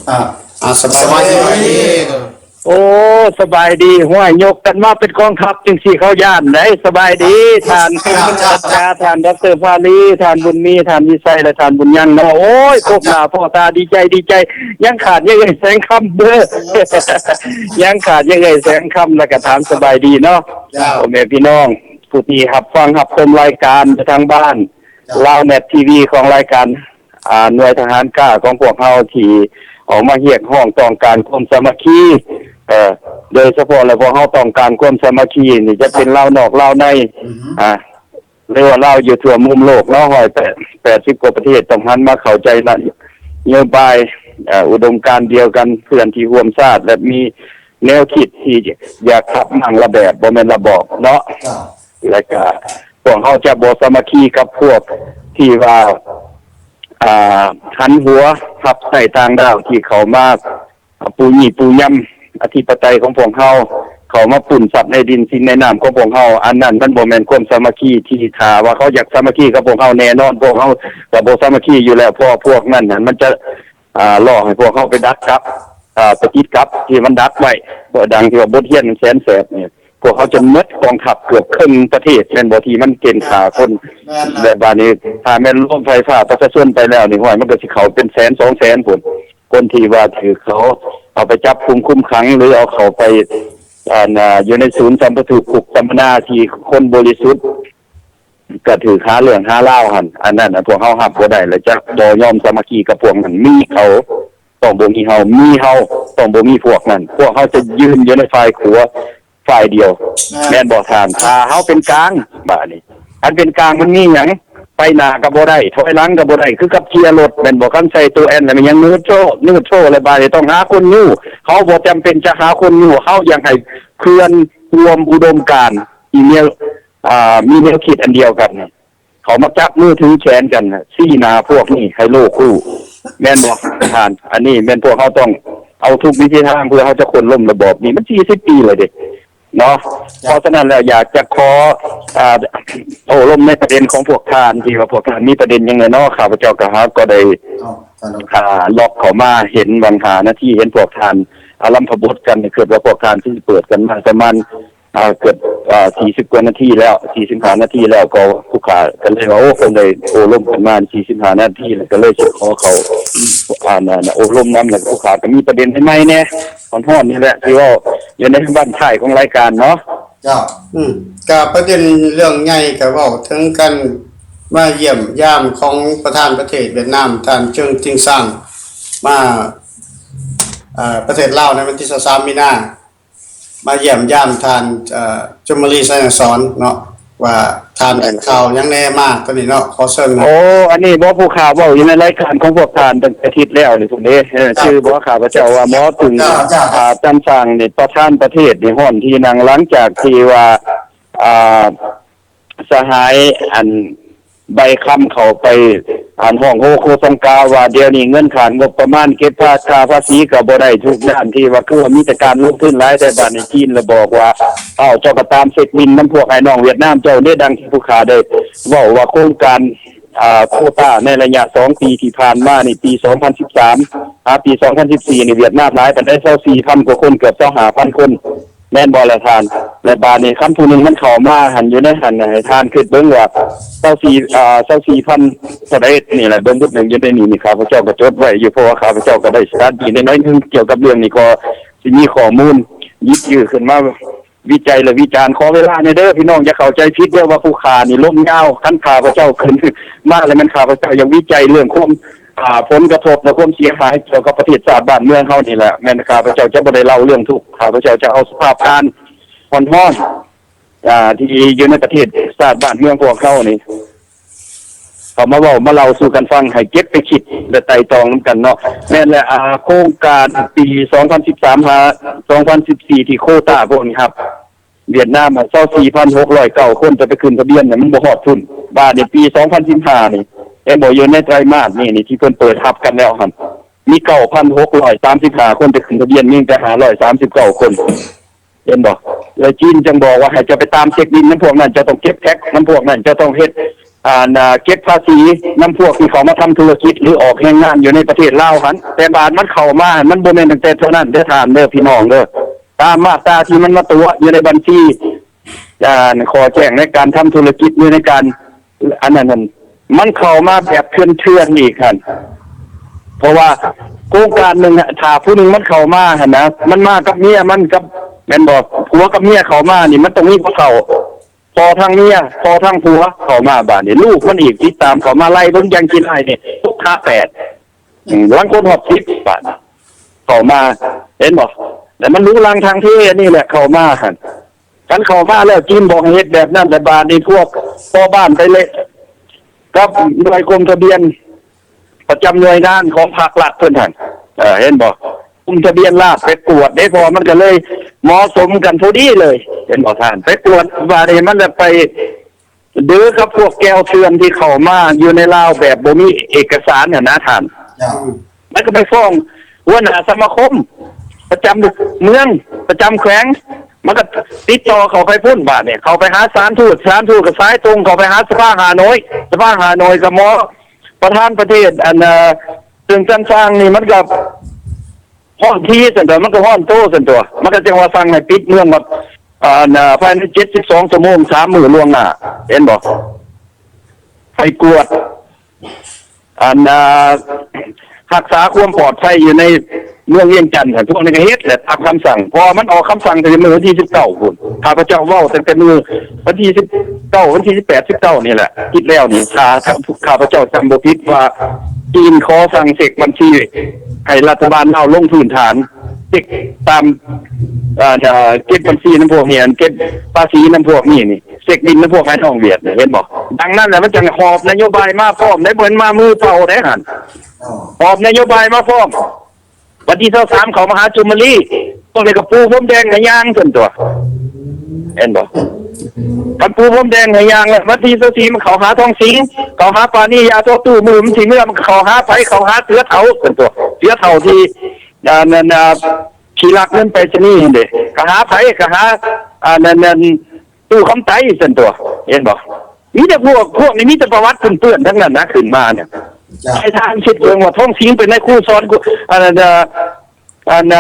ອ່າ ອ່າ ສະບາຍດີ ສະບາຍດີ ໂອ້ ສະບາຍດີ ຫ້ວຍ ຍົກກັນມາເປັນກອງທັບຈັ່ງຊີ້ ເຂົາຢ້ານໃດ໋ ສະບາຍດີ ທ່ານ ເຈົ້າ ເຈົ້າ ສັດຈາ ເຈົ້າ ທ່ານ ດຣ. ພາລີ ທ່ານບຸນມີ ທ່ານວິໄຊ ແລະ ທ່ານບຸນຍັງເນາະ ໂອ້ຍ ພົບໜ້າພໍ້ຕາ ດີໃຈ ດີໃຈ ຍັງຂາດຍາເອື້ອຍແສງຄຳເດີ ຍັງຂາດຍາເອື້ອຍແສງຄຳ ແລ້ວກໍຖາມສະບາຍດີເນາະ ເຈົ້າ ພໍ່ແມ່ພີ່ນ້ອງ ຜູ້ທີ່ຮັບຟັງຮັບຊົມລາຍການຢູ່ທາງບ້ານ ເຈົ້າ ລາວແມັດທີວີ ຂອງລາຍການ ອ່າ ໜ່ວຍທະຫານກ້າຂອງພວກເຮົາທີ່ອອກມາຮຽກຮ້ອງຕ້ອງການຄວາມສາມັກຄີ ເອີ ໂດຍສະເພາະແລ້ວພວກເຮົາຕ້ອງການຄວາມສາມັກຄີນີ້ ຈະເປັນລາວນອກລາວໃນ ອືຮຶ ອ່າ ຫຼືວ່າລາວຢູ່ທົ່ວມຸມໂລກເນາະ ຮ້ອຍແປດ ແປດສິບກວ່າປະເທດ ຕ້ອງຫັນມາເຂົ້າໃຈນະໂຍບາຍ ເອີ ອຸດົມການດຽວກັນ ເພື່ອນທີ່ຮ່ວມຊາດ ແລະ ມີແນວຄິດທີ່ຢາກຂັບມ້າງລະແບບ ບໍ່ແມ່ນລະບອບເນາະ ເຈົ້າ ແລະກະພວກເຮົາຈະບໍ່ສາມັກຄີກັບພວກທີ່ວ່າ ອ່າ ຫັນຫົວຮັບໃຊ້ຕ່າງດ້າວທີ່ເຂົ້າມາປູຫຍິ່ປູຢຳອະທິປະໄຕຂອງພວກເຮົາ ເຂົ້າມາປຸ້ນຊັບໃນດິນສິນໃນນ້ຳຂອງພວກເຮົາ. ອັນນັ້ນມັນບໍ່ແມ່ນຄວາມສາມັກຄີທີ່ ຖ້າວ່າເຂົາຢາກສາມັກຄີກັບພວກເຮົາ ແນ່ນອນພວກເຮົາກໍບໍ່ສາມັກຄີຢູ່ແລ້ວ ເພາະພວກນັ້ນຫັ້ນມັນຈະ ອ່າ ຫຼອກໃຫ້ພວກເຮົາໄປດັກກັບ ອ່າ ໄປຕິດກັບທີ່ມັນດັກໄວ້ ດັ່ງທີ່ວ່າບົດຮຽນແສນແສບນີ້ ພວກເຂົາຈົນໝົດກອງທັບເກືອບເຄິ່ງປະເທດ ແມ່ນບໍ່ ທີ່ມັນເກນຂ້າຄົນ. ແມ່ນໆ ແລ້ວບາດນີ້ ຖ້າແມ່ນລວມໄຟຟ້າປະຊາຊົນໄປແລ້ວນີ້ ຫ້ວຍ ມັນກໍຊິເຂົ້າເປັນແສນສອງແສນພຸ້ນ ຄົນທີ່ວ່າຖືກເຂົາເອົາໄປຈັບກຸມຄຸມຂັງ ຫຼືເອົາເຂົ້າໄປ ອັນ ຢູ່ໃນສູນສຳປະທຸກຄຸກສຳມະນາທີ່ຄົນບໍລິສຸດ ກໍຖືກຫາເລື່ອງຫາລາວຫັ້ນ ອັນນັ້ນນະ ພວກເຮົາຮັບບໍ່ໄດ້ ແລະຈະບໍ່ຍອມສາມັກຄີກັບພວກນັ້ນ. ມີເຂົາຕ້ອງບໍ່ມີເຮົາ ມີເຮົາຕ້ອງບໍ່ມີພວກນັ້ນ. ພວກເຮົາຈະຢືນຢູ່ໃນຝ່າຍຂົວຝ່າຍດຽວ ແມ່ນບໍ່ທ່ານ? ຖ້າເຮົາເປັນກາງ ບາດນີ້ ຄັນເປັນກາງມັນມີຫຍັງ? ໄປໜ້າກໍບໍ່ໄດ້ ຖອຍຫຼັງກໍບໍ່ໄດ້ ຄືກັບເກຍລົດ ແມ່ນບໍ່? ຄັນໃສ່ໂຕແອນແລ້ວ ແມ່ນຫຍັງ ນີວໂຕຣ ນີວໂຕຣ ແລ້ວບາດນີ້ຕ້ອງຫາຄົນຍູ້. ເຮົາບໍ່ຈຳເປັນຈະຫາຄົນຍູ້ ເຮົາຢາກໃຫ້ເພື່ອນຮ່ວມອຸດົມການທີ່ມີ ອ່າ ມີແນວຄິດອັນດຽວກັນ ເຂົາມາຈັບມືຖືແຂນກັນ ຊີ້ໜ້າພວກນີ້ໃຫ້ໂລກຮູ້ ແມ່ນບໍ່ທ່ານ? ອັນນີ້ແມ່ນພວກເຮົາຕ້ອງເອົາທຸກວິທີທາງ ເພື່ອເຮົາຈະໂຄ່ນລົ້ມລະບອບນີ້ ມັນສີ່ສິບປີແລ້ວເດ້ເນາະ. ເຈົ້າ ເພາະສະນັ້ນແລ້ວ ຢາກຈະຂໍ ອ່າ ໂອ້ລົມໃນປະເດັນຂອງພວກທ່ານ ທີ່ວ່າພວກທ່ານມີປະເດັນຫຍັງແດ່ເນາະ? ຂ້າພະເຈົ້າກໍຫາກໍໄດ້ ເຈົ້າ ອ່າ ລັອກເຂົ້າມາເຫັນຫວ່າງຫ້ານາທີ ເຫັນພວກທ່ານອາລຳພະບົດກັນ ຄິດວ່າພວກທ່ານຊິເປີດກັນມາປະມານ ອ່າ ເກືອບ ອ່າ ສີ່ສິບກວ່ານາທີແລ້ວ ສີ່ສິບຫ້ານາທີແລ້ວ ກໍຜູ້ຂ້າກໍເລີຍວ່າ ໂອ້ ຄົນໄດ້ໂອ້ລົມກັນມາສີ່ສິບຫ້ານາທີແລ້ວ ກໍເລີຍຊິຂໍເຂົ້າ ອັນ ອັນ ໂອ້ລົມນຳ. ແລ້ວຜູ້ຂ້າກໍມີປະເດັນໃໝ່ໆແດ່ ຮ້ອນໆນີ້ແຫຼະ ທີ່ເວົ້າຢູ່ໃນບັ້ນທ້າຍຂອງລາຍການເນາະ. ເຈົ້າ ອືມ ກໍປະເດັນເລື່ອງໃຫຍ່ກໍເວົ້າເຖິງການມາຢ້ຽມຢາມຂອງປະທານປະເທດຫວຽດນາມ ທ່ານ ເຈີງ ຈິງຊາງ ມາ ເອີ ປະເທດລາວໃນວັນທີຊາວສາມມີນາ ມາຢ້ຽມຢາມທ່ານ ເອີ ຈຸມມະລີ ໄຊຍະສອນເນາະ ວ່າທ່ານໄດ້ຂ່າວຫຍັງແດ່ມາຕອນນີ້ເນາະ ຂໍເຊີນ. ໂອ້ ອັນນີ້ບໍ່ ຜູ້ຂ້າເວົ້າຢູ່ໃນລາຍການຂອງພວກທ່ານຕັ້ງແຕ່ທິດແລ້ວນີ້ພຸ້ນເດ້ ເອີ ເຈົ້າ ຊື່ບໍ່ ຂ້າພະເຈົ້າວ່າໝໍຕຶງ ເຈົ້າ ເຈົ້າ ອ່າ ຈັນຊາງນີ້ ປະທານປະເທດນີ້ ຮ້ອນທີ່ນັ່ງ ຫຼັງຈາກທີ່ວ່າ ອ່າ ສະຫາຍ ອັນ ໃບຄຳເຂົ້າໄປ ອັນ ຮ້ອງໂຮໂຄສັງກາວ່າ ດຽວນີ້ເງິນຂາດງົບປະມານເກັບພາ ຄ່າພາສີກໍບໍ່ໄດ້ ທຸກດ້ານທີ່ວ່າ ຄືວ່າມີແຕ່ການລົງທຶນຫຼາຍ ແຕ່ບາດນີ້ຈີນລະບອກວ່າ ເອົ້າ ເຈົ້າກໍຕາມເຊັກບິນນຳພວກອ້າຍນ້ອງຫວຽດນາມເຈົ້າເດ້ ດັ່ງທີ່ຜູ້ຂ້າໄດ້ເວົ້າວ່າ ໂຄງການ ອ່າ ໂຄຕາໃນໄລຍະສອງປີທີ່ຜ່ານມານີ້ ປີສອງພັນສິບສາມຫາປີສອງພັນສິບສີ່ນີ້ ຫວຽດນາມຫຼາຍປານໃດ? ຊາວສີ່ພັນກວ່າຄົນ ເກືອບຊາວຫ້າພັນຄົນ. ແມ່ນບໍ່ລະທ່ານ? ແລະບາດນີ້ ຄັນຜູ້ໜຶ່ງມັນເຂົ້າມາຫັ້ນ ຢູ່ໃນຫັ້ນ ໃຫ້ທ່ານຄິດເບິ່ງວ່າ ຊາວສີ່ ອ່າ ຊາວສີ່ພັນເທົ່າໃດນີ້ແຫຼະ ເບິ່ງບຸດໜຶ່ງຢູ່ໃນນີ້ ນີ້ຂ້າພະເຈົ້າກໍຈົດໄວ້ຢູ່ ເພາະວ່າຂ້າພະເຈົ້າກໍໄດ້ສະຖານທີ່ໜ້ອຍໜຶ່ງກ່ຽວກັບເລື່ອງນີ້ ກໍຊິມີຂໍ້ມູນຢິບຢືຂຶ້ນມາວິໄຈ ແລະ ວິຈານ. ຂໍເວລາແດ່ເດີພີ່ນ້ອງ ຢ່າເຂົ້າໃຈຜິດເດີວ່າຜູ້ຂ້ານີ້ລົມຍາວ. ຄັນຂ້າພະເຈົ້າຂຶ້ນມາແລ້ວ ແມ່ນຂ້າພະເຈົ້າຢາກວິໄຈເລື່ອງຄວາມ ອ່າ ຜົນກະທົບ ແລະ ຄວາມເສຍຫາຍກ່ຽວກັບປະເທດຊາດບ້ານເມືອງເຮົານີ້ແຫຼະ ແມ່ນຂ້າພະເຈົ້າຈະບໍ່ໄດ້ເລົ່າເລື່ອງທຸກ ຂ້າພະເຈົ້າຈະເອົາສະພາບການຮ້ອນໆ ອ່າ ທີ່ຢູ່ໃນປະເທດຊາດບ້ານເມືອງພວກເຮົານີ້ ເອົາມາເວົ້າມາເລົ່າສູ່ກັນຟັງ ໃຫ້ເກັບໄປຄິດ ແລະ ໄຕ່ຕອງນຳກັນເນາະ. ແມ່ນແຫຼະ ອ່າ ໂຄງການປີສອງພັນສິບສາມຫາສອງພັນສິບສີ່ ທີ່ໂຄຕາພວກນີ້ຮັບ ຫວຽດນາມ ຊາວສີ່ພັນຫົກຮ້ອຍເກົ້າຄົນ ຈະໄປຂຶ້ນທະບຽນ ມັນບໍ່ຮອດພຸ້ນ. ບາດນີ້ປີສອງພັນສິບຫ້ານີ້ ເຫັນບໍ່ ຢູ່ໃນໄຕຣມາດນີ້ ນີ້ທີ່ເພິ່ນເປີດຮັບກັນແລ້ວຫັ້ນ ມີເກົ້າພັນຫົກຮ້ອຍສາມສິບຫ້າຄົນໄປຂຶ້ນທະບຽນ ມີແຕ່ຫ້າຮ້ອຍສາມສິບເກົ້າຄົນ ເຫັນບໍ່? ແລ້ວຈີນຈຶ່ງບອກວ່າໃຫ້ເຈົ້າໄປຕາມເຊັກບິນນຳພວກນັ້ນ ເຈົ້າຕ້ອງເກັບແທັກນຳພວກນັ້ນ ເຈົ້າຕ້ອງເຮັດ ອ່າ ນະ ເກັບພາສີນຳພວກທີ່ເຂົ້າມາທຳທຸລະກິດ ຫຼື ອອກແຮງງານຢູ່ໃນປະເທດລາວຫັ້ນ. ແຕ່ບາດມັນເຂົ້າມາຫັ້ນ ມັນບໍ່ແມ່ນຕັ້ງແຕ່ເທົ່ານັ້ນເດີທ່ານເດີ ພີ່ນ້ອງເດີ. ຕາມມາດຕາທີ່ມັນມາຕົວະຢູ່ໃນບັນຊີ ອ່າ ຂໍ້ແຈ້ງໃນການທຳທຸລະກິດ ຫຼື ໃນການ ອັນນັ້ນຫັ້ນ ມັນເຂົ້າມາແບບເຖື່ອນໆອີກຫັ້ນ ເພາະວ່າໂຄງການໜຶ່ງ ຖ້າຜູ້ໜຶ່ງມັນເຂົ້າມາຫັ້ນນະ ມັນມາກັບເມຍມັນ ກັບ ແມ່ນບໍ່? ຜົວກັບເມຍເຂົ້າມານີ້ ມັນຕ້ອງມີຜູ້ເຖົ້າ ພໍ່ທັງເມຍ ພໍ່ທັງຜົວເຂົ້າມາ. ບາດນີ້ລູກມັນອີກຕິດຕາມເຂົ້າມາ ໄລ່ເບິ່ງຢ່າງຂີ້ຮ້າຍນີ້ ຫົກຫາແປດ ອືມ ລາງຄົນຮອດສິບ ບາດເຂົ້າມາ ເຫັນບໍ່? ແລ້ວມັນລຸລັງທາງເພ ອັນນີ້ແຫຼະເຂົ້າມາຫັ້ນ. ຄັນເຂົ້າມາແລ້ວ ຈີນບອກໃຫ້ເຮັດແບບນັ້ນ ແລ້ວບາດນີ້ພວກພໍ່ບ້ານໄປເລະກັບໜ່ວຍກົມທະບຽນປະຈຳໜ່ວຍງານຂອງພາກລັດເພິ່ນຫັ້ນ ເອີ ເຫັນບໍ່? ກົມທະບຽນລາດໄປກວດເດ້ ເພາະວ່າມັນກໍເລີຍເໝາະສົມກັນພໍດີເລີຍ ເຫັນບໍ່ທ່ານ? ໄປກວດ ບາດນີ້ມັນລະໄປ ຫຼືກັບພວກແກວເຖື່ອນທີ່ເຂົ້າມາຢູ່ໃນລາວແບບບໍ່ມີເອກະສານຫັ້ນນະທ່ານ ເຈົ້າ ແລ້ວກໍໄປຟ້ອງຫົວໜ້າສະມາຄົມປະຈຳເມືອງ ປະຈຳແຂວງ ມັນກໍຕິດຕໍ່ເຂົ້າໄປພຸ້ນ. ບາດນີ້ເຂົ້າໄປຫາສະຖານທູດ ສະຖານທູດກໍສາຍຕົງເຂົ້າໄປຫາສະພາຮ່າໂນ້ຍ ສະພາຮ່າໂນ້ຍກໍໝໍປະທານປະເທດ ອັນ ເອີ ເຊິ່ງຈັ່ງຊ່າງນີ້ ມັນກໍ ຮ້ອນທີຊັ້ນຕົວະ ມັນກໍຮ້ອນໂຕຊັ້ນຕົວະ ມັນກໍຈັ່ງວ່າສັ່ງໃຫ້ປິດເມືອງ ວ່າ ອັນ ອ່າ ພາຍໃນເຈັດສິບສອງຊົ່ວໂມງ ສາມມື້ລ່ວງໜ້າ ເຫັນບໍ່? ໃຫ້ກວດ ອັນ ອ່າ ຮັກສາຄວາມປອດໄພຢູ່ໃນເມືອງວຽງຈັນ ພວກນີ້ກໍເຮັດແຫຼະຕາມຄຳສັ່ງ ເພາະວ່າມັນອອກຄຳສັ່ງຕັ້ງແຕ່ມື້ວັນທີສິບເກົ້າພຸ້ນ. ຂ້າພະເຈົ້າເວົ້າຕັ້ງແຕ່ມື້ວັນທີສິບເກົ້າ ວັນທີສິບແປດ ສິບເກົ້ານີ້ແຫຼະ ທິດແລ້ວນີ້ ຖ້າ ຖ້າຂ້າພະເຈົ້າຈຳບໍ່ຜິດວ່າ ຈີນຂໍສັ່ງເຊັກບັນຊີໃຫ້ລັດຖະບານລາວລົງພື້ນຖານ ເຊັກຕາມ ເອີ ເກັບບັນຊີນຳພວກນີ້ ອັນເກັບພາສີນຳພວກນີ້ນີ້ ເຊັກບິນນຳພວກອ້າຍນ້ອງຫວຽດນີ້ ເຫັນບໍ່? ດັ່ງນັ້ນແຫຼະ ມັນຈັ່ງຫອບນະໂຍບາຍມາພ້ອມໄດ໋ ບໍ່ແມ່ນມາມືເປົ່າໄດ໋ຫັ້ນ ຫອບນະໂຍບາຍມາພ້ອມ. ວັນທີຊາວສາມເຂົາມາຫາຈຸມມະລີ ພວກນີ້ກໍປູພົມແດງໃຫ້ຍ່າງຊັ້ນຕົວະ ເຫັນບໍ່? ຄັນປູພົມແດງໃຫ້ຍ່າງແລ້ວ ວັນທີຊາວສີ່ມັນເຂົ້າຫາທອງສິງ ເຂົ້າຫາປານີ ຢາໂທຕູ້ ມື້ມັນຊິເມືອ ມັນກໍເຂົ້າຫາໃຜ? ເຂົ້າຫາເສືອເຖົ້າຊັ້ນຕົວະ ເສືອເຖົ້າທີ່ ອັນນັ້ນ ອ່າ ຂີ້ລັກເງິນໄປສະນີຫັ້ນເດ ກໍຫາໃຜ? ກໍຫາ ອັນນັ້ນ ຕູ້ຄຳໄຕຊັ້ນຕົວະ ເຫັນບໍ່? ມີແຕ່ພວກ ພວກນີ້ມີແຕ່ປະຫວັດເປື້ອນໆ ທັງນັ້ນນະ ຂຶ້ນມານີ້. ເຈົ້າ. ໃຫ້ທ່ານຄິດເບິ່ງວ່າທອງສິງເປັນນາຍຄູສອນ ອັນນັ້ນ ອັນ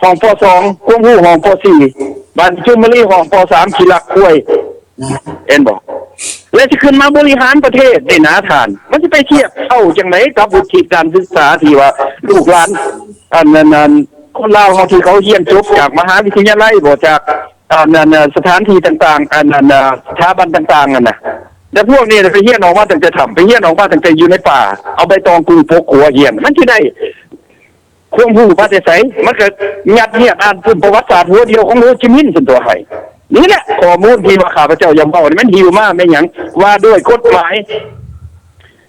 ຫ້ອງ ປໍສອງ ຄວາມຮູ້ຫ້ອງ ປໍສີ່ ບາດຈຸມມະລີຫ້ອງ ປໍສາມ ຂີ້ລັກຄວາຍ ອືມ ເຫັນບໍ່? ແລະຊິຂຶ້ນມາບໍລິຫານປະເທດນີ້ນະທ່ານ ມັນຊິໄປທຽບເທົ່າຈັ່ງໃດກັບວຸດທິການສຶກສາທີ່ວ່າລູກຫຼານ ອັນນັ້ນ ອັນ ຄົນລາວເຮົາທີ່ເຂົາຮຽນຈົບຈາກມະຫາວິທະຍາໄລບໍ ຈາກ ອັນນັ້ນ ສະຖານທີ່ຕ່າງໆ ອັນນັ້ນ ສະຖາບັນຕ່າງໆ ຫັ້ນນະ ແຕ່ພວກນີ້ໄປຮຽນອອກມາຕັ້ງແຕ່ຖ້ຳ ໄປຮຽນອອກມາຕັ້ງແຕ່ຢູ່ໃນປ່າ ເອົາໃບຕອງກຸງປົກຫົວຮຽນ ມັນຊິໄດ້ຄວາມຮູ້ມາແຕ່ໃສ? ມັນກໍຍັດຮຽນອ່ານປຶ້ມປະຫວັດສາດຫົວດຽວຂອງໂຮຈິມິນຊັ້ນຕົວະໃຫ້. ນີ້ແຫຼະຂໍ້ມູນທີ່ວ່າຂ້າພະເຈົ້າຢາກເວົ້ານີ້ ມັນຫິວມາແມ່ນຫຍັງ? ວ່າດ້ວຍກົດໝາຍ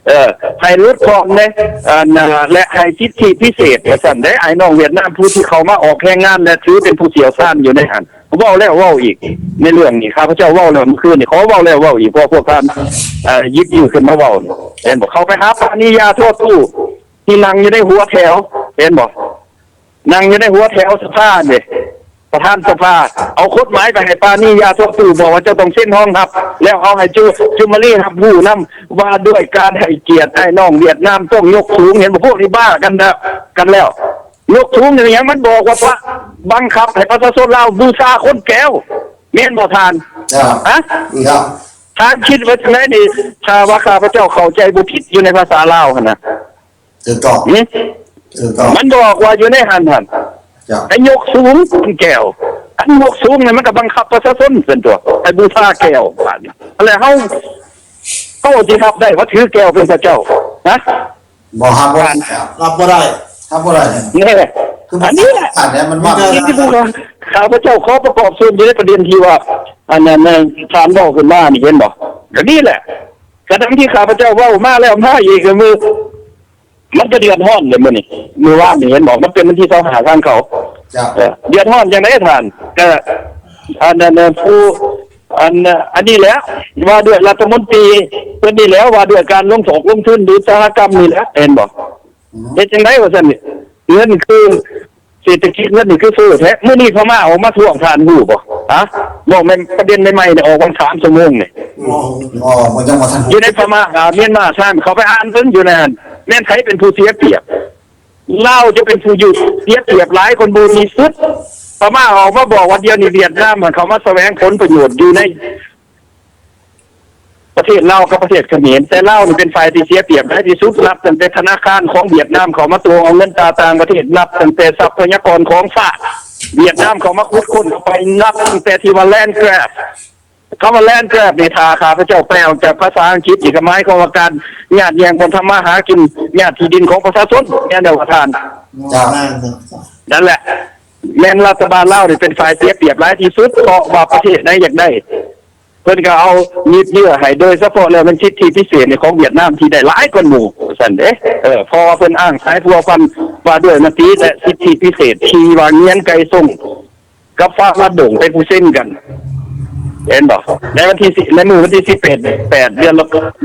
ເອີ ໃຫ້ຫຼຸດຜ່ອນເດ້ ອັນ ແລະ ໃຫ້ສິດທິພິເສດວ່າຊັ້ນເດ້ ອ້າຍນ້ອງຫວຽດນາມຜູ້ທີ່ເຂົ້າມາອອກແຮງງານ ແລະ ຖືເປັນຜູ້ຊ່ຽວຊານຢູ່ໃນຫັ້ນ ເວົ້າແລ້ວເວົ້າອີກ ໃນເລື່ອງນີ້ ຂ້າພະເຈົ້າເວົ້າແລ້ວມື້ຄືນນີ້ ຂໍເວົ້າແລ້ວເວົ້າອີກ ເພາະພວກທ່ານ ເອີ ຢິບຢືຂຶ້ນມາເວົ້າ ເຫັນບໍ່? ເຂົ້າໄປຫາປານີ ຢາໂທຕູ້ ທີ່ນັ່ງຢູ່ໃນຫົວແຖວ ເຫັນບໍ່? ນັ່ງຢູ່ໃນຫົວແຖວສະພາເດ້ ປະທານສະພາ ເອົາກົດໝາຍໄປໃຫ້ປານີ ຢາໂທຕູ້ ບອກວ່າເຈົ້າຕ້ອງເຊັນຮອງຮັບ ແລ້ວເອົາໃຫ້ຈຸ ຈຸມມະລີຮັບຮູ້ນຳ ວ່າດ້ວຍການໃຫ້ກຽດອ້າຍນ້ອງຫວຽດນາມຕ້ອງຍົກສູງ ເຫັນບໍ່? ພວກນີ້ບ້າກັນແລ້ວ ກັນແລ້ວ ຍົກສູງນີ້ຫຍັງ? ມັນບອກວ່າ ບັງຄັບໃຫ້ປະຊາຊົນລາວບູຊາຄົນແກວ ແມ່ນບໍ່ທ່ານ? ເຈົ້າ. ຮະ? ເຈົ້າ. ທ່ານຄິດວ່າຈັ່ງໃດນີ້? ຖ້າວ່າຂ້າພະເຈົ້າເຂົ້າໃຈບໍ່ຜິດຢູ່ໃນພາສາລາວຫັ້ນນະ ຖືກຕ້ອງ ຫຶ? ຖືກຕ້ອງ ມັນບອກວ່າຢູ່ໃນຫັ້ນຫັ້ນ ເຈົ້າ ໃຫ້ຍົກສູງເປັນແກ້ວ ອັນຍົກສູງນີ້ມັນກໍບັງຄັບປະຊາຊົນເປັນຕົວະ ໃຫ້ບູຊາແກ້ວ ບາດນີ້ ແລ້ວເຮົາ ເຮົາຊິຮັບໄດ້ວ່າຖືແກ້ວເປັນພະເຈົ້າ ຮະ? ບໍ່ ຮັບບໍ່ໄດ້ ຮັບບໍ່ໄດ້ ຮັບບໍ່ໄດ້ ແນ່ ຄື ອັນນີ້ແຫຼະ ອັນນີ້ມັນວ່າ ທີ່ ທີ່ ທີ່ ຂ້າພະເຈົ້າຂໍປະກອບສ່ວນຢູ່ໃນປະເດັນທີ່ວ່າ ອັນນັ້ນ ທ່ານເວົ້າຂຶ້ນມານີ້ ເຫັນບໍ່? ກໍນີ້ແຫຼະ ກະດັ່ງທີ່ຂ້າພະເຈົ້າເວົ້າມາແລ້ວມາອີກ ກໍຄື ມັນກໍເດືອດຮ້ອນເດ້ມື້ນີ້ ມື້ວານນີ້ເຫັນບໍ່ ມັນເປັນວັນທີຊາວຫ້າທາງເຂົາ ເຈົ້າ ເອີ ເດືອດຮ້ອນຈັ່ງໃດທ່ານ? ກໍ ອັນນັ້ນ ຜູ້ ອັນ ອັນນີ້ແຫຼະ ວ່າດ້ວຍລັດຖະມົນຕີເພິ່ນນີ້ແຫຼະ ວ່າດ້ວຍການລົງທຸນ ລົງທຶນ ຫຼື ອຸດສາຫະກຳນີ້ແຫຼະ ເຫັນບໍ່? ອືມ ເຮັດຈັ່ງໃດວ່າຊັ້ນ ເງິນຄື ເສດຖະກິດເງິນນີ້ຄືເຟີ້ແທ້ ມື້ນີ້ພະມ້າອອກມາທວງ ທ່ານຮູ້ບໍ່? ຮະ? ເວົ້າແມ່ນປະເດັນໃໝ່ໆນີ້ ອອກວັນສາມຊົ່ວໂມງນີ້ ບໍ່ ບໍ່ ຍັງບໍ່ທັນຮູ້ ຢູ່ໃນພະມ້າ ອາ ມຽນມາ ທ່ານເຂົ້າໄປອ່ານເບິ່ງຢູ່ໃນຫັ້ນ ແມ່ນໃຜເປັນຜູ້ເສຍປຽບ? ລາວຈະເປັນຜູ້ຢູ່ເສຍປຽບຫຼາຍຄົນບໍລິສຸດ ພະມ້າອອກມາບອກວ່າ ດຽວນີ້ຫວຽດນາມຫັ້ນເຂົ້າມາສະແຫວງຜົນປະໂຫຍດຢູ່ໃນ ປະເທດລາວກັບປະເທດຂະເໝນ ແຕ່ລາວນີ້ເປັນຝ່າຍທີ່ເສຍປຽບຫຼາຍທີ່ສຸດ ນັບຕັ້ງແຕ່ທະນາຄານຂອງຫວຽດນາມເຂົ້າມາຕົວະເອົາເງິນຕາຕ່າງປະເທດ ນັບຕັ້ງແຕ່ຊັບພະຍາກອນຂອງຊາດຫວຽດນາມເຂົ້າມາຂຸດຄົ້ນເຂົ້າໄປ ນັບຕັ້ງແຕ່ທີ່ວ່າ land grab ຄຳວ່າ land grab ນີ້ ຖ້າຂ້າພະເຈົ້າແປອອກຈາກພາສາອັງກິດນີ້ ກໍໝາຍຄວາມວ່າການຍາດແຍ່ງບ່ອນທຳມາຫາກິນ ຍາດທີ່ດິນຂອງປະຊາຊົນ ແມ່ນແລ້ວວ່າທ່ານ ເຈົ້າ ນັ້ນແຫຼະ ແມ່ນລັດຖະບານລາວນີ້ເປັນຝ່າຍເສຍປຽບຫຼາຍທີ່ສຸດ ເພາະວ່າປະເທດໃດຢາກໄດ້ ເພິ່ນກໍເອົາຍືດເຍື້ອໃຫ້ ໂດຍສະເພາະແລ້ວແມ່ນສິດທິພິເສດນີ້ຂອງຫວຽດນາມທີ່ໄດ້ຫຼາຍກວ່າໝູ່ ວ່າຊັ້ນເດ້ ເອີ ເພາະວ່າເພິ່ນອ້າງສາຍພົວພັນວ່າດ້ວຍມະຕິ ແລະ ສິດທິພິເສດທີ່ວ່າງຽນໄກຊົງກັບຟ້າມາດົງເປັນຜູ້ເຊັນກັນ ເຫັນບໍ່? ໃນວັນທີສິບ ໃນມື້ວັນທີສິບແປດ ແປດ ເດືອນ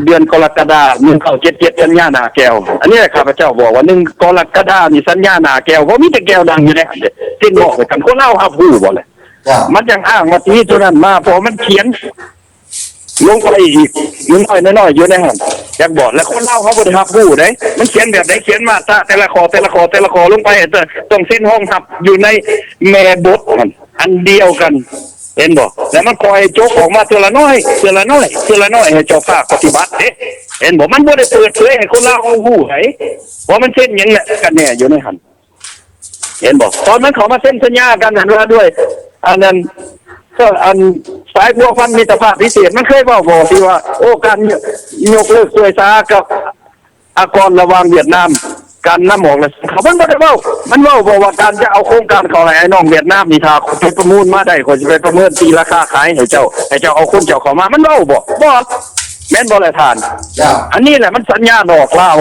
ເດືອນກໍລະກະດາ ໜຶ່ງເກົ້າເຈັດເຈັດ ສັນຍາໜ້າແກ້ວ ອັນນີ້ແຫຼະ ຂ້າພະເຈົ້າບອກວ່າ ໜຶ່ງກໍລະກະດານີ້ສັນຍາໜ້າແກ້ວ ເພາະມີແຕ່ແກ້ວດັງຢູ່ໃນຫັ້ນເດ້ ເຊັນມອບໃຫ້ກັນ ຄົນລາວຮັບຮູ້ບໍ່ລະ? ເຈົ້າ ມັນຈັ່ງອ້າງມະຕິຕົວນັ້ນມາ ເພາະມັນຂຽນລົງໄປອີກ ນ້ອຍໆ ນ້ອຍໆ ຢູ່ໃນຫັ້ນ ຈັກບໍ່ ແລະ ຄົນລາວເຮົາບໍ່ໄດ້ຮັບຮູ້ເດ້ ມັນຂຽນແບບໃດ ຂຽນມາດຕາແຕ່ລະຂໍ້ ແຕ່ລະຂໍ້ ແຕ່ລະຂໍ້ລົງໄປ ຕ້ອງເຊັນຮອງຮັບຢູ່ໃນແມ່ບົດຫັ້ນ ອັນດຽວກັນ ເຫັນບໍ່? ແລ້ວມັນຄ່ອຍຈົກອອກມາເທື່ອລະໜ້ອຍ ເທື່ອລະໜ້ອຍ ເທື່ອລະໜ້ອຍ ໃຫ້ເຈົ້າພາກປະຕິບັດເດ້. ເຫັນບໍ່? ມັນບໍ່ໄດ້ເປີດເຜີຍໃຫ້ຄົນລາວເຮົາຮູ້ໃດ ວ່າມັນເຊັນຫຍັງແຫຼະກັນແນ່ຢູ່ໃນຫັ້ນ. ເຫັນບໍ່? ຕອນມັນເຂົ້າມາເຊັນສັນຍາກັນຫັ້ນວ່າດ້ວຍ ອັນນັ້ນ ກໍອັນສາຍພົວພັນມິດຕະພາບພິເສດ ມັນເຄີຍເວົ້າບໍ່ ທີ່ວ່າ ໂອ້ ການຍົກເລີກສວຍສາກັບອາກອນລະຫວ່າງຫວຽດນາມ ການນຳອອກລະ ເຂົາ ມັນບໍ່ໄດ້ເວົ້າ. ມັນເວົ້າບໍ່ວ່າການຈະເອົາໂຄງການເຂົ້າໃຫ້ອ້າຍນ້ອງຫວຽດນາມນີ້ ຖ້າຂ້ອຍໄປປະມູນມາໄດ້ ຂ້ອຍຊິໄປປະເມີນຕີລາຄາຂາຍໃຫ້ເຈົ້າ ໃຫ້ເຈົ້າເອົາຄົນເຈົ້າເຂົ້າມາ. ມັນເວົ້າບໍ່? ບໍ່. ແມ່ນບໍ່ລະທ່ານ? ເຈົ້າ. ອັນນີ້ແຫຼະມັນສັນຍາຫຼອກລາວ.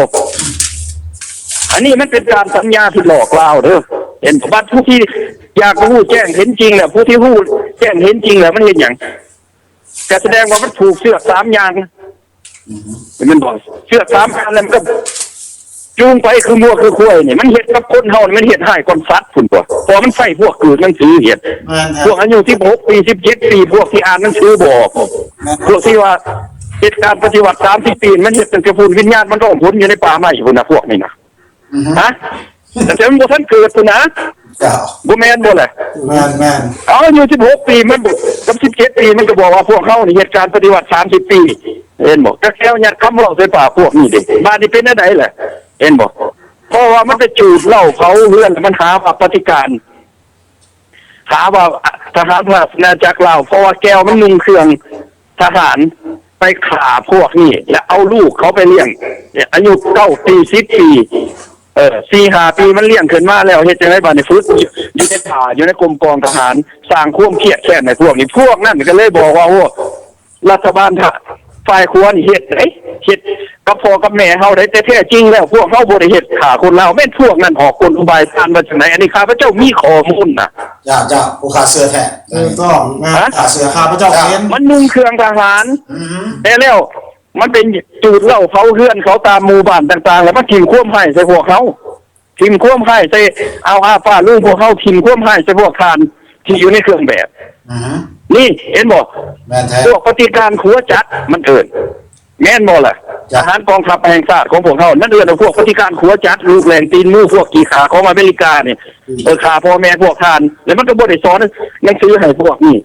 ອັນນີ້ມັນເປັນການສັນຍາທີ່ຫຼອກລາວເດີ. ເຫັນບໍ່? ບັດຜູ້ທີ່ຢາກຮູ້ແຈ້ງເຫັນຈິງແລ້ວ ຜູ້ທີ່ຮູ້ແຈ້ງເຫັນຈິງແລ້ວ ມັນເຮັດຫຍັງ? ກະສະແດງວ່າມັນຜູກເຊືອກສາມຢ່າງ. ອືຮຶ ແມ່ນບໍ່? ເຊືອກສາມອັນນັ້ນມັນກໍຈູງໄປຄືງົວຄືຄວາຍນີ້ ມັນເຮັດກັບຄົນເຮົານີ້ ມັນເຮັດຮ້າຍກວ່າສັດພຸ້ນຕົວະ ເພາະວ່າມັນໃຊ້ພວກກືກໜັງສືເຮັດ. ແມ່ນແທ້. ພວກອາຍຸສິບຫົກປີ ສິບເຈັດປີ ພວກທີ່ອ່ານໜັງສືບໍ່ອອກ. ແມ່ນ. ພວກທີ່ວ່າເຮັດການປະຕິວັດສາມສິບປີ ມັນເຮັດຕັ້ງແຕ່ພຸ້ນ ວິນຍານມັນຮ້ອງຫົນຢູ່ໃນປ່າໄມ້ພຸ້ນນະ ພວກນີ້ນະ. ອືຮຶ. ຮະ? ຕັ້ງແຕ່ມັນບໍ່ທັນເກີດພຸ້ນນະ. ເຈົ້າ. ບໍ່ແມ່ນບໍ່ລະ? ແມ່ນໆ. ເອົາ ອາຍຸສິບຫົກປີ ມັນ ກັບສິບເຈັດປີ ມັນກໍບອກວ່າພວກເຮົານີ້ເຮັດການປະຕິວັດສາມສິບປີ ເຫັນບໍ່? ກະແກ້ວຍັດຄຳເວົ້າໃສ່ປາກພວກນີ້ເດ້. ບາດນີ້ເປັນແນວໃດລະ? ເຫັນບໍ່? ເພາະວ່າມັນໄປຈູດເຫຼົ້າເຜົາເຮືອນ ແລ້ວມັນຫາວ່າປະຕິການ ຫາວ່າທະຫານພະລາຊອານາຈັກລາວ ເພາະວ່າແກ້ວມັນນຸ່ງເຄື່ອງທະຫານ ໄປຂ້າພວກນີ້ ແລະເອົາລູກເຂົາໄປລ້ຽງ ອາຍຸເກົ້າປີ ສິບປີ ເອີ ສີ່ຫ້າປີ ມັນລ້ຽງຂຶ້ນມາແລ້ວ ເຮັດຈັ່ງໃດບາດນີ້? ຝຶກຢູ່ໃນຖ້າ ຢູ່ໃນກົມກອງທະຫານ ສ້າງຄວາມຄຽດແຄ້ນໃຫ້ພວກນີ້. ພວກນັ້ນກໍເລີຍບອກວ່າ ໂອ້ ລັດຖະບານ ຝ່າຍຂວານີ້ເຮັດໃດ ເຮັດກັບພໍ່ກັບແມ່ເຮົາໃດ ແຕ່ແທ້ຈິງແລ້ວພວກເຮົາບໍ່ໄດ້ເຮັດຂ້າຄົນລາວ. ແມ່ນພວກນັ້ນອອກກົນອຸບາຍທ່ານວ່າຈັ່ງໃດ? ອັນນີ້ຂ້າພະເຈົ້າມີຂໍ້ມູນນະ. ເຈົ້າ ເຈົ້າ ຜູ້ຂ້າເຊື່ອແທ້. ຖືກຕ້ອງ. ຂ້າເຊື່ອ ຂ້າພະເຈົ້າເຫັນ. ມັນນຸ່ງເຄື່ອງທະຫານ ອືຮຶ ແຕ່ແລ້ວມັນໄປຈູດເຫຼົ້າເຜົາເຮືອນເຂົາຕາມໝູ່ບ້ານຕ່າງໆ ແລ້ວມາຖິ້ມຄວາມຮ້າຍໃສ່ພວກເຮົາ. ຖິ້ມຄວາມຮ້າຍໃສ່ ເອົາອາປ້າລຸງພວກເຮົາ ຖິ້ມຄວາມຮ້າຍໃສ່ພວກທ່ານທີ່ຢູ່ໃນເຄື່ອງແບບ. ອືຮຶ ນີ້ເຫັນບໍ່? ແມ່ນແທ້. ພວກປະຕິການຂົວຈັດມັນເອີ້ນ ແມ່ນບໍ່ລະ? ທະຫານກອງທັບແຫ່ງຊາດຂອງພວກເຮົາ ມັນເອີ້ນວ່າພວກປະຕິການຂົວຈັດ ລູກແຫຼງຕີນໝູ ພວກຂີ້ຂ້າຂອງອາເມລິການີ້. ອືມ ເອີ ຂ້າພໍ່ແມ່ພວກທ່ານ ແລ້ວມັນກໍບໍ່ໄດ້ສອນໜັງສືໃຫ້ພວກນີ້.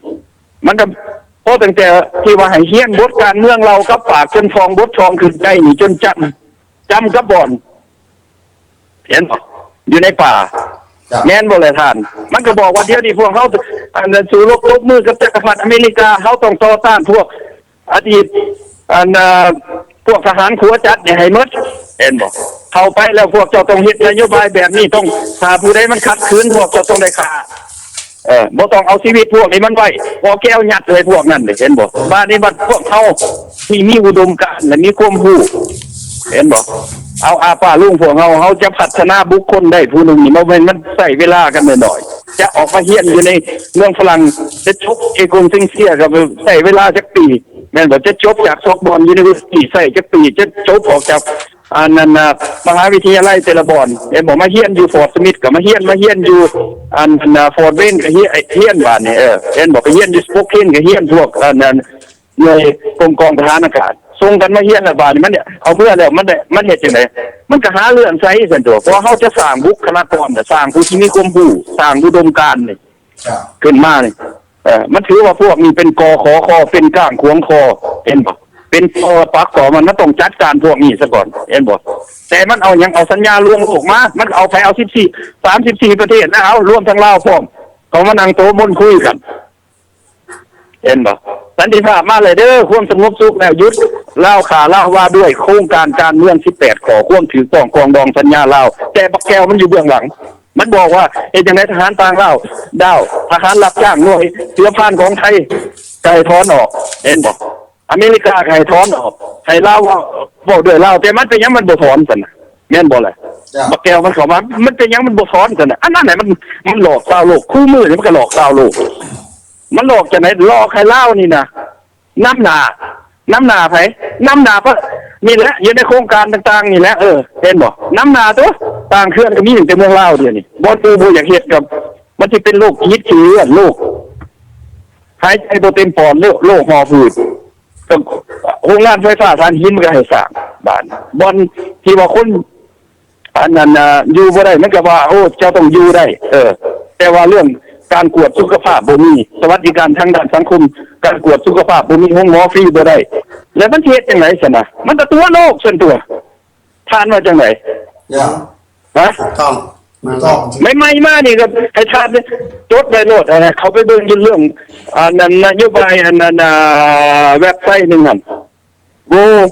ມັນກໍພໍຕັ້ງແຕ່ທີ່ວ່າໃຫ້ຮຽນບົດການເມືອງເລົ່າກັບປາກ ຈົນທ່ອງບົດທ່ອງຂຶ້ນໃຈນີ້ ຈົນຈຳ ຈຳກັບບ່ອນ ເຫັນບໍ່? ຢູ່ໃນປ່າ. ເຈົ້າ. ແມ່ນບໍ່ລະທ່ານ? ມັນກໍບອກວ່າ ດຽວນີ້ພວກເຮົາ ອັນ ສູ້ລົບຕົບມືກັບຈັກກະພັດອາເມລິກາ ເຮົາຕ້ອງຕໍ່ຕ້ານພວກອະດີດ ອັນ ເອີ ພວກທະຫານຂົວຈັດນີ້ໃຫ້ໝົດ ເຫັນບໍ່? ເຂົ້າໄປແລ້ວພວກເຈົ້າຕ້ອງເຮັດນະໂຍບາຍແບບນີ້ ຕ້ອງ ຖ້າຜູ້ໃດມັນຂັດຂືນ ພວກເຈົ້າຕ້ອງໄດ້ຂ້າ. ເອີ ບໍ່ຕ້ອງເອົາຊີວິດພວກນີ້ມັນໄວ້ ເອົາແກ້ວຍັດໃຫ້ພວກນັ້ນເດ້ ເຫັນບໍ່? ບາດນີ້ບັດພວກເຮົາທີ່ມີອຸດົມການ ແລະ ມີຄວາມຮູ້ ເຫັນບໍ່? ເອົາອາປ້າລຸງພວກເຮົາ ເຮົາຈະພັດທະນາບຸກຄົນໄດ້ຜູ້ໜຶ່ງນີ້ ບໍ່ແມ່ນມັນໃຊ້ເວລາກັນໜ້ອຍໆ. ຈະອອກມາຮຽນຢູ່ໃນເມືອງຝຣັ່ງ ຈະຈົບເອກົງເຊັງເຊຍ ກໍໃຊ້ເວລາຈັກປີ ແມ່ນບໍ່? ຈະຈົບຈາກຊອກບອນ University ໃຊ້ຈັກປີ? ຈະຈົບອອກຈາກ ອັນນັ້ນນະ ມະຫາວິທະຍາໄລແຕ່ລະບ່ອນ ເຫັນບໍ່? ມາຮຽນຢູ່ Fort Smith ກໍມາຮຽນ ມາຮຽນຢູ່ ອັນ ອັນ Fort Wayne ກໍຮຽນ ຮຽນບາດນີ້ ເອີ ເຫັນບໍ່? ໄປຮຽນຢູ່ Spokane ກໍຮຽນພວກ ອັນ ອັນ ໜ່ວຍກົມກອງທະຫານອາກາດ ສົ່ງກັນມາຮຽນ ແລ້ວບາດນີ້ມັນເອົາເມືອແລ້ວ ມັນໄດ້ ມັນເຮັດຈັ່ງໃດ? ມັນກໍຫາເລື່ອງໃສ່ຊັ້ນຕົວະ ເພາະເຮົາຈະສ້າງບຸກຄະລາກອນ ສ້າງຜູ້ທີ່ມີຄວາມຮູ້ ສ້າງອຸດົມການນີ້ ເຈົ້າ ຂຶ້ນມານີ້ ເອີ ມັນຖືວ່າພວກນີ້ເປັນ ກຂຄ ເປັນກ້າງຂວາງຄໍ ເຫັນບໍ່? ເປັນຕໍ່ປັກຕໍ່ມັນ ມັນຕ້ອງຈັດການພວກນີ້ຊະກ່ອນ ເຫັນບໍ່? ແຕ່ມັນເອົາຫຍັງ? ເອົາສັນຍາລວງໂລກມາ ມັນກໍເອົາໃຜ? ເອົາສິບສີ່ ສາມສິບສີ່ປະເທດນະ ເອົາລວມທັງລາວພ້ອມ ເຂົາມານັ່ງໂຕະມົນຄຸຍກັນ ເຫັນບໍ່? ສັນຕິພາບມາແລ້ວເດີ ຄວາມສະຫງົບສຸກແລ້ວ ຢຸດລາວຂ້າລາວ ວ່າດ້ວຍໂຄງການການເມືອງສິບແປດຂໍ້ ຄວາມຖືກຕ້ອງປອງດອງສັນຍາລາວ ແຕ່ບັກແກ້ວມັນຢູ່ເບື້ອງຫຼັງ. ມັນບອກວ່າເຮັດຈັ່ງໃດທະຫານຕ່າງດ້າວ ດ້າວ ທະຫານຮັບຈ້າງໜ່ວຍເສືອພານຂອງໄທກໍໃຫ້ຖອນອອກ ເຫັນບໍ່? ອາເມລິກາກໍໃຫ້ຖອນອອກ ໃຫ້ລາວເວົ້າ ເວົ້າດ້ວຍລາວ ແຕ່ມັນເປັນຫຍັງມັນບໍ່ຖອນຊັ້ນນະ ແມ່ນບໍ່ລະ? ເຈົ້າ ບັກແກ້ວມັນເຂົ້າມາ ມັນເປັນຫຍັງມັນບໍ່ຖອນຊັ້ນນະ? ອັນນັ້ນແຫຼະ ມັນ ມັນຫຼອກຊາວໂລກ ຄູ່ມື້ນີ້ມັນກໍຫຼອກຊາວໂລກ. ມັນຫຼອກຈັ່ງໃດ? ຫຼອກໃຫ້ລາວນີ້ນະ ນຳໜ້າ ນຳໜ້າໃຜ? ນຳໜ້າປະ ນີ້ແຫຼະ ຢູ່ໃນໂຄງການຕ່າງໆນີ້ແຫຼະ ເອີ ເຫັນບໍ່? ນຳໜ້າຕົວະ ສ້າງເຂື່ອນກໍມີຕັ້ງແຕ່ເມືອງລາວ ດຽວນີ້ ບໍ່ ບໍ່ຢາກເຮັດກໍ ມັນຊິເປັນໂລກຈິດຂີ້ເຫຼືອດ ໂລກຫາຍໃຈບໍ່ເຕັມປອດ ໂລກ ໂລກຫໍຜືດ ກໍໂຮງງານໄຟຟ້າຖ່ານຫີນມັນກໍໃຫ້ສ້າງ ບາດບ່ອນທີ່ວ່າຄົນ ອັນນັ້ນນະ ຢູ່ບໍ່ໄດ້ ມັນກໍວ່າ ໂອ້ ເຈົ້າຕ້ອງຢູ່ໄດ້ ເອີ ແຕ່ວ່າເລື່ອງໄປ ການກວດສຸຂະພາບບໍ່ມີ, ສະຫວັດດີການທາງດ້ານສັງຄົມ, ການກວດສຸຂະພາບບໍ່ມີ, ໂຮງໝໍຟຣີບໍ່ໄດ້, ແລ້ວມັນຊິເຮັດຈັ່ງໃດຊັ້ນນະ? ມັນກໍຕົວະໂລກຊັ້ນຕົວະ. ທ່ານວ່າຈັ່ງໃດ? ຢ່າ ຮະ? ຖືກຕ້ອງ ຖືກຕ້ອງ. ໃໝ່ໆມານີ້ກໍໃຫ້ທ່ານຈົດໄວ້ໂລດ, ເຂົ້າໄປເບິ່ງຢູ່ເລື່ອງ ອັນນັ້ນ ນະໂຍບາຍ ອັນນັ້ນ ເວັບໄຊໜຶ່ງຫັ້ນ World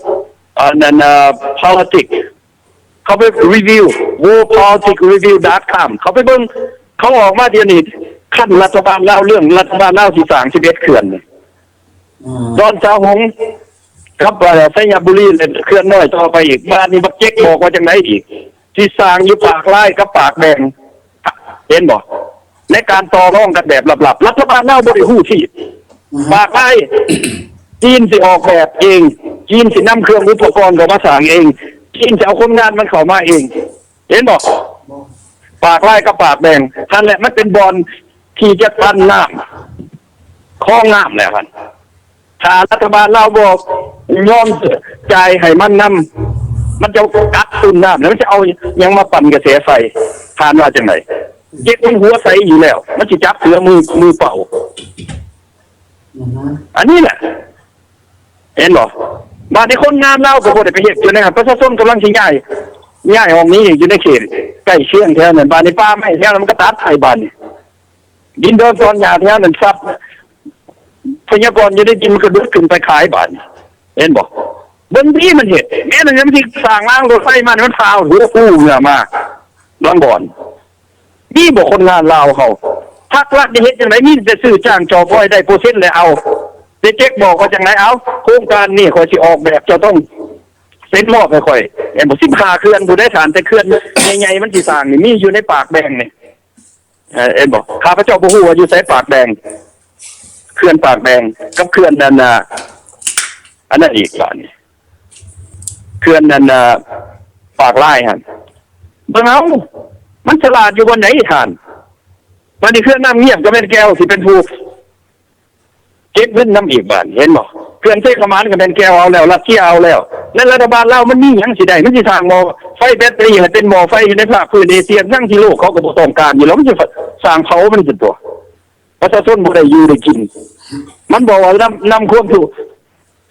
ອັນນັ້ນ Politics ເຂົ້າໄປ review world politics review dot com ເຂົ້າໄປເບິ່ງ. ເຂົາອອກມາດຽວນີ້ ຂັ້ນລັດຖະບານລາວ, ເລື່ອງລັດຖະບານລາວຊິສ້າງສິບເອັດເຂື່ອນນີ້ ອືມ ດອນສາຫົງ ກັບ ເອີ ໄຊຍະບູລີ ແລະ ເຂື່ອນນ້ອຍຕໍ່ໄປອີກ. ບາດນີ້ບັກເຈັກບອກວ່າຈັ່ງໃດອີກ? ຊິສ້າງຢູ່ປາກລາຍກັບປາກແບງ. ເຫັນບໍ່? ໃນການຕໍ່ລອງກັນແບບລັບໆ, ລັດຖະບານລາວບໍ່ໄດ້ຮູ້ທີ່. ອືຮຶ ປາກລາຍ ຈີນຊິອອກແບບເອງ, ຈີນຊິນຳເຄື່ອງອຸປະກອນເຂົ້າມາສ້າງເອງ, ຈີນຊິເອົາຄົນງານມັນເຂົ້າມາເອງ. ເຫັນບໍ່? ປາກລາຍກັບປາກແບງ ຫັ້ນແຫຼະ ມັນເປັນບ່ອນທີ່ຈະຕັນນ້ຳ ຄອງນ້ຳແລ້ວຫັ້ນ. ຖ້າລັດຖະບານລາວບໍ່ຍອມຈ່າຍໃຫ້ມັນນຳ, ມັນຈະກັກຕຸນນ້ຳ ແລ້ວມັນຈະເອົາຫຍັງມາປັ່ນກະແສໄຟ? ທ່ານວ່າຈັ່ງໃດ? ເຈັກມັນຫົວໃສຢູ່ແລ້ວ, ມັນຊິຈັບເສືອມື ມືເປົ່າ. ອືຮຶ ອັນນີ້ແຫຼະ ເຫັນບໍ່? ບາດນີ້ຄົນງານລາວກໍບໍ່ໄດ້ໄປເຮັດຢູ່ໃນຫັ້ນ, ປະຊາຊົນກຳລັງຊິຍ້າຍ ຍ້າຍອອກໜີຢູ່ໃນເຂດໃກ້ຄຽງແຖວນັ້ນ. ບາດນີ້ປ່າໄມ້ແຖວນັ້ນມັນກໍຕັດໄປ. ບາດນີ້ດິນດອນຕອນຫຍ້າແຖວນັ້ນ ຊັບພະຍາກອນຢູ່ໃນດິນມັນກໍດູດຂຶ້ນໄປຂາຍ. ບາດນີ້ເຫັນບໍ່? ເບິ່ງດີມັນເຮັດ ແມ່ນຫຍັງມັນຊິສ້າງລາງລົດໄຟມານີ້ ມັນພາເອົາຫົວປູເຫື່ອມາບາງບ່ອນ. ມີບໍ່ຄົນງານລາວເຮົາ? ພັກລັດນີ້ເຮັດຈັ່ງໃດ? ມີແຕ່ຊື້ຈ້າງຈອບອອຍ ໄດ້ເປີເຊັນແລ້ວເອົາ. ເດເຈັກບອກວ່າຈັ່ງໃດ? ເອົາ ໂຄງການນີ້ຂ້ອຍຊິອອກແບບ ເຈົ້າຕ້ອງເຊັນມອບໃຫ້ຂ້ອຍ. ເຫັນບໍ່? ສິບຫ້າເຂື່ອນພຸ້ນໃດທ່ານ, ແຕ່ເຂື່ອນໃຫຍ່ໆມັນຊິສ້າງນີ້ ມີຢູ່ໃນປາກແບງນີ້. ເອີ ເຫັນບໍ່? ຂ້າພະເຈົ້າບໍ່ຮູ້ວ່າຢູ່ໃສປາກແບງ, ເຂື່ອນປາກແບງກັບເຂື່ອນນັ້ນນະ ອັນນັ້ນອີກ. ບາດນີ້ ເຂື່ອນນັ້ນນະ ປາກລາຍຫັ້ນ ເບິ່ງເອົາ ມັນສະຫຼາດຢູ່ບ່ອນໃດທ່ານ? ບາດນີ້ເຂື່ອນນ້ຳງຽມກໍແມ່ນແກວຊິເປັນຜູ້ເກັບເງິນນຳອີກ. ບາດນີ້ເຫັນບໍ່? ເຂື່ອນເຊຂະໝານກໍແມ່ນແກວເອົາແລ້ວ, ຣັດເຊຍເອົາແລ້ວ. ແລ້ວລັດຖະບານລາວມັນມີຫຍັງຊິໄດ້? ມັນຊິສ້າງໝໍ້ໄຟແບັດເຕີຣີໃຫ້ເປັນໝໍ້ໄຟຢູ່ໃນພາກພື້ນເອເຊຍ ທັງທີ່ໂລກເຂົາກໍບໍ່ຕ້ອງການຢູ່ແລ້ວ, ມັນຊິສ້າງເຜົາມັນຊັ້ນຕົວະ. ປະຊາຊົນບໍ່ໄດ້ຢູ່ໄດ້ກິນ. ມັນບອກວ່ານຳ ນຳຄວາມທຸກ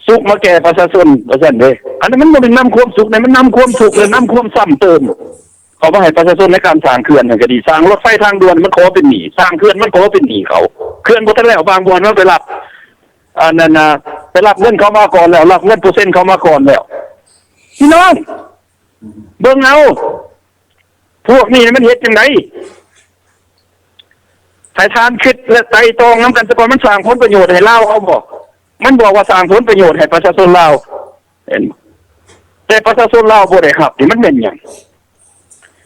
ສຸກມາແກ່ປະຊາຊົນ ວ່າຊັ້ນເດ້. ອັນນັ້ນມັນບໍ່ແມ່ນນຳຄວາມສຸກເດ້, ມັນນຳຄວາມທຸກ ແລະ ນຳຄວາມຊ້ຳເຕີມເຂົ້າມາໃຫ້ປະຊາຊົນ. ໃນການສ້າງເຂື່ອນຫັ້ນກໍດີ, ສ້າງລົດໄຟທາງດ່ວນມັນຂໍເປັນໜີ້, ສ້າງເຂື່ອນມັນຂໍເປັນໜີ້ເຂົາ. ເຂື່ອນບໍ່ທັນແລ້ວ, ບາງບ່ອນມັນໄປລັກ ອັນນັ້ນນະ ໄປລັກເງິນເຂົາມາກ່ອນແລ້ວ, ລັກເງິນເປີເຊັນເຂົາມາກ່ອນແລ້ວ. ພີ່ນ້ອງ ເບິ່ງເອົາ ພວກນີ້ມັນເຮັດຈັ່ງໃດ? ໃຫ້ທ່ານຄິດ ແລະ ໄຕ່ຕອງນຳກັນຊະກ່ອນ. ມັນສ້າງຜົນປະໂຫຍດໃຫ້ລາວເຮົາບໍ່? ມັນບອກວ່າສ້າງຜົນປະໂຫຍດໃຫ້ປະຊາຊົນລາວ, ເຫັນບໍ່? ແຕ່ປະຊາຊົນລາວບໍ່ໄດ້ຮັບນີ້ ມັນແມ່ນຫຍັງ?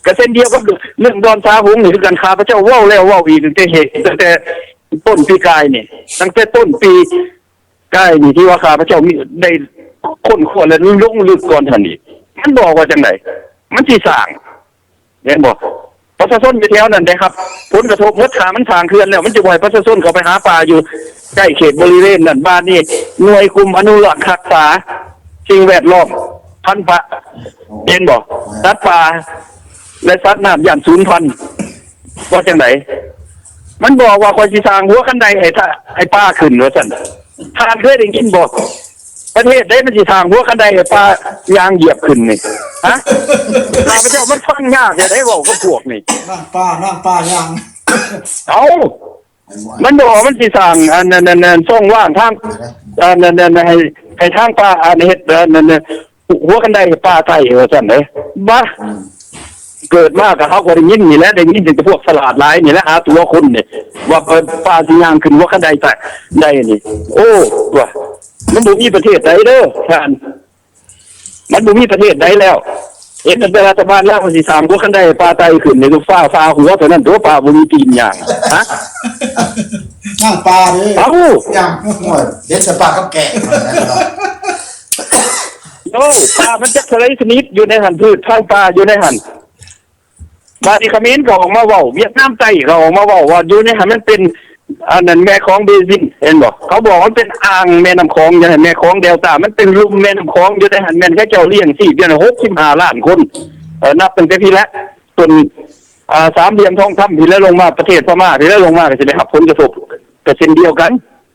ກະເຊັ່ນດຽວກັບເລື່ອງດອນສາຫົງນີ້ຄືກັນ, ຂ້າພະເຈົ້າເວົ້າແລ້ວເວົ້າອີກ ຕັ້ງແຕ່ເຫດ ຕັ້ງແຕ່ຕົ້ນປີກາຍນີ້, ຕັ້ງແຕ່ຕົ້ນປີ ກາຍນີ້ທີ່ວ່າຂ້າພະເຈົ້າມີ ໄດ້ຄົ້ນຄວ້າ ແລະ ລົງລຶກກ່ອນຫັ້ນອີກ. ມັນບອກວ່າຈັ່ງໃດ? ມັນຊິສ້າງ ແມ່ນບໍ່? ປະຊາຊົນຢູ່ແຖວນັ້ນໄດ້ຮັບຜົນກະທົບໝົດ. ຖ້າມັນສ້າງເຂື່ອນແລ້ວ ມັນຈະບໍ່ໃຫ້ປະຊາຊົນເຂົ້າໄປຫາປາຢູ່ໃກ້ເຂດບໍລິເວນນັ້ນ. ບາດນີ້ໜ່ວຍກຸ່ມອະນຸລັກຮັກສາສິ່ງແວດລ້ອມ ພັນປະ ເຫັນບໍ່? ສັດປ່າ ແລະ ສັດນ້ຳຢ້ານສູນພັນ. ວ່າຈັ່ງໃດ? ມັນບອກວ່າ ຂ້ອຍຊິສ້າງຫົວຄັນໄດໃຫ້ ໃຫ້ປາຂຶ້ນ ວ່າຊັ້ນ. ທ່ານເຄີຍໄດ້ຍິນບໍ່? ປະເທດໃດມັນຊິສ້າງຫົວຄັນໄດໃຫ້ປາຍ່າງຢຽບຂຶ້ນນີ້? ຮະ? ຂ້າພະເຈົ້າມັນຟັງຍາກແທ້ໃດ ເວົ້າກັບພວກນີ້. ນາງປາ ນາງປາຍ່າງ. ເອົ້າ ມັນບອກວ່າມັນຊິສ້າງ ອັນນັ້ນ ອັນນັ້ນ ຊ່ອງວ່າງທາງ ອັນນັ້ນ ອັນນັ້ນ ໃຫ້ ໃຫ້ທາງປ່າ ອັນເຮັດ ອັນນັ້ນ ຫົວຄັນໄດໃຫ້ປ່າໄຕ້ ວ່າຊັ້ນເດ້. ບາ ອືມ ເກີດມາກໍເຮົາກໍໄດ້ຍິນນີ້ແຫຼະ, ໄດ້ຍິນແຕ່ພວກສະຫຼາດຫຼາຍນີ້ແຫຼະ ຫາຕົວະຄົນນີ້ ວ່າປ່າຊິຍ່າງຂຶ້ນຫົວຄັນໄດໄຕ້ ໄດ້ນີ້. ໂອ້ ວ່າ ມັນບໍ່ມີປະເທດໃດເດີທ່ານ. ມັນບໍ່ມີປະເທດໃດແລ້ວ ເຫັນແຕ່ລັດຖະບານລາວຊິສ້າງຫົວຄັນໄດໃຫ້ປ່າໄຕ່ຂຶ້ນນີ້ ຟ້າ ຟ້າຫົວເທົ່ານັ້ນຕົວະ ປ່າບໍ່ມີຕີນຍ່າງ. ຮະ? ນາງປາເດ້. ເອົ້າ ຍ່າງ ໂອ້ຍ ເຫັນແຕ່ປາກັບແກະ. ໂອ້ ປ່າມັນຈັກເທົ່າໃດຊະນິດຢູ່ໃນຫັ້ນ, ພືດພັນປ່າຢູ່ໃນຫັ້ນ. ບາດນີ້ຂະເໝນກໍອອກມາເວົ້າ, ຫວຽດນາມໃຕ້ກໍອອກມາເວົ້າວ່າ ຢູ່ໃນຫັ້ນມັນເປັນ ອັນນັ້ນ ແມ່ຂອງເບຊິນ ເຫັນບໍ່? ເຂົາບອກມັນເປັນອ່າງແມ່ນ້ຳຂອງ, ຢູ່ໃນແມ່ຂອງເດລຕາ ມັນເປັນລຸ່ມແມ່ນ້ຳຂອງ. ຢູ່ໃນຫັ້ນແມ່ນເຂົາເຈົ້າລ້ຽງຊີບຢູ່ນັ້ນ ຫົກສິບຫ້າລ້ານຄົນ, ເອີ ນັບຕັ້ງແຕ່ພີ້ແຫຼະ ຕົ້ນ ອ່າ ສາມຫຼ່ຽມທອງຄຳພີ້ແຫຼະ ລົງມາປະເທດພະມ້າພີ້ແຫຼະ ລົງມາກໍຊິໄດ້ຮັບຜົນກະທົບ ກໍເຊັ່ນດຽວກັນ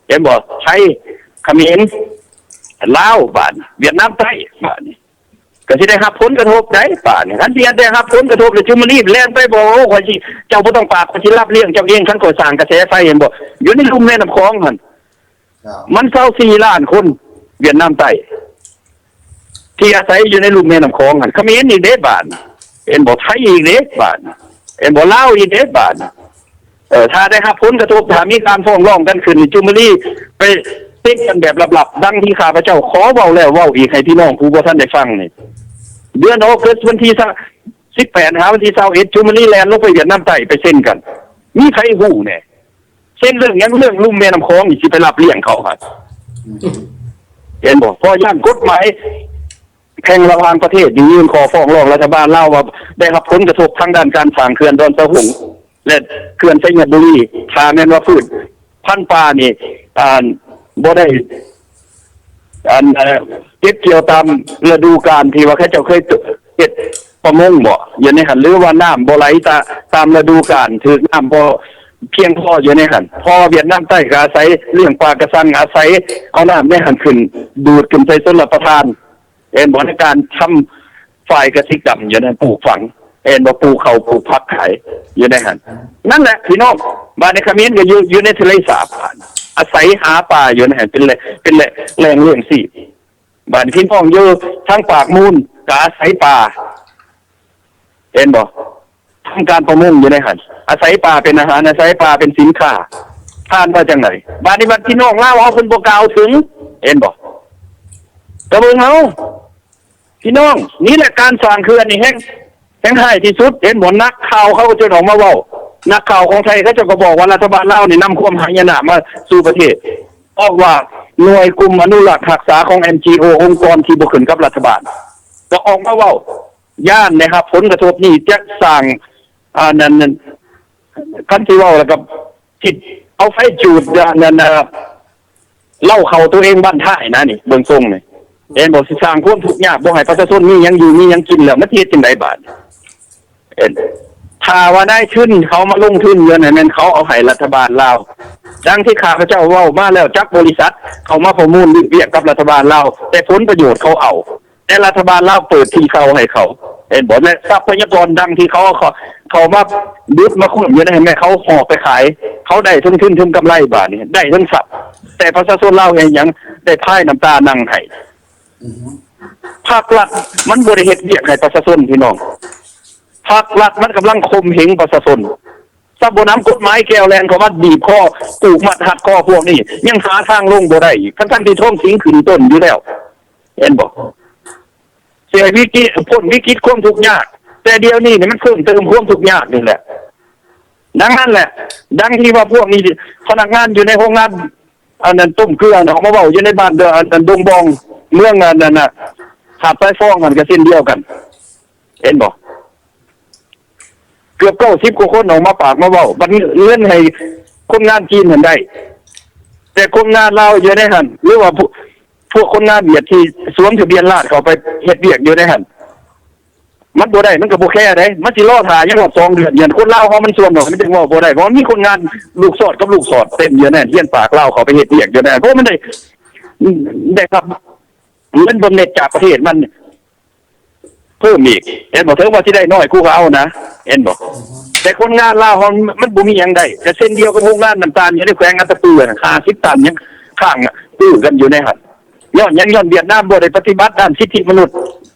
ເຫັນບໍ່? ໄທ, ຂະເໝນ, ລາວ ບາດນີ້ ຫວຽດນາມໃຕ້ ບາດນີ້ ກໍຊິໄດ້ຮັບຜົນກະທົບໄດ໋ ບາດນີ້. ຄັນຊິໄດ້ຮັບຜົນກະທົບແລ້ວ ຈູມມາລີແລ່ນໄປບອກ ໂອ້ ຂ້ອຍຊິ ເຈົ້າບໍ່ຕ້ອງປາກ ຂ້ອຍຊິຮັບລ້ຽງເຈົ້າເອງ ຄັນຂ້ອຍສ້າງກະແສໄຟ ເຫັນບໍ່? ຢູ່ໃນລຸ່ມແມ່ນ້ຳຂອງຫັ້ນ ມັນຊາວສີ່ລ້ານຄົນ ຫວຽດນາມໃຕ້ ທີ່ອາໄສຢູ່ໃນລຸ່ມແມ່ນ້ຳຂອງຫັ້ນ. ຂະເໝນອີກເດ້ບາດນີ້ ເຫັນບໍ່? ໄທອີກເດ້ບາດນີ້ ເຫັນບໍ່? ລາວອີກເດ້ບາດນີ້. ເອີ ຖ້າໄດ້ຮັບຜົນກະທົບ ຖ້າມີການຟ້ອງຮ້ອງກັນຂຶ້ນນີ້ ຈູມມາລີໄປເຕັກກັນແບບລັບໆ ດັ່ງທີ່ຂ້າພະເຈົ້າຂໍເວົ້າແລ້ວເວົ້າອີກ ໃຫ້ພີ່ນ້ອງຜູ້ບໍ່ທັນໄດ້ຟັງນີ້ ເດືອນອອກເກີດ ວັນທີສິບແປດຫາວັນທີຊາວເອັດ ຈູມມາລີແລ່ນລົງໄປຫວຽດນາມໃຕ້ ໄປເຊັນກັນ. ມີໃຜຮູ້ແດ່? ເຊັ່ນເລື່ອງຫຍັງ? ເລື່ອງລຸ່ມແມ່ນ້ຳຂອງນີ້ ຊິໄປຮັບລ້ຽງເຂົາຫັ້ນ ເຫັນບໍ່? ເພາະຢ້ານກົດໝາຍແພ່ງລະຫວ່າງປະເທດນີ້ ຍື່ນຂໍ້ຟ້ອງຮ້ອງລັດຖະບານລາວວ່າ ໄດ້ຮັບຜົນກະທົບທາງດ້ານການສ້າງເຂື່ອນດອນສະຫຸງ ແລະ ເຂື່ອນໄຊຍະບູລີ. ຖ້າແມ່ນວ່າພືດພັນປ່ານີ້ ອ່າ ບໍ່ໄດ້ ອັນ ເກັບກ່ຽວຕາມລະດູການທີ່ວ່າເຂົາເຈົ້າເຄີຍເຮັດປະມົງບໍ ຢູ່ໃນຫັ້ນ ຫຼືວ່ານ້ຳບໍ່ໄຫຼຕາ ຕາມລະດູການ ຖືກນ້ຳບໍ່ພຽງພໍຢູ່ໃນຫັ້ນ ເພາະວ່າຫວຽດນາມໃຕ້ກໍອາໄສລ້ຽງປາກະຊັງ ອາໄສເອົານ້ຳໃນຫັ້ນຂຶ້ນ ດູດຂຶ້ນໃສ່ຊົນລະປະທານ ເຫັນບໍ່ ໃນການທຳ ຝ່າຍກະສິກຳຢູ່ໃນ ປູກຝັງ ເຫັນບໍ່ ປູກເຂົ້າປູກຜັກຂາຍຢູ່ໃນຫັ້ນ. ນັ້ນແຫຼະພີ່ນ້ອງ ບາດນີ້ຂະເໝນກໍຢູ່ ຢູ່ໃນທະເລສາບ ອາໄສຫາປາຢູ່ໃນຫັ້ນ ເປັນແຫຼ່ງ ເປັນແຫຼ່ງ ແຫຼ່ງລ້ຽງຊີບ. ບາດນີ້ພີ່ນ້ອງຢູ່ທາງປາກມູນກໍອາໄສປາ ເຫັນບໍ່ ທຳການປະມົງຢູ່ໃນຫັ້ນ ອາໄສປາເປັນອາຫານ ອາໄສປາເປັນສິນຄ້າ. ທ່ານວ່າຈັ່ງໃດ? ບາດນີ້ບັດພີ່ນ້ອງລາວເຮົາເພິ່ນບໍ່ກ່າວເຖິງ ເຫັນບໍ່? ກະເບິ່ງເອົາ ພີ່ນ້ອງ ນີ້ແຫຼະການສ້າງເຂື່ອນນີ້ແຮງ ແຮງຮ້າຍທີ່ສຸດ ເຫັນບໍ່? ນັກຂ່າວເຂົາກໍຈົນອອກມາເວົ້າ ນັກຂ່າວຂອງໄທເຂົາເຈົ້າກໍບອກວ່າ ລັດຖະບານລາວນີ້ນຳຄວາມຫາຍະນະມາສູ່ປະເທດ ເພາະວ່າໜ່ວຍກຸ່ມອະນຸລັກຮັກສາຂອງ ເອັນຈີໂອ ອົງກອນທີ່ບໍ່ຂຶ້ນກັບລັດຖະບານ ກໍອອກມາເວົ້າ ຢ້ານໄດ້ຮັບຜົນກະທົບນີ້ຈະສ້າງ ອັນນັ້ນ ຄັນຊິເວົ້າແລ້ວກໍ ຊິເອົາໄຟຈູດ ອັນນັ້ນ ເລົ້າເຂົ້າຕົວເອງບັ້ນທ້າຍນະນີ້ ເບິ່ງຊົງນີ້ ເຫັນບໍ່? ຊິສ້າງຄວາມທຸກຍາກ ບໍ່ໃຫ້ປະຊາຊົນມີຫຍັງຢູ່ມີຫຍັງກິນ ແລ້ວມັນຊິເຮັດຈັ່ງໃດບາດ? ເຫັນ ຖ້າວ່ານາຍທຶນເຂົາມາລົງທຶນຢູ່ຫັ້ນ ແມ່ນເຂົາເອົາໃຫ້ລັດຖະບານລາວ ດັ່ງທີ່ຂ້າພະເຈົ້າເວົ້າມາແລ້ວ ຈັກບໍລິສັດເຂົ້າມາປະມູນວຽກກັບລັດຖະບານລາວ ແຕ່ຜົນປະໂຫຍດເຂົາເອົາ ແຕ່ລັດຖະບານລາວເປີດທີ່ເຊົ່າໃຫ້ເຂົາ ເຫັນບໍ່? ແລະ ຊັບພະຍາກອນດັ່ງທີ່ເຂົາ ເຂົາ ເຂົາມາດຸດມາຂຸດຢູ່ໃນຫັ້ນ ແມ່ນເຂົາຫອບໄປຂາຍ ເຂົາໄດ້ເຖິງທຶນເຖິງກຳໄລ ບາດນີ້ໄດ້ເຖິງຊັບ ແຕ່ປະຊາຊົນລາວເຮັດຫຍັງ? ໄດ້ພາຍນ້ຳຕານັ່ງໄຫ້. ພາກລັດມັນບໍ່ໄດ້ເຮັດວຽກໃຫ້ປະຊາຊົນ ພີ່ນ້ອງ ພາກລັດມັນກຳລັງຂົ່ມເຫງປະຊາຊົນ ຊັບບໍ່ນຳກົດໝາຍແກວແລ່ນເຂົ້າມາບີບຄໍ ຜູກມັດຮັດຄໍພວກນີ້ ຍັງຫາທາງລົງບໍ່ໄດ້ອີກ ທັງໆທີ່ທອງສິງຂຶ້ນຕົ້ນຢູ່ແລ້ວ ເຫັນບໍ່? ຊິໃຫ້ວິກິ ພົ້ນວິກິດຄວາມທຸກຍາກ ແຕ່ດຽວນີ້ນີ້ມັນເພີ່ມເຕີມຄວາມທຸກຍາກນີ້ແຫຼະ. ດັ່ງນັ້ນແຫຼະ ດັ່ງທີ່ວ່າພວກນີ້ ພະນັກງານຢູ່ໃນໂຮງງານ ອັນນັ້ນ ຕົ້ມເກືອນະ ອອກມາເວົ້າຢູ່ໃນບ້ານ ອັນນັ້ນ ດົງບອງ ເມືອງ ອັນນັ້ນນະ ຫາດຊາຍຟອງຫັ້ນກໍເຊັ່ນດຽວກັນ ເຫັນບໍ່? ເກືອບເກົ້າສິບກວ່າຄົນອອກມາປາກມາເວົ້າ ບັດເງິນໃຫ້ຄົນງານຈີນຫັ້ນໄດ້ ແຕ່ຄົນງານລາວຢູ່ໃນຫັ້ນ ຫຼືວ່າພວກ ພວກຄົນງານຫວຽດທີ່ສວມທະບຽນລາດເຂົ້າໄປເຮັດວຽກຢູ່ໃນຫັ້ນ ມັນບໍ່ໄດ້ ມັນກໍບໍ່ແຄເດ້ ມັນຊິລໍຖ້າຫຍັງຮອດສອງເດືອນຢູ່ຫັ້ນ. ຄົນລາວເຮົາມັນສ່ວນໜ້ອຍ ມັນຈຶ່ງເວົ້າບໍ່ໄດ້ ເພາະມັນມີຄົນງານລູກສອດກັບລູກສອດເຕັມຢູ່ໃນ ທະບຽນລາວເຂົ້າໄປເຮັດວຽກຢູ່ໃນ ເພາະມັນໄດ້ ໄດ້ຮັບເງິນບຳເໜັດຈາກປະເທດມັນ ເພີ່ມອີກ ເຫັນບໍ່? ເຖິງວ່າຊິໄດ້ນ້ອຍ ກູກໍເອົານະ ເຫັນບໍ່? ແຕ່ຄົນງານລາວເຮົາມັນບໍ່ມີຫຍັງໄດ້ ກໍເຊັ່ນດຽວກັບໂຮງງານນ້ຳຕານຢູ່ໃນແຂວງອັດຕະປືຫັ້ນ ຫ້າສິບຕັນຍັງຄ້າງຕື້ກັນຢູ່ໃນຫັ້ນ ຍ້ອນຫຍັງ? ຍ້ອນຫວຽດນາມບໍ່ໄດ້ປະຕິບັດດ້ານສິດທິມະນຸດ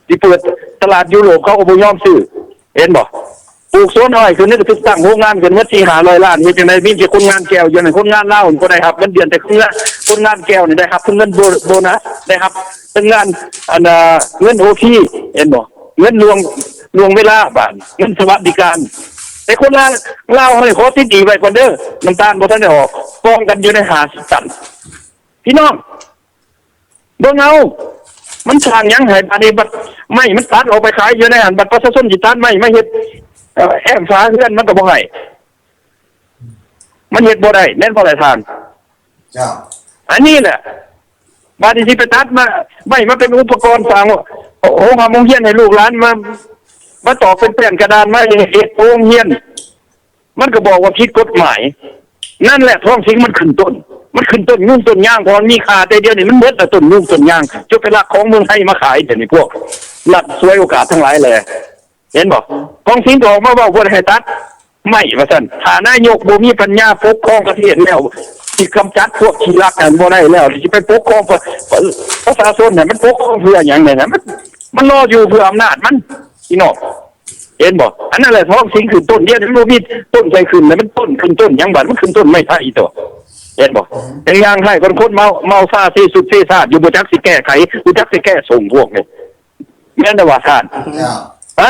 ຊິເປີດຕະຫຼາດຢູໂຣບ ເຂົາກໍບໍ່ຍອມຊື້ ເຫັນບໍ່? ປູກສວນອ້ອຍຂຶ້ນ ນີ້ກໍຖືກຕັ້ງໂຮງງານຂຶ້ນໝົດ ສີ່ຫ້າຮ້ອຍລ້ານ ເຮັດຈັ່ງໃດ? ມີແຕ່ຄົນງານແກ່ວຢູ່ນັ້ນ ຄົນງານລາວບໍ່ໄດ້ຮັບເງິນເດືອນ ແຕ່ຄົນງານ ຄົນງານແກ່ວນີ້ໄດ້ຮັບເຖິງເງິນໂບ ໂບນັສ ໄດ້ຮັບເຖິງງານ ອັນ ເງິນໂອທີ ເຫັນບໍ່? ເງິນລ່ວງ ລ່ວງເວລາ ບາດນີ້ເງິນສະຫວັດດີການ ແຕ່ຄົນງານລາວເຮົານີ້ ຂໍຕິດໜີ້ໄວ້ກ່ອນເດີ ນ້ຳຕານບໍ່ທັນໄດ້ອອກ ກອງກັນຢູ່ໃນຫ້າສິບຕັນ ພີ່ນ້ອງ ເບິ່ງເອົາ ມັນສ້າງຫຍັງໃຫ້ ບາດນີ້ບັດໄມ້ມັນຕັດອອກໄປຂາຍຢູ່ໃນຫັ້ນ ບັດປະຊາຊົນຊິຕັດໄມ້ມາເຮັດ ເອີ ແອ້ມຝາເຮືອນ ມັນກໍບໍ່ໃຫ້ ມັນເຮັດບໍ່ໄດ້ ແມ່ນບໍ່ລະທ່ານ? ເຈົ້າ ອັນນີ້ແຫຼະ ບາດນີ້ຊິໄປຕັດມາ ໄມ້ມາເປັນອຸປະກອນສ້າງໂຮງຮ່ຳໂຮງຮຽນໃຫ້ລູກຫຼານ ມາ ມາຕອກເປັນແຜ່ນກະດານ ມາເຮັດໂຮງຮຽນ ມັນກໍບອກວ່າຜິດກົດໝາຍ. ນັ້ນແຫຼະ ທ້ອງສິງມັນຂຶ້ນຕົ້ນ ມັນຂຶ້ນຕົ້ນຍຸງຕົ້ນຍາງ ເພາະມັນມີຄ່າ. ແຕ່ດຽວນີ້ມັນໝົດລະ ຕົ້ນຍຸງຕົ້ນຍາງ ຈົນໄປລັກຂອງເມືອງໄທມາຂາຍ. ດຽວນີ້ພວກລັດສວຍໂອກາດທັງຫຼາຍແຫຼະ ເຫັນບໍ່? ທ້ອງສິງກໍອອກມາເວົ້າບໍ່ໄດ້ໃຫ້ຕັດໄມ້ວ່າຊັ້ນ. ຖ້ານາຍົກບໍ່ມີປັນຍາປົກຄອງປະເທດແລ້ວ ຊິກຳຈັດພວກຂີ້ລັກນັ້ນບໍ່ໄດ້ແລ້ວ ຊິໄປປົກຄອງປະ ປະ ປະຊາຊົນນັ້ນ ມັນປົກຄອງເພື່ອຫຍັງແນ່ນະ? ມັນ ມັນລໍຢູ່ເພື່ອອຳນາດມັນ ພີ່ນ້ອງ ເຫັນບໍ່? ອັນນັ້ນແຫຼະ ທ້ອງສິງຂຶ້ນຕົ້ນ. ດຽວນີ້ມັນບໍ່ມີຕົ້ນໃສຂຶ້ນແລ້ວ ມັນຕົ້ນຂຶ້ນຕົ້ນຫຍັງບາດ? ມັນຂຶ້ນຕົ້ນໄມ້ໄຜ່ຕົວະ ເຫັນບໍ່? ເປັນຢ່າງໃຫ້ຄົນ ຄົນເມົາ ເມົາຊາເຊຊຸດເຊຊາດຢູ່ ບໍ່ຈັກຊິແກ້ໄຂ ບໍ່ຈັກຊິແກ້ສົ່ງພວກນີ້ ແມ່ນແລ້ວວ່າທ່ານ ເຈົ້າ ຮະ?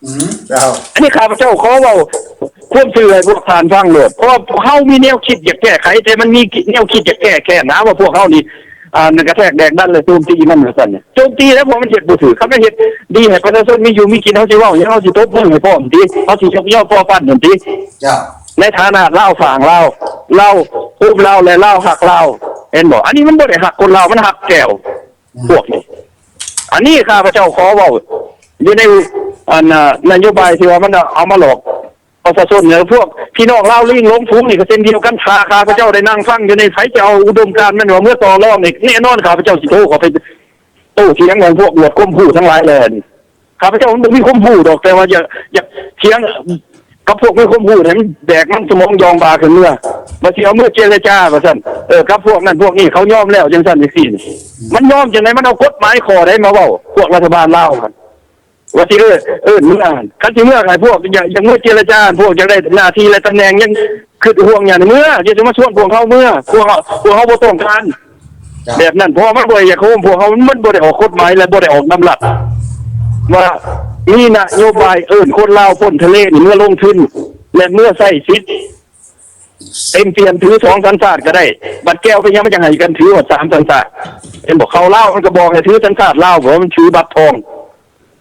ອືມ ເຈົ້າ ອັນນີ້ຂ້າພະເຈົ້າຂໍເວົ້າຄວາມຈິງໃຫ້ພວກທ່ານຟັງໂລດ ເພາະວ່າພວກເຮົາມີແນວຄິດຢາກແກ້ໄຂ ແຕ່ມັນມີແນວຄິດຢາກແກ້ແຄ້ນ ຫາວ່າພວກເຮົານີ້ ອ່າ ກະແທກແດກດັນ ແລະ ໂຈມຕີມັນວ່າຊັ້ນ. ໂຈມຕີແລ້ວ ເພາະມັນເຮັດບໍ່ຖືກ. ຄັນມັນເຮັດດີໃຫ້ປະຊາຊົນມີຢູ່ມີກິນ ເຮົາຊິເວົ້າຫຍັງ? ເຮົາຊິຕົບມືໃຫ້ພ້ອມຕິ? ເຮົາຊິຍົກຍໍປໍປັ້ນຫັ້ນຕິ? ເຈົ້າ ໃນຖານະລາວສ້າງລາວ ລາວໂຮມລາວ ແລະ ລາວຮັກລາວ ເຫັນບໍ່? ອັນນີ້ມັນບໍ່ໄດ້ຮັກຄົນລາວ ມັນຮັກແກ້ວ ອືມ ພວກນີ້. ອັນນີ້ຂ້າພະເຈົ້າຂໍເວົ້າຢູ່ໃນ ອັນ ນະໂຍບາຍທີ່ວ່າມັນເອົາມາຫຼອກປະຊາຊົນ. ແລະ ພວກພີ່ນ້ອງລາວລີງຫຼົງຝູງນີ້ກໍເຊັ່ນດຽວກັນ. ຖ້າຂ້າພະເຈົ້າໄດ້ນັ່ງຟັງຢູ່ໃນ ໃຜຈະເອົາອຸດົມການມັນວ່າເມືອຕໍ່ລອງນີ້ ແນ່ນອນຂ້າພະເຈົ້າຊິໂທເຂົ້າໄປໂຕ້ຖຽງກັບພວກອວດຄວາມຮູ້ທັງຫຼາຍແລ້ວ. ຂ້າພະເຈົ້າມັນບໍ່ມີຄວາມຮູ້ດອກ ແຕ່ວ່າຢາກ ຢາກຖຽງກັບພວກມີຄວາມຮູ້ໃຫ້ມັນແດກມັນສະໝອງຢອງບາຂຶ້ນເມືອ ວ່າຊິເອົາມືເຈລະຈາວ່າຊັ້ນ ເອີ ກັບພວກນັ້ນພວກນີ້ ເຂົາຍອມແລ້ວ ຈັ່ງຊັ້ນຈັ່ງຊີ້. ມັນຍອມຈັ່ງໃດ? ມັນເອົາກົດໝາຍຂໍ້ໃດມາເວົ້າ? ພວກລັດຖະບານລາວຫັ້ນ ວ່າຊິເອີ້ນ ເອີ້ນເມືອຫັ້ນ ຄັນຊິເມືອໃຫ້ພວກຢາກ ຢາກເມືອເຈລະຈາ ພວກຢາກໄດ້ໜ້າທີ່ ແລະ ຕຳແໜ່ງ ຍັງຄຶດຫ່ວງຫຍັງ ເມືອ ຢ່າຊິມາຊວນພວກເຮົາເມືອ ພວກເຮົາ ພວກເຮົາບໍ່ຕ້ອງການ ເຈົ້າ ແບບນັ້ນ. ເພາະວ່າມັນບໍ່ໄດ້ຢາກໂຮມ ພວກເຮົາ ມັນບໍ່ໄດ້ອອກກົດໝາຍ ແລະ ບໍ່ໄດ້ອອກດຳລັດ ວ່າມີນະໂຍບາຍເອີ້ນຄົນລາວພົ້ນທະເລນີ້ເມືອລົງທຶນ ແລະ ເມືອໃຊ້ສິດເຕັມປ່ຽມ ຖືສອງສັນຊາດກໍໄດ້. ບັດແກ້ວເປັນຫຍັງມັນຈັ່ງໃຫ້ກັນຖືຮອດສາມສັນຊາດ? ເຫັນບໍ່? ເຂົ້າລາວມັນກໍບອກໃຫ້ຖືສັນຊາດລາວ ເພາະວ່າມັນຖືບັດທອງ.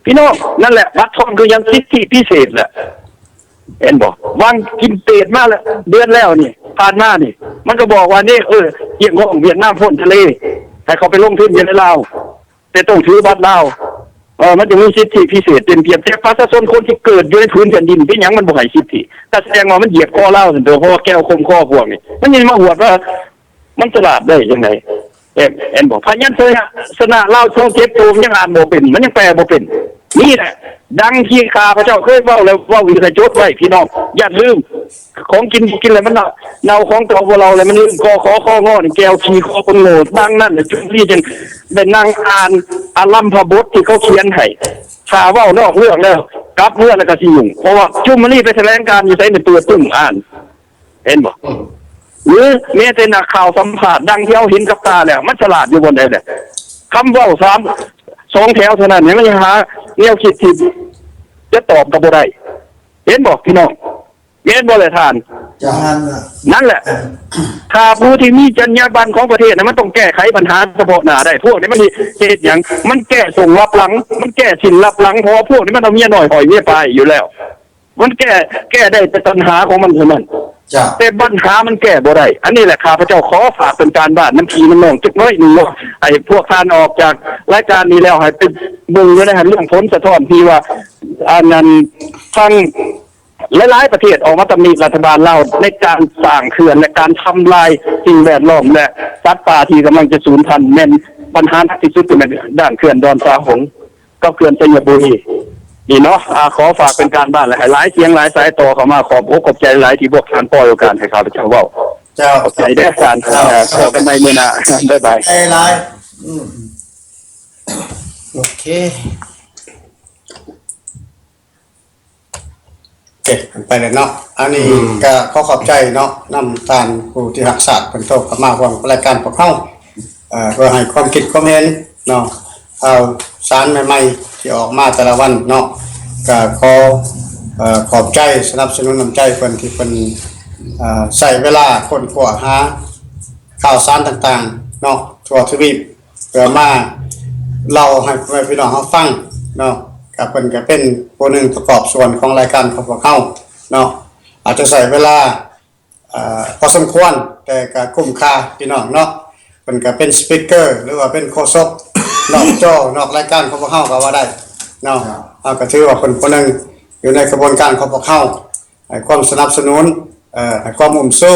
ພີ່ນ້ອງ ນັ້ນແຫຼະ ບັດທອງຄືຫຍັງ? ສິດທິພິເສດແຫຼະ ເຫັນບໍ່? ຫວ່າງກິນເຕດມາແລ້ວ ເດືອນແລ້ວນີ້ ຜ່ານມານີ້ ມັນກໍບອກວ່ານີ້ ເອີ ຮຽກຮ້ອງຫວຽດນາມພົ້ນທະເລ ໃຫ້ເຂົາໄປລົງທຶນຢູ່ໃນລາວ ແຕ່ຕ້ອງຖືບັດລາວ ເອີ ມັນຈະມີສິດທິພິເສດເຕັມປ່ຽມ. ແຕ່ປະຊາຊົນຄົນທີ່ເກີດຢູ່ໃນຜືນແຜ່ນດິນ ເປັນຫຍັງມັນບໍ່ໃຫ້ສິດທິ? ກໍສະແດງວ່າມັນຢຽບຄໍລາວຊັ້ນຕົວະ ເພາະວ່າແກ້ວຂົ່ມຄໍພວກນີ້ ມັນຍັງມາອວດວ່າ ມັນສະຫຼາດໄດ້ຈັ່ງໃດ? ເຫັນ ເຫັນບໍ່? ພະຍັນຊະນະ ຊະນະລາວຊ່ອງເຈັດໂຕ ມັນຍັງອ່ານບໍ່ເປັນ ມັນຍັງແປບໍ່ເປັນ. ນີ້ແຫຼະ ດັ່ງທີ່ຂ້າພະເຈົ້າເຄີຍເວົ້າ ແລ້ວເວົ້າອີກ ໃຫ້ຈົດໄວ້ພີ່ນ້ອງ ຢ່າລືມ. ຂອງກິນບໍ່ກິນແລ້ວມັນເນົ່າ ຂອງເກົ່າບໍ່ເລົ່າແລ້ວມັນລືມ. ກ ຂ ຄ ງ ນີ້ແກ້ວຂີ້ຄໍຄົນໂງ່. ດັ່ງນັ້ນແຫຼະ ຈຸມມະລີຈຶ່ງໄດ້ນັ່ງອ່ານອາລັມພະບົດທີ່ເຂົາຂຽນໃຫ້. ຖ້າເວົ້ານອກເລື່ອງແລ້ວ ກັບເມືອແລ້ວກໍຊິຫຍຸ້ງ ເພາະວ່າຈຸມມະລີໄປຖະແຫຼງການຢູ່ໃສນີ້ ເປີດປຶ້ມອ່ານ ເຫັນບໍ່? ອືມ ຫຼືແມ້ແຕ່ນັກຂ່າວສຳພາດ ດັ່ງທີ່ເຮົາເຫັນກັບຕາແລ້ວ ມັນສະຫຼາດຢູ່ບ່ອນໃດແຫຼະ? ຄຳເວົ້າສາມ ສອງແຖວເທົ່ານັ້ນ ຍັງຫາແນວຄິດທີ່ຈະຕອບກໍບໍ່ໄດ້ ເຫັນບໍ່ພີ່ນ້ອງ? ແມ່ນບໍ່ແຫຼະທ່ານ? ເຈົ້າ ນັ້ນແຫຼະ ຖ້າຜູ້ທີ່ມີຈັນຍາບັນຂອງປະເທດນະ ມັນຕ້ອງແກ້ໄຂບັນຫາສະເພາະໜ້າໄດ້. ພວກນີ້ມັນເຮັດຫຍັງ? ມັນແກ້ສົງລັບຫຼັງ ມັນແກ້ສິນລັບຫຼັງ ເພາະວ່າພວກນີ້ມັນເອົາເມຍນ້ອຍຫ້ອຍເມຍປາຍຢູ່ແລ້ວ. ມັນແກ້ ແກ້ໄດ້ແຕ່ຕັນຫາຂອງມັນເທົ່ານັ້ນ ເຈົ້າ ແຕ່ບັນຫາມັນແກ້ບໍ່ໄດ້. ອັນນີ້ແຫຼະ ຂ້າພະເຈົ້າຂໍຝາກເປັນການບ້ານນຳພີ່ນຳນ້ອງຈັກໜ້ອຍໜຶ່ງເນາະ ໃຫ້ພວກທ່ານອອກຈາກລາຍການນີ້ແລ້ວ ໃຫ້ໄປເບິ່ງຢູ່ໃນຫັ້ນ ເລື່ອງຜົນສະທ້ອນທີ່ວ່າ ອັນນັ້ນ ທາງ ຫຼາຍໆປະເທດອອກມາຕຳໜິລັດຖະບານລາວໃນການສ້າງເຂື່ອນ ແລະ ການທຳລາຍສິ່ງແວດລ້ອມ ແລະ ສັດປ່າທີ່ກຳລັງຈະສູນພັນ. ແມ່ນບັນຫາໜັກທີ່ສຸດກໍແມ່ນດ້ານເຂື່ອນດອນສາຫົງກັບເຂື່ອນໄຊຍະບູລີນີ້ເນາະ. ອາ ຂໍຝາກເປັນການບ້ານ ແລະ ໃຫ້ຫຼາຍສຽງຫຼາຍສາຍຕໍ່ເຂົ້າມາ. ຂອບອົກຂອບໃຈຫຼາຍທີ່ພວກທ່ານປ່ອຍໂອກາດໃຫ້ຂ້າພະເຈົ້າເວົ້າ. ເຈົ້າ ຂອບໃຈເດີທ່ານ. ເຈົ້າ ເອີ ພໍ້ກັນໃໝ່ມື້ໜ້າ. ບາຍບາຍ. ໃຈຫຼາຍ. ອືມ ໂອເຄ. ໂອເຄ ໄປແລ້ວເນາະ. ອັນນີ້ ອືມ ກໍຂໍຂອບໃຈເນາະ ນຳທ່ານຜູ້ທີ່ຮັກຊາດເພິ່ນໂທເຂົ້າມາຮ່ວມລາຍການພວກເຮົາ ເອີ ເພື່ອໃຫ້ຄວາມຄິດຄວາມເຫັນເນາະ ຂ່າວສານໃໝ່ໆທີ່ອອກມາແຕ່ລະວັນເນາະ. ກໍຂໍ ເອີ ຂອບໃຈສະໜັບສະໜູນນ້ຳໃຈເພິ່ນ ທີ່ເພິ່ນ ເອີ ໃຊ້ເວລາຄົ້ນຄວ້າຫາຂ່າວສານຕ່າງໆເນາະ ທົ່ວທະວີບ ເພື່ອມາເລົ່າໃຫ້ພໍ່ແມ່ພີ່ນ້ອງເຮົາຟັງເນາະ. ກໍເພິ່ນກໍເປັນຜູ້ໜຶ່ງປະກອບສ່ວນຂອງລາຍການຂອງພວກເຮົາເນາະ. ອາດຈະໃຊ້ເວລາ ເອີ ພໍສົມຄວນ ແຕ່ກໍຄຸ້ມຄ່າພີ່ນ້ອງເນາະ. ເພິ່ນກໍເປັນສະປີກເກີ ຫຼືວ່າເປັນໂຄສົກນອກຈໍນອກລາຍການຂອງພວກເຮົາກໍວ່າໄດ້ເນາະ. ເຮົາກໍຖືວ່າເພິ່ນຜູ້ໜຶ່ງຢູ່ໃນຂະບວນການຂອງພວກເຮົາ ໃຫ້ຄວາມສະໜັບສະໜູນ ເອີ ໃຫ້ຄວາມອຸ້ມຊູ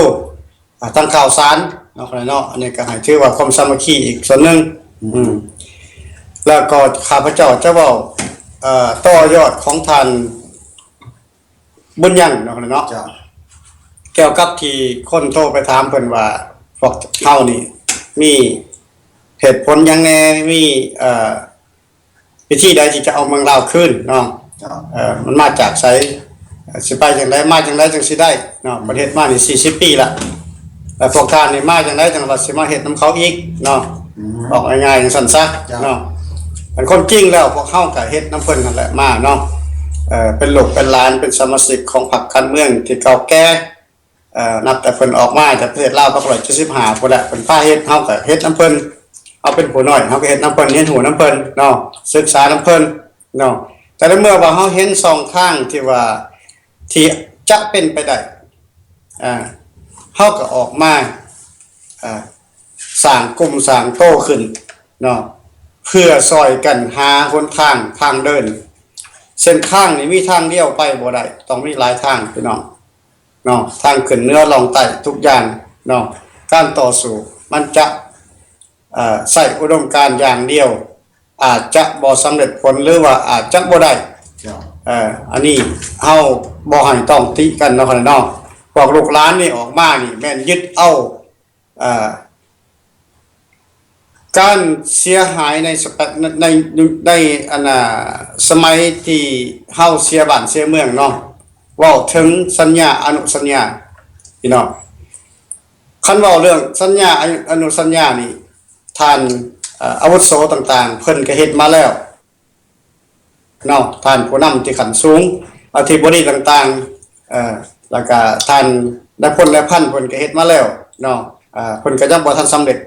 ອາ ທາງຂ່າວສານເນາະ ເນາະ. ອັນນີ້ກໍໃຫ້ຖືວ່າຄວາມສາມັກຄີອີກສ່ວນໜຶ່ງ. ອືມ ແລ້ວກໍຂ້າພະເຈົ້າຈະເວົ້າ ເອີ ຕໍ່ຍອດຂອງທ່ານບຸນຍັງເນາະ ເນາະ. ເຈົ້າ. ກ່ຽວກັບທີ່ຄົນໂທໄປຖາມເພິ່ນວ່າ ພວກເຮົານີ້ມີເຫດຜົນຫຍັງແດ່ ມີ ເອີ ວິທີໃດທີ່ຈະເອົາເມືອງລາວຄືນເນາະ? ເຈົ້າ. ເອີ ມັນມາຈາກໃສ? ເອີ ຊິໄປຈັ່ງໃດ? ມາຈັ່ງໃດຈັ່ງຊິໄດ້ເນາະ? ເພິ່ນເຮັດມານີ້ສີ່ສິບປີລະ ແລ້ວພວກທ່ານນີ້ມາຈັ່ງໃດຈັ່ງວ່າຊິມາເຮັດນຳເຂົາອີກເນາະ? ອືມ ເວົ້າງ່າຍໆຈັ່ງຊັ້ນຊະ. ເຈົ້າ. ເນາະ ອັນຄວາມຈິງແລ້ວພວກເຮົາກໍເຮັດນຳເພິ່ນຫັ້ນແຫຼະມາເນາະ. ເອີ ເປັນລູກເປັນຫຼານ ເປັນສະມາຊິກຂອງພັກການເມືອງທີ່ເກົ່າແກ່ ເອີ ນັບແຕ່ເພິ່ນອອກມາຈາກປະເທດລາວ ພັນເກົ້າຮ້ອຍເຈັດສິບຫ້າ ພຸ້ນແຫຼະ ເພິ່ນພາເຮັດ ເຮົາກໍເຮັດນຳເພິ່ນ. ເຮົາເປັນຜູ້ນ້ອຍ ເຮົາກໍເຮັດນຳເພິ່ນ ຮຽນຮູ້ນຳເພິ່ນເນາະ ສຶກສານຳເພິ່ນເນາະ. ແຕ່ໃນເມື່ອວ່າເຮົາເຫັນຊ່ອງທາງທີ່ວ່າ ທີ່ຈະເປັນໄປໄດ້ ເຮົາກໍອອກມາ ສ້າງກຸ່ມສ້າງໂຕຂຶ້ນເນາະ ເພື່ອຊ່ອຍກັນຫາຫົນທາງ ທາງເດີນ. ເສັ້ນທາງນີ້ມີທາງດຽວໄປບໍ່ໄດ້ ຕ້ອງມີຫຼາຍທາງ ພີ່ນ້ອງ. ເນາະ ທາງຂຶ້ນເໜືອລ່ອງໃຕ້ທຸກຢ່າງເນາະ. ການຕໍ່ສູ້ມັນຈະ ເອີ ໃຊ້ອຸດົມການຢ່າງດຽວ ອາດຈະບໍ່ສຳເລັດຜົນ ຫຼືວ່າອາດຈະບໍ່ໄດ້. ເຈົ້າ. ເອີ ອັນນີ້ເຮົາບໍ່ໃຫ້ຕ້ອງຕິກັນເນາະ ເນາະ. ພວກລູກຫຼານນີ້ອອກມານີ້ແມ່ນຍຶດເອົາ ເອີ ການເສຍຫາຍໃນສະປະ ໃນ ໃນ ໃນ ອັນນ່າ ສະໄໝທີ່ເຮົາເສຍບ້ານເສຍເມືອງເນາະ ເວົ້າເຖິງສັນຍາອະນຸສັນຍາ ພີ່ນ້ອງ. ຄັນເວົ້າເລື່ອງສັນຍາອະນຸ ອະນຸສັນຍານີ້ ທ່ານ ເອີ ອາວຸໂສຕ່າງໆ ເພິ່ນກໍເຮັດມາແລ້ວ ເນາະ ທ່ານຜູ້ນຳທີ່ຂັ້ນສູງ ອະທິບໍດີຕ່າງໆ ເອີ ແລ້ວກະທ່ານນາຍພົນນາຍພັນເພິ່ນກະເຮັດມາແລ້ວເນາະ. ເອີ ເພິ່ນກະຍັງບໍ່ທັນສຳເລັດ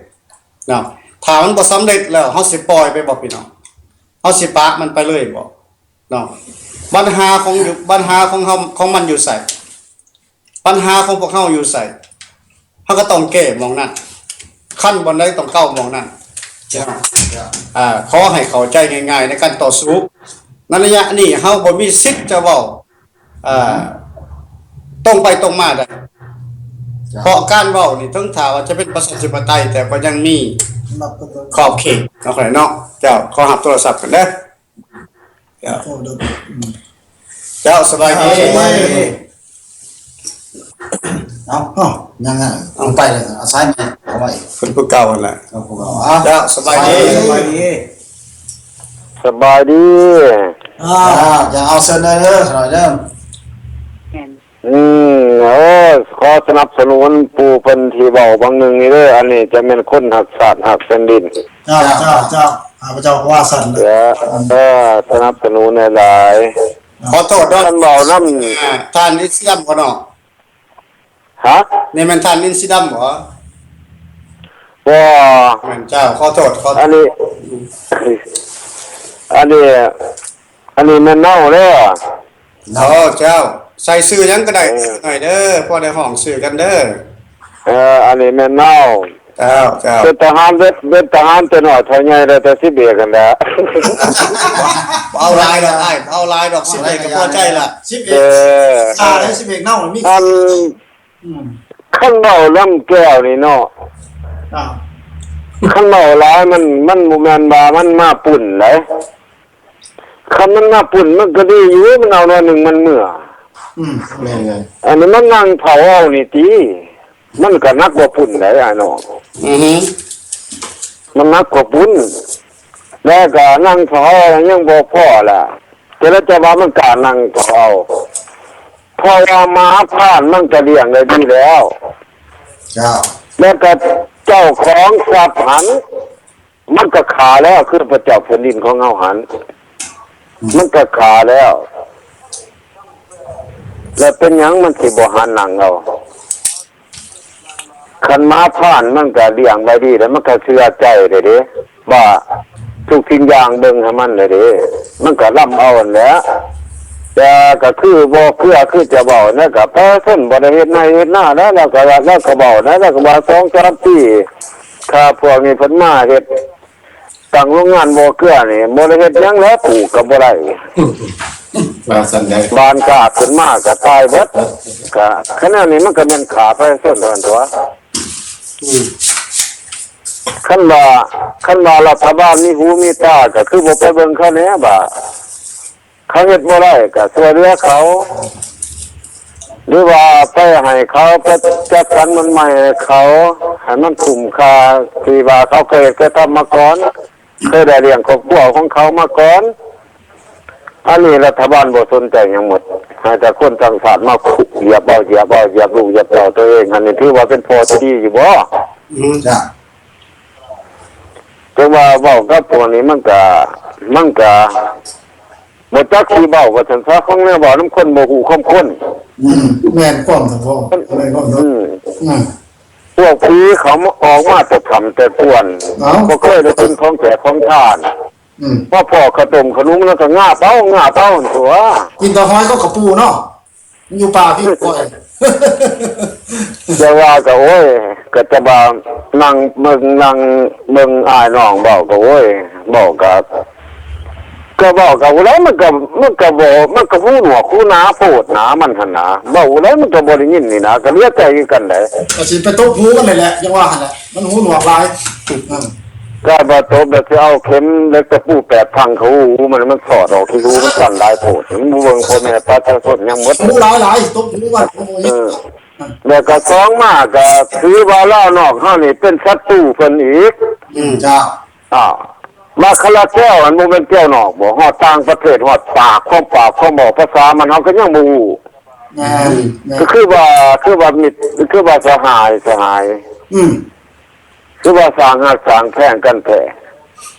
ເນາະ. ຖ້າມັນບໍ່ສຳເລັດແລ້ວ ເຮົາຊິປ່ອຍໄປບໍ່ ພີ່ນ້ອງ? ເຮົາຊິປະມັນໄປເລີຍບໍ່ເນາະ? ບັນຫາຂອງຢູ່ ບັນຫາຂອງເຮົາ ຂອງມັນຢູ່ໃສ? ບັນຫາຂອງພວກເຮົາຢູ່ໃສ? ເຮົາກໍຕ້ອງແກ້ໝ່ອງນັ້ນ ຄັນບ່ອນໃດຕ້ອງເກົ້າໝ່ອງນັ້ນ. ເຈົ້າ ເຈົ້າ. ອາ ຂໍໃຫ້ເຂົ້າໃຈງ່າຍໆໃນການຕໍ່ສູ້. ໃນໄລຍະນີ້ເຮົາບໍ່ມີສິດຈະເວົ້າ ອາ ຕົງໄປຕົງມາໄດ້. ເຈົ້າ. ເພາະການເວົ້ານີ້ ເຖິງຖ້າວ່າຈະເປັນປະຊາທິປະໄຕ ແຕ່ກໍຍັງມີຂອບເຂດເນາະ ເນາະ. ເຈົ້າ ຂໍຮັບໂທລະສັບກ່ອນເດີ. ເຈົ້າ ເຈົ້າ ສະບາຍດີ. ເອົາ ເອົາ ຍັງ ເອົາ ໄປເລີຍ ເອົາສາຍໃໝ່ເອົາໄວ້ ເພິ່ນຜູ້ເກົ່າຫັ້ນແຫຼະ. ເອົາ ຜູ້ເກົ່າ ເອົາ ເຈົ້າ ສະບາຍດີ ສະບາຍດີ ສະບາຍດີ. ອ່າ ອ່າ ຢ່າເອົາເຊີນໄດ້ເດີ ສະບາຍເດີ. ອືມ ໂອ້ຍ ຂໍສະໜັບສະໜູນຜູ້ເພິ່ນທີ່ເວົ້າບາງໜຶ່ງນີ້ເດີ. ອັນນີ້ຈະແມ່ນຄົນຮັກຊາດຮັກແຜ່ນດິນ. ເຈົ້າ ເຈົ້າ ເຈົ້າ ຂ້າພະເຈົ້າກໍວ່າຊັ້ນ. ເອີ ສະໜັບສະໜູນຫຼາຍໆ. ຂໍໂທດເດີ ທ່ານເວົ້ານຳ ອາ ທ່ານອິດສະດຳບໍ່ເນາະ? ຮະ? ນີ້ແມ່ນທ່ານອິນສີດຳບໍ່? ບໍ່ ແມ່ນເຈົ້າ ຂໍໂທດ ຂໍໂທດ. ອັນນີ້ ອັນນີ້ ອັນນີ້ແມ່ນເນົາເດີ. ໂອ້ ເຈົ້າ ໃສ່ຊື່ຫຍັງກໍໄດ້ ເອີ ໜ້ອຍເດີ ພໍໄດ້ຮ້ອງຊື່ກັນເດີ. ເອີ ອັນນີ້ແມ່ນເນົາ. ເຈົ້າ ເຈົ້າ. ເປັນທະຫານເປັນ ເປັນທະຫານແຕ່ນ້ອຍເທົ່າໃຫຍ່ ໄດ້ແຕ່ສິບເອັດຫັ້ນແຫຼະ. ບໍ່ເອົາຫຼາຍດອກອ້າຍ ບໍ່ເອົາຫຼາຍດອກ ສິບເອັດກໍພໍໃຈລະ. ສິບເອັດ ເອີ ອ່າ ໄດ້ສິບເອັດເນົາມີ ອັນ ອືມ ຄັນເວົ້ານຳແກ້ວນີ້ເນາະ ອ່າ ຄັນເວົ້າຫຼາຍມັນ ມັນບໍ່ແມ່ນວ່າມັນມາປຸ້ນໃດ. ຄັນມັນມາປຸ້ນມັນກໍດີຢູ່ ມັນເອົາໜ້ອຍໜຶ່ງມັນເມືອ. ອືມ ແມ່ນ ອັນນີ້ມັນນັ່ງເຝົ້າເອົານີ້ຕິ ມັນກໍໜັກກວ່າປຸ້ນໃດອ້າຍນ້ອງ. ອືຮຶ ມັນໜັກກວ່າປຸ້ນ ແລ້ວກໍນັ່ງເຝົ້າເອົາຍັງບໍ່ພໍລະ ແຕ່ລະຈະວ່າມັນກ້ານັ່ງເຝົ້າເອົາ ເພາະວ່າໝາຜ່ານມັນກໍລ້ຽງໄດ້ດີແລ້ວ. ເຈົ້າ. ແລ້ວກໍເຈົ້າຂອງຊັບຫັ້ນ ມັນກໍຂາແລ້ວ ຄືພະເຈົ້າແຜ່ນດິນຂອງເຮົາຫັ້ນ ມັນກໍຂາແລ້ວ ແລ້ວເປັນຫຍັງມັນຊິບໍ່ຫັນຫຼັງເຮົາ? ຄັນໝາຜ່ານມັນກໍລ້ຽງໄວ້ດີແລ້ວ ມັນກໍເຊື່ອໃຈແລ້ວເດ້ ວ່າທຸກສິ່ງຢ່າງເບິ່ງໃຫ້ມັນແລ້ວເດ້ ມັນກໍລຳເອົາຫັ້ນແຫຼະ. ແຕ່ກໍຄືບໍ່ເຄືອ ຄືຈະເວົ້ານັ້ນ ກໍປະຊາຊົນບໍ່ໄດ້ເຮັດໄຮ່ເຮັດນາແລ້ວ ລາວກໍ ລາວກໍເວົ້ານະ ລາວກໍວ່າສອງສາມປີ ຖ້າພວກນີ້ເພິ່ນມາເຮັດ ຕັ້ງໂຮງງານບໍ່ເກືອນີ້ບໍ່ໄດ້ເຮັດຫຍັງແຫຼະ ປູກກໍບໍ່ໄດ້ ວ່າຊັ້ນໃດ໋ ບ້ານກາຂຶ້ນມາກໍຕາຍເບິດ ກະຂະແນວນີ້ມັນກໍແມ່ນຂ້າປະຊາຊົນເທົ່ານັ້ນຕົວະ. ອືມ ຄັນວ່າ ຄັນວ່າລັດຖະບານມີຫູມີຕາ ກໍຄືບໍ່ໄປເບິ່ງເຂົາແດ່ວ່າ ເຂົາເຮັດບໍ່ໄດ້ກໍຊ່ວຍເຫຼືອເຂົາ ຫຼືວ່າໄປໃຫ້ເຂົາ ໄປຈັດສັນມັນໃໝ່ໃຫ້ເຂົາ ໃຫ້ມັນຄຸ້ມຄ່າທີ່ວ່າເຂົາເຄີຍເຮັດເຄີຍທຳມາກ່ອນ ເຄີຍໄດ້ລ້ຽງຄອບຄົວຂອງເຂົາມາກ່ອນ. ອັນນີ້ລັດຖະບານບໍ່ສົນໃຈຫຍັງໝົດ ໃຫ້ແຕ່ຄົນຕ່າງຊາດມາຂູດຢຽບເອົາ ຢຽບເອົາ ຢຽບລູກຢຽບເຕົ້າຕົວເອງ ອັນນີ້ຖືວ່າເປັນພໍ່ທີ່ດີຢູ່ບໍ່? ອືມ ຈ້າ ຈັ່ງວ່າເວົ້າກັບພວກນີ້ມັນກະ ມັນກະບໍ່ຈັກຊິເວົ້າວ່າຊັ້ນຊະ ຂອງແນວເວົ້ານຳຄົນບໍ່ຮູ້ຄວາມຄົນ. ອືມ ແມ່ນຄວາມສະເພາະ ອືມ ອືມ ພວກຜີເຂົາມາ ອອກມາແຕ່ຖ້ຳແຕ່ກວນ ເອົ້າ ບໍ່ເຄີຍໄດ້ເປັນຂອງແຈກຂອງທານ. ອືມ ພໍພໍ້ເຂົ້າຕົ້ມເຂົ້າໜູມ ມັນກໍງາບເອົາ ງາບເອົາຫັ້ນຕົວະ ກິນແຕ່ຫອຍກັບເຂົ້າປູເນາະ. ຢູ່ປ່າພີ້ຂ້ອຍ ແຕ່ວ່າກໍ ໂອ້ຍ ກໍຈະວ່ານັ່ງເບິ່ງ ນັ່ງເບິ່ງອ້າຍນ້ອງເວົ້າກໍ ໂອ້ຍ ເວົ້າກໍ ກໍເວົ້າກໍຜູ້ໃດມັນກໍ ມັນກໍບໍ່ ມັນກໍຫູໜວກຫູໜາໂພດໜາມັນຫັ້ນນາ ເວົ້າຜູ້ໃດມັນກໍບໍ່ໄດ້ຍິນນີ້ນາ ກໍເຫຼືອໃຈຄືກັນໃດ໋. ກໍຊິໄປຕົບຫູມັນນີ້ແຫຼະ ຈັ່ງວ່າຫັ້ນແຫຼະ ມັນຫູໜວກຫຼາຍ. ອືມ ກໍບໍ່ຕົບແລ້ວຊິເອົາເຂັມເຫຼັກຕະປູແປດພັງເຂົ້າຫູມັນ ມັນສອດອອກຂີ້ຫູມັນສັ້ນຫຼາຍໂພດ ມັນບໍ່ເບິ່ງພໍ່ແມ່ປະຊາຊົນຫຍັງໝົດ ຫູຫຼາຍໆ ຕົບຫູມັນ. ເອີ ແລ້ວກໍສອງມາກໍຖືວ່າລາວນອກເຮົານີ້ເປັນສັດຕູເພິ່ນອີກ. ອືມ ເຈົ້າ ອ້າວ ມາຄາລາແກ້ວຫັ້ນບໍ່ແມ່ນແກ້ວນອກບໍ່? ຮອດຕ່າງປະເທດ ຮອດປາກ ຄວາມປາກຄວາມເວົ້າ ພາສາມັນເຮົາກໍຍັງບໍ່ຮູ້. ແມ່ນ ແມ່ນ ກໍຄືວ່າ ຄືວ່າມິດ ຄືວ່າສະຫາຍ ສະຫາຍ. ອືມ ຄືວ່າສ້າງຮັກສ້າງແພງກັນແທ້.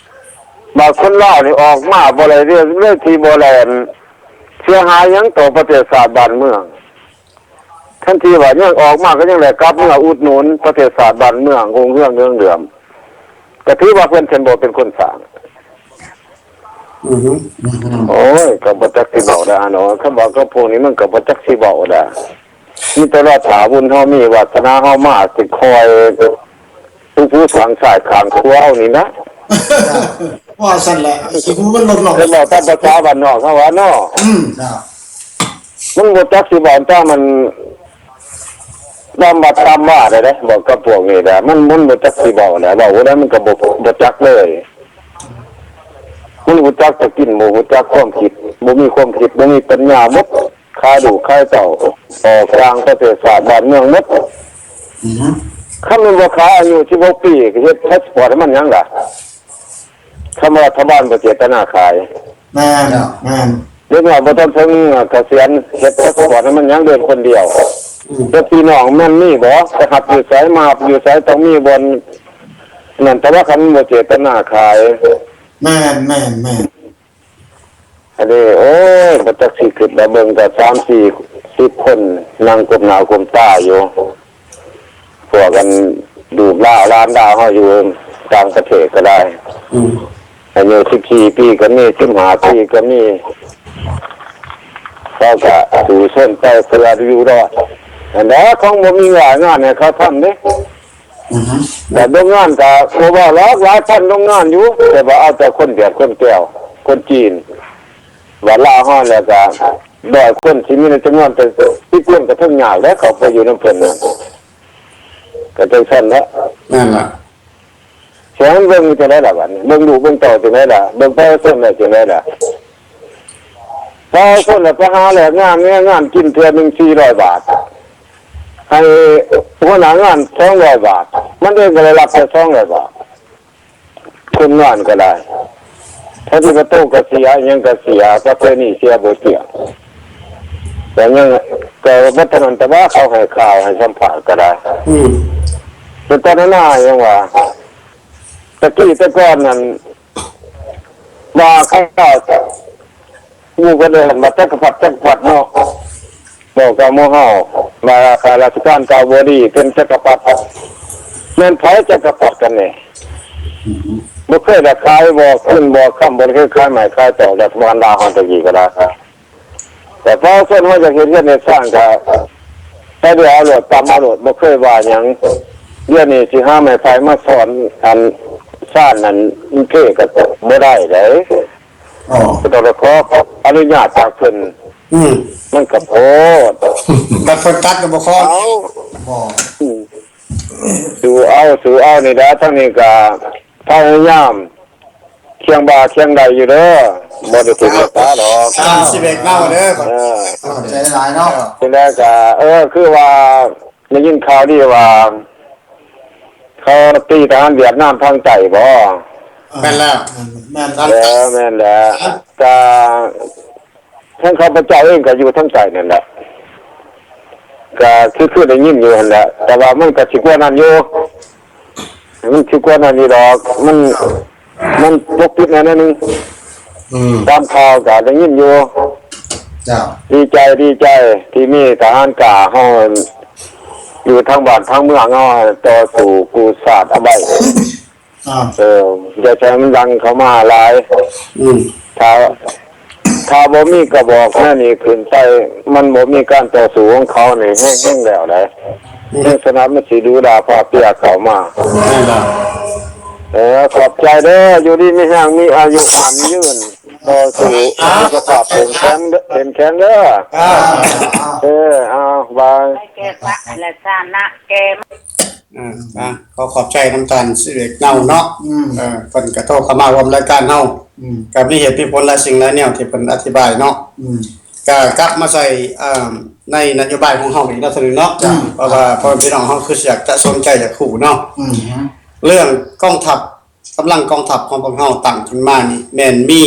ບາດຄົນລາວນີ້ອອກມາບໍ່ໄດ້ເລື່ອງເລີຍ ທີ່ບໍ່ແລ່ນເສຍຫາຍຫຍັງຕໍ່ປະເທດຊາດບ້ານເມືອງ. ທັນທີ່ວ່າຍັງອອກມາກໍຍັງໄດ້ກັບເມືອອຸດໜູນປະເທດຊາດບ້ານເມືອງຮຸ່ງເຮືອງເຮືອງເຫຼືອມ ກໍຖືວ່າເພິ່ນເປັນ ບໍ່ເປັນຄົນສ້າງ. ອືຮຶ ໂອ້ຍ ກໍບໍ່ຈັກຊິເວົ້າໄດ້ເນາະ ຄຳເວົ້າກັບພວກນີ້ມັນກໍບໍ່ຈັກຊິເວົ້າໄດ້. ມີແຕ່ວ່າຖ້າບຸນເຮົາມີ ວາສະໜາເຮົາມາ ຊິຄອຍຜູ້ຜູ້ທາງຊ້າຍທາງຂວາເອົານີ້ນະ. ວ່າຊັ້ນແຫຼະ ຊິຮູ້ມັນລົດເນາະ ເວົ້າຕາມພາສາບ້ານນອກເຮົາວ່າເນາະ. ອືມ ມັນບໍ່ຈັກຊິເວົ້າຕາມມັນ ຕາມວັດຕາມວາໄດ້ເດ້ ເວົ້າກັບພວກນີ້ນະ ມັນ ມັນບໍ່ຈັກຊິເວົ້ານະ ເວົ້າແນວໃດມັນກໍບໍ່ ບໍ່ຈັກເລີຍ. ມັນຮູ້ຈັກແຕ່ກິນ ບໍ່ຮູ້ຈັກຄວາມຄິດ ບໍ່ມີຄວາມຄິດ ບໍ່ມີປັນຍາໝົດ. ຂາຍລູກຂາຍເຕົ້າ ອອກຕ່າງປະເທດຊາດບ້ານເມືອງໝົດ. ອືຮຶ ຄັນແມ່ນບໍ່ຂາຍອາຍຸສິບຫົກປີ ເຮັດພາສປອດໃຫ້ມັນຫຍັງລະ? ຄຳວ່າລັດຖະບານບໍ່ເຈດຕະນາຂາຍ. ແມ່ນ ແມ່ນ ເດັກນ້ອຍບໍ່ທັນເຖິງກະສຽນ ເຮັດພາສປອດໃຫ້ມັນຫຍັງ ເດີນຄົນດຽວ. ອືມ ແຕ່ພີ່ນ້ອງມັນມີບໍ່? ໄປຮັບຢູ່ໃສ ມາຮັບຢູ່ໃສ ຕ້ອງມີບ່ອນນັ້ນ ແຕ່ວ່າຄັນບໍ່ເຈດຕະນາຂາຍ. ແມ່ນ ແມ່ນ ແມ່ນ. ອັນນີ້ ໂອ້ຍ ບໍ່ຈັກຊິຄິດວ່າ ເບິ່ງກໍສາມສີ່ສິບຄົນ ນັ່ງກົ້ມໜ້າກົ້ມຕາຢູ່ ພວກອັນລູກຫຼານ ຫຼານດາວເຮົາຢູ່ຕ່າງປະເທດກໍໄດ້. ອືມ ອາຍຸສິບສີ່ປີກໍມີ ສິບຫ້າປີກໍມີ ເຂົາກໍສູ້ຊົນໄປເພື່ອຢູ່ລອດ. ອັນໃດຂອງບໍ່ມີວຽກງານໃຫ້ເຂົາທຳເດ້. ອືຮຶ ແຕ່ໂຮງງານກໍບໍ່ວ່າຫຼອກ ຫຼາຍພັນໂຮງງານຢູ່ ແຕ່ວ່າເອົາແຕ່ຄົນຫວຽດ ຄົນແກວ ຄົນຈີນ. ວ່າລາວເຮົາແລ້ວກໍຮ້ອຍຄົນ ຊິມີໃນຈຳນວນເປັນສິບຄົນ ກໍເຖິງຍາກແລ້ວ ເຂົ້າໄປຢູ່ນຳເພິ່ນນັ້ນ ກໍຈັ່ງຊັ້ນແຫຼະ. ແມ່ນລະ ຊິໃຫ້ເບິ່ງຈັ່ງໃດລະບາດນີ້ ເບິ່ງລູກເບິ່ງເຕົ້າຈັ່ງໃດລະ ເບິ່ງປະຊາຊົນແລ້ວຈັ່ງໃດລະ? ປະຊາຊົນລະໄປຫາແລກງານ ແລກງານກິນເທື່ອໜຶ່ງສີ່ຮ້ອຍບາດ ໃຫ້ຫົວໜ້າງານສອງຮ້ອຍບາດ ມັນເອງກໍໄດ້ຮັບແຕ່ສອງຮ້ອຍບາດ ຄົນງານກໍໄດ້ ແທນທີ່ວ່າໂຕກໍເສຍ ອີ່ຫຍັງກໍເສຍ ປະເພນີເສຍບໍ່ເສຍ ແຕ່ຍັງ ກໍບໍ່ເທົ່ານັ້ນ ແຕ່ວ່າເຂົາໃຫ້ຂ່າວໃຫ້ສຳພາດກໍໄດ້. ອືມ ເປັນຕົ້ນນະ ຫຍັງວ່າ ຕະກີ້ແຕ່ກ່ອນນັ້ນ ວ່າຂ້າພະເຈົ້າ ໝູ່ເພິ່ນເອີ້ນວ່າຈັກກະພັດ ຈັກກະພັດເນາະ ບອກກັບໝູ່ເຮົາວ່າຂ້າລາຊະການເກົ່າບໍ່ດີ ເປັນຈັກກະພັດ. ແມ່ນໃຜຈັກກະພັດກັນແນ່? ບໍ່ເຄີຍໄດ້ຂາຍບໍ່ເງິນບໍ່ຄຳ ບໍ່ເຄີຍຂາຍໄມ້ຂາຍຕອກ ລັດຖະບານລາວເຮົາແຕ່ກີ້ກໍໄດ້. ແຕ່ປະຊາຊົນເຮົາຢາກເຮັດເຮືອນເຮັດຊານກໍໄປເລືອກເອົາໂລດ ຕຳເອົາໂລດ ບໍ່ເຄີຍວ່າຫຍັງ. ດຽວນີ້ຊິຫາໄມ້ໄຜ່ມາຊ້ອນ ອັນ ຊານນັ້ນ ມັນເພກໍບໍ່ໄດ້ເດ້. ອໍ ກໍຕ້ອງໄດ້ຂໍອະນຸຍາດຈາກເພິ່ນ. ອືມ ມັນກໍໂພດ. ບັດເພິ່ນຕັດກໍບໍ່ຂໍ. ເອົາ ບໍ່ ອືມ ສູ້ເອົາ ສູ້ເອົານີ້ແຫຼະ. ທາງນີ້ກໍພະຍາຍາມຄຽງບ່າຄຽງໄດ້ຢູ່ເດີ ບໍ່ໄດ້ຖືກລັດຖະບານດອກ. ຕາມຊິເບກເນົາເດີ. ເອີ ຂອບໃຈຫຼາຍເນາະ. ຈັ່ງໃດກໍ ເອີ ຄືວ່າໄດ້ຍິນຂ່າວດີວ່າ ເຂົາຕີທະຫານຫວຽດນາມທາງໃຕ້ບໍ? ແມ່ນແລ້ວ ແມ່ນ ເອີ ແມ່ນແຫຼະ. ກໍ ທາງຂ້າພະເຈົ້າເອງກໍຢູ່ທາງໃຕ້ນັ້ນແຫຼະ ກໍຄື ຄືໄດ້ຍິນຢູ່ຫັ້ນແຫຼະ ແຕ່ວ່າມັນກໍຊິກວ່ານັ້ນຢູ່ ມັນຊິກວ່ານັ້ນຢູ່ດອກ ມັນ ມັນປົກປິດແດ່ໜ້ອຍໜຶ່ງ. ອືມ ຕາມຂ່າວກໍໄດ້ຍິນຢູ່. ເຈົ້າ ດີໃຈ ດີໃຈທີ່ມີທະຫານກ້າເຮົາຢູ່ທາງບ້ານທາງເມືອງເຮົາຕໍ່ສູ້ກູ້ຊາດເອົາໄວ້. ເອີ ຢ່າໃຫ້ມັນດັງເຂົ້າມາຫຼາຍ. ອືມ ຖ້າ ຖ້າບໍ່ມີກະບອກແນວນີ້ຂຶ້ນໄປ ມັນບໍ່ມີການຕໍ່ສູ້ຂອງເຂົານີ້ ແຮງໆແລ້ວໃດ໋. ອືມ ແຮງຊະນະມັນຊິດູດາພາເປຍເຂົ້າມາ. ແມ່ນລະ. ເອີ ຂອບໃຈເດີ ຢູ່ດີມີແຮງ ມີອາຍຸໝັ້ນຍືນ ຕໍ່ສູ້ ສຸຂະພາບເຂັ້ມແຂງເດີ ເຂັ້ມແຂງເດີ. ເອີ ເອົາ ບາຍ. ແກ່ຊະ ແລະຊະນະແກ່ ອ່າ ອ່າ ຂໍຂອບໃຈນຳທ່ານຊິເວກເນົາເນາະ. ອືມ ເອີ ເພິ່ນກະໂທເຂົ້າມາຮ່ວມລາຍການເຮົາ. ອືມ ກະມີເຫດມີຜົນຫຼາຍສິ່ງຫຼາຍແນວທີ່ເພິ່ນອະທິບາຍເນາະ. ອືມ ກະກັບມາໃສ່ ອ່າ ໃນນະໂຍບາຍຂອງເຮົາອີກເນາະ ທ່ານໜຶ່ງເນາະ. ເຈົ້າ ເພາະວ່າພໍ່ແມ່ພີ່ນ້ອງເຮົາຄືຊິຢາກຈະສົນໃຈຢາກຮູ້ເນາະ. ອືມ ເລື່ອງກອງທັບ ກຳລັງກອງທັບຂອງພວກເຮົາຕັ້ງຂຶ້ນມານີ້ ແມ່ນມີ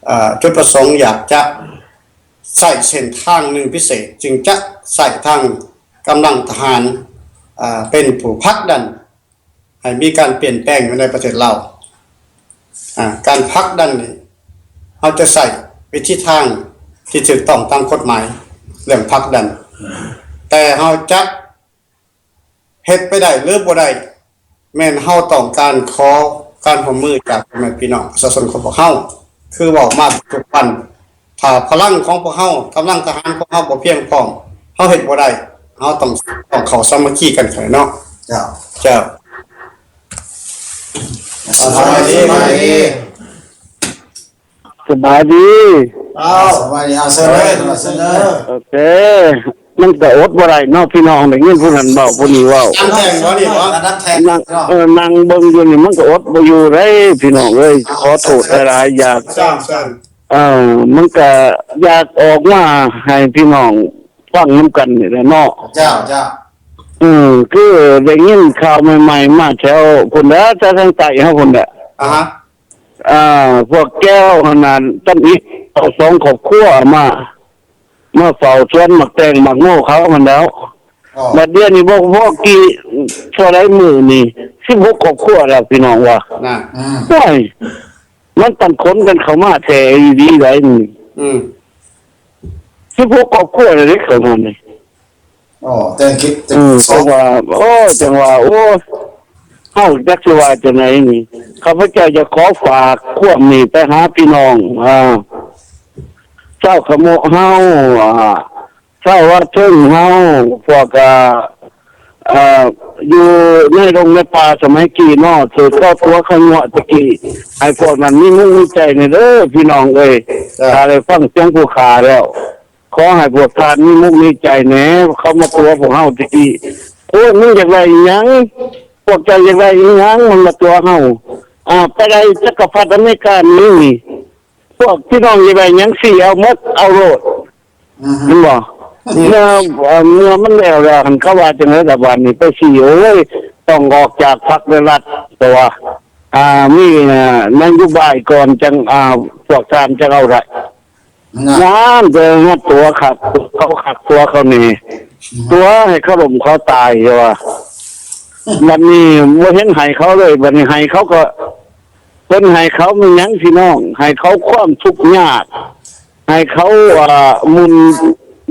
ເອີ ຈຸດປະສົງຢາກຈະໃຊ້ເສັ້ນທາງໜຶ່ງພິເສດ ຈຶ່ງຈະໃຊ້ທາງກຳລັງທະຫານ ເປັນຜູ້ຜັກດັນໃຫ້ມີການປ່ຽນແປງຢູ່ໃນປະເທດລາວ. ການຜັກດັນນີ້ ເຮົາຈະໃຊ້ວິທີທາງທີ່ຖືກຕ້ອງຕາມກົດໝາຍ ເລື່ອງຜັກດັນ ແຕ່ເຮົາຈະ ເຮັດໄປໄດ້ ຫຼື ບໍ່ໄດ້ ແມ່ນເຮົາຕ້ອງການຂໍການຮ່ວມມືຈາກພໍ່ແມ່ພີ່ນ້ອງປະຊາຊົນຂອງພວກເຮົາ ຄືເວົ້າມາທຸກໆວັນ. ຖ້າພະລັງຂອງພວກເຮົາ ກຳລັງທະຫານຂອງເຮົາບໍ່ພຽງພ້ອມ ເຮົາເຮັດບໍ່ໄດ້. ເຮົາຕ້ອງ ຕ້ອງເຂົ້າສາມັກຄີກັນເນາະ. ເຈົ້າ ເຈົ້າ. ສະບາຍດີ ສະບາຍດີ. ສະບາຍດີ. ອ້າວ ສະບາຍດີ. ເອົາ ເຊີນເລີຍ ເຊີນເລີຍ. ໂອເຄ ມັນກະອົດບໍ່ໄດ້ເນາະ ພີ່ນ້ອງ ໄດ້ຍິນຜູ້ນັ້ນເວົ້າ ຜູ້ນີ້ເວົ້າ. ນັ່ງແທ່ງບໍ່ນີ້ບໍ່? ນັ່ງແທ່ງ ນັ່ງ ເອີ ນັ່ງເບິ່ງຢູ່ນີ້ ມັນກະອົດບໍ່ຢູ່ເດ້ ພີ່ນ້ອງເອີຍ. ຂໍໂທດຫຼາຍໆ ຢາກ ເອີ ມັນກະຢາກອອກມາໃຫ້ພີ່ນ້ອງຟັງນຳກັນນີ້ແຫຼະເນາະ. ເຈົ້າ ເຈົ້າ. ເອີ ຄືໄດ້ຍິນຂ່າວໃໝ່ໆ ມາແຖວພຸ້ນແຫຼະ ແຖວທາງໃຕ້ເຮົາພຸ້ນແຫຼະ. ອ່າຮະ ອ່າ ພວກແກ້ວຫັ້ນນະ ທຳອິດເອົາສອງຄອບຄົວມາ ມາເຝົ້າສວນໝາກແຕງໝາກໂມເຂົາຫັ້ນແຫຼ້ວ. ອໍ ບັດດຽວນີ້ບໍ່ພໍກີ່ ເທົ່າໃດມື້ນີ້ ສິບຫົກຄອບຄົວແລ້ວ ພີ່ນ້ອງວ່າ. ນະ ອືມ ໂອ້ຍ ມັນຕັ້ງຂົນກັນເຂົ້າມາແທ້ອີ່ຫຼີໃດ໋ນີ້. ອືມ ສິບຫົກຄອບຄົວແລ້ວເດ້ເຂົ້າມານີ້. ອໍ ແຕ່ງຄິດ ອືມ ເພາະວ່າ ໂອ້ ຈັ່ງວ່າ ໂອ້ ເຮົາຈັກຊິວ່າຈັ່ງໃດນີ້. ຂ້າພະເຈົ້າຢາກຂໍຝາກຄວາມນີ້ໄປຫາພີ່ນ້ອງ ອ່າ ຊາວຂະໂມະເຮົາ ອ່າ ຊາວລາວເທິງເຮົາ ພວກ ອ່າ ອ່າ ຢູ່ໃນດົງໃນປ່າສະໄໝກີ້ເນາະ ຖືກເຂົາຕົວະເຂົາຍົວະຕະກີ້ ໃຫ້ພວກນັ້ນມີມຸກມີໃຈແດ່ເດີ ພີ່ນ້ອງເອີຍ. ເຈົ້າ. ຖ້າໄດ້ຟັງສຽງຜູ້ຂ້າແລ້ວ ຂໍໃຫ້ພວກທ່ານມີມຸກມີໃຈແດ່ ເຂົາມາຕົວະພວກເຮົາຕະກີ້. ໂອ້ຍ ມັນຢາກໄດ້ອີ່ຫຍັງ? ພວກເຈົ້າຢາກໄດ້ອີ່ຫຍັງ? ມັນມາຕົວະເຮົາ. ອ່າ ໄປໄດ້ຈັກກະພັດອາເມລິການີ້ ພວກພີ່ນ້ອງຢາກໄດ້ຫຍັງ ຊີ້ເອົາໝົດ ເອົາໂລດ. ອືຮຶ ແມ່ນບໍ່? ເມື່ອ ເອີ່ ເມື່ອມັນແລ້ວແລ້ວຫັ້ນ ເຂົາວ່າຈັ່ງໃດລະບາດນີ້ ໄປຊີ້ ໂອ້ຍ ຕ້ອງອອກຈາກພັກແລະລັດ ເພາະວ່າ ອ່າ ມີ ອ່າ ນະໂຍບາຍກ່ອນ ຈັ່ງ ອ່າ ພວກທ່ານຈະເອົາໄດ້. ນະ ນັ້ນ ເບິ່ງຕົວະຄັກ ເຂົາຄັກຕົວະເຂົາແດ່ ຕົວະໃຫ້ເຂົາລົ້ມເຂົາຕາຍ ເຈົ້າວ່າ. ບັດນີ້ບໍ່ເຫັນໃຫ້ເຂົາເລີຍ ບັດນີ້ໃຫ້ເຂົາກໍ ເພິ່ນໃຫ້ເຂົາແມ່ນຫຍັງພີ່ນ້ອງ? ໃຫ້ເຂົາຄວາມທຸກຍາກ ໃຫ້ເຂົາ ອ່າ ໝຸ່ນ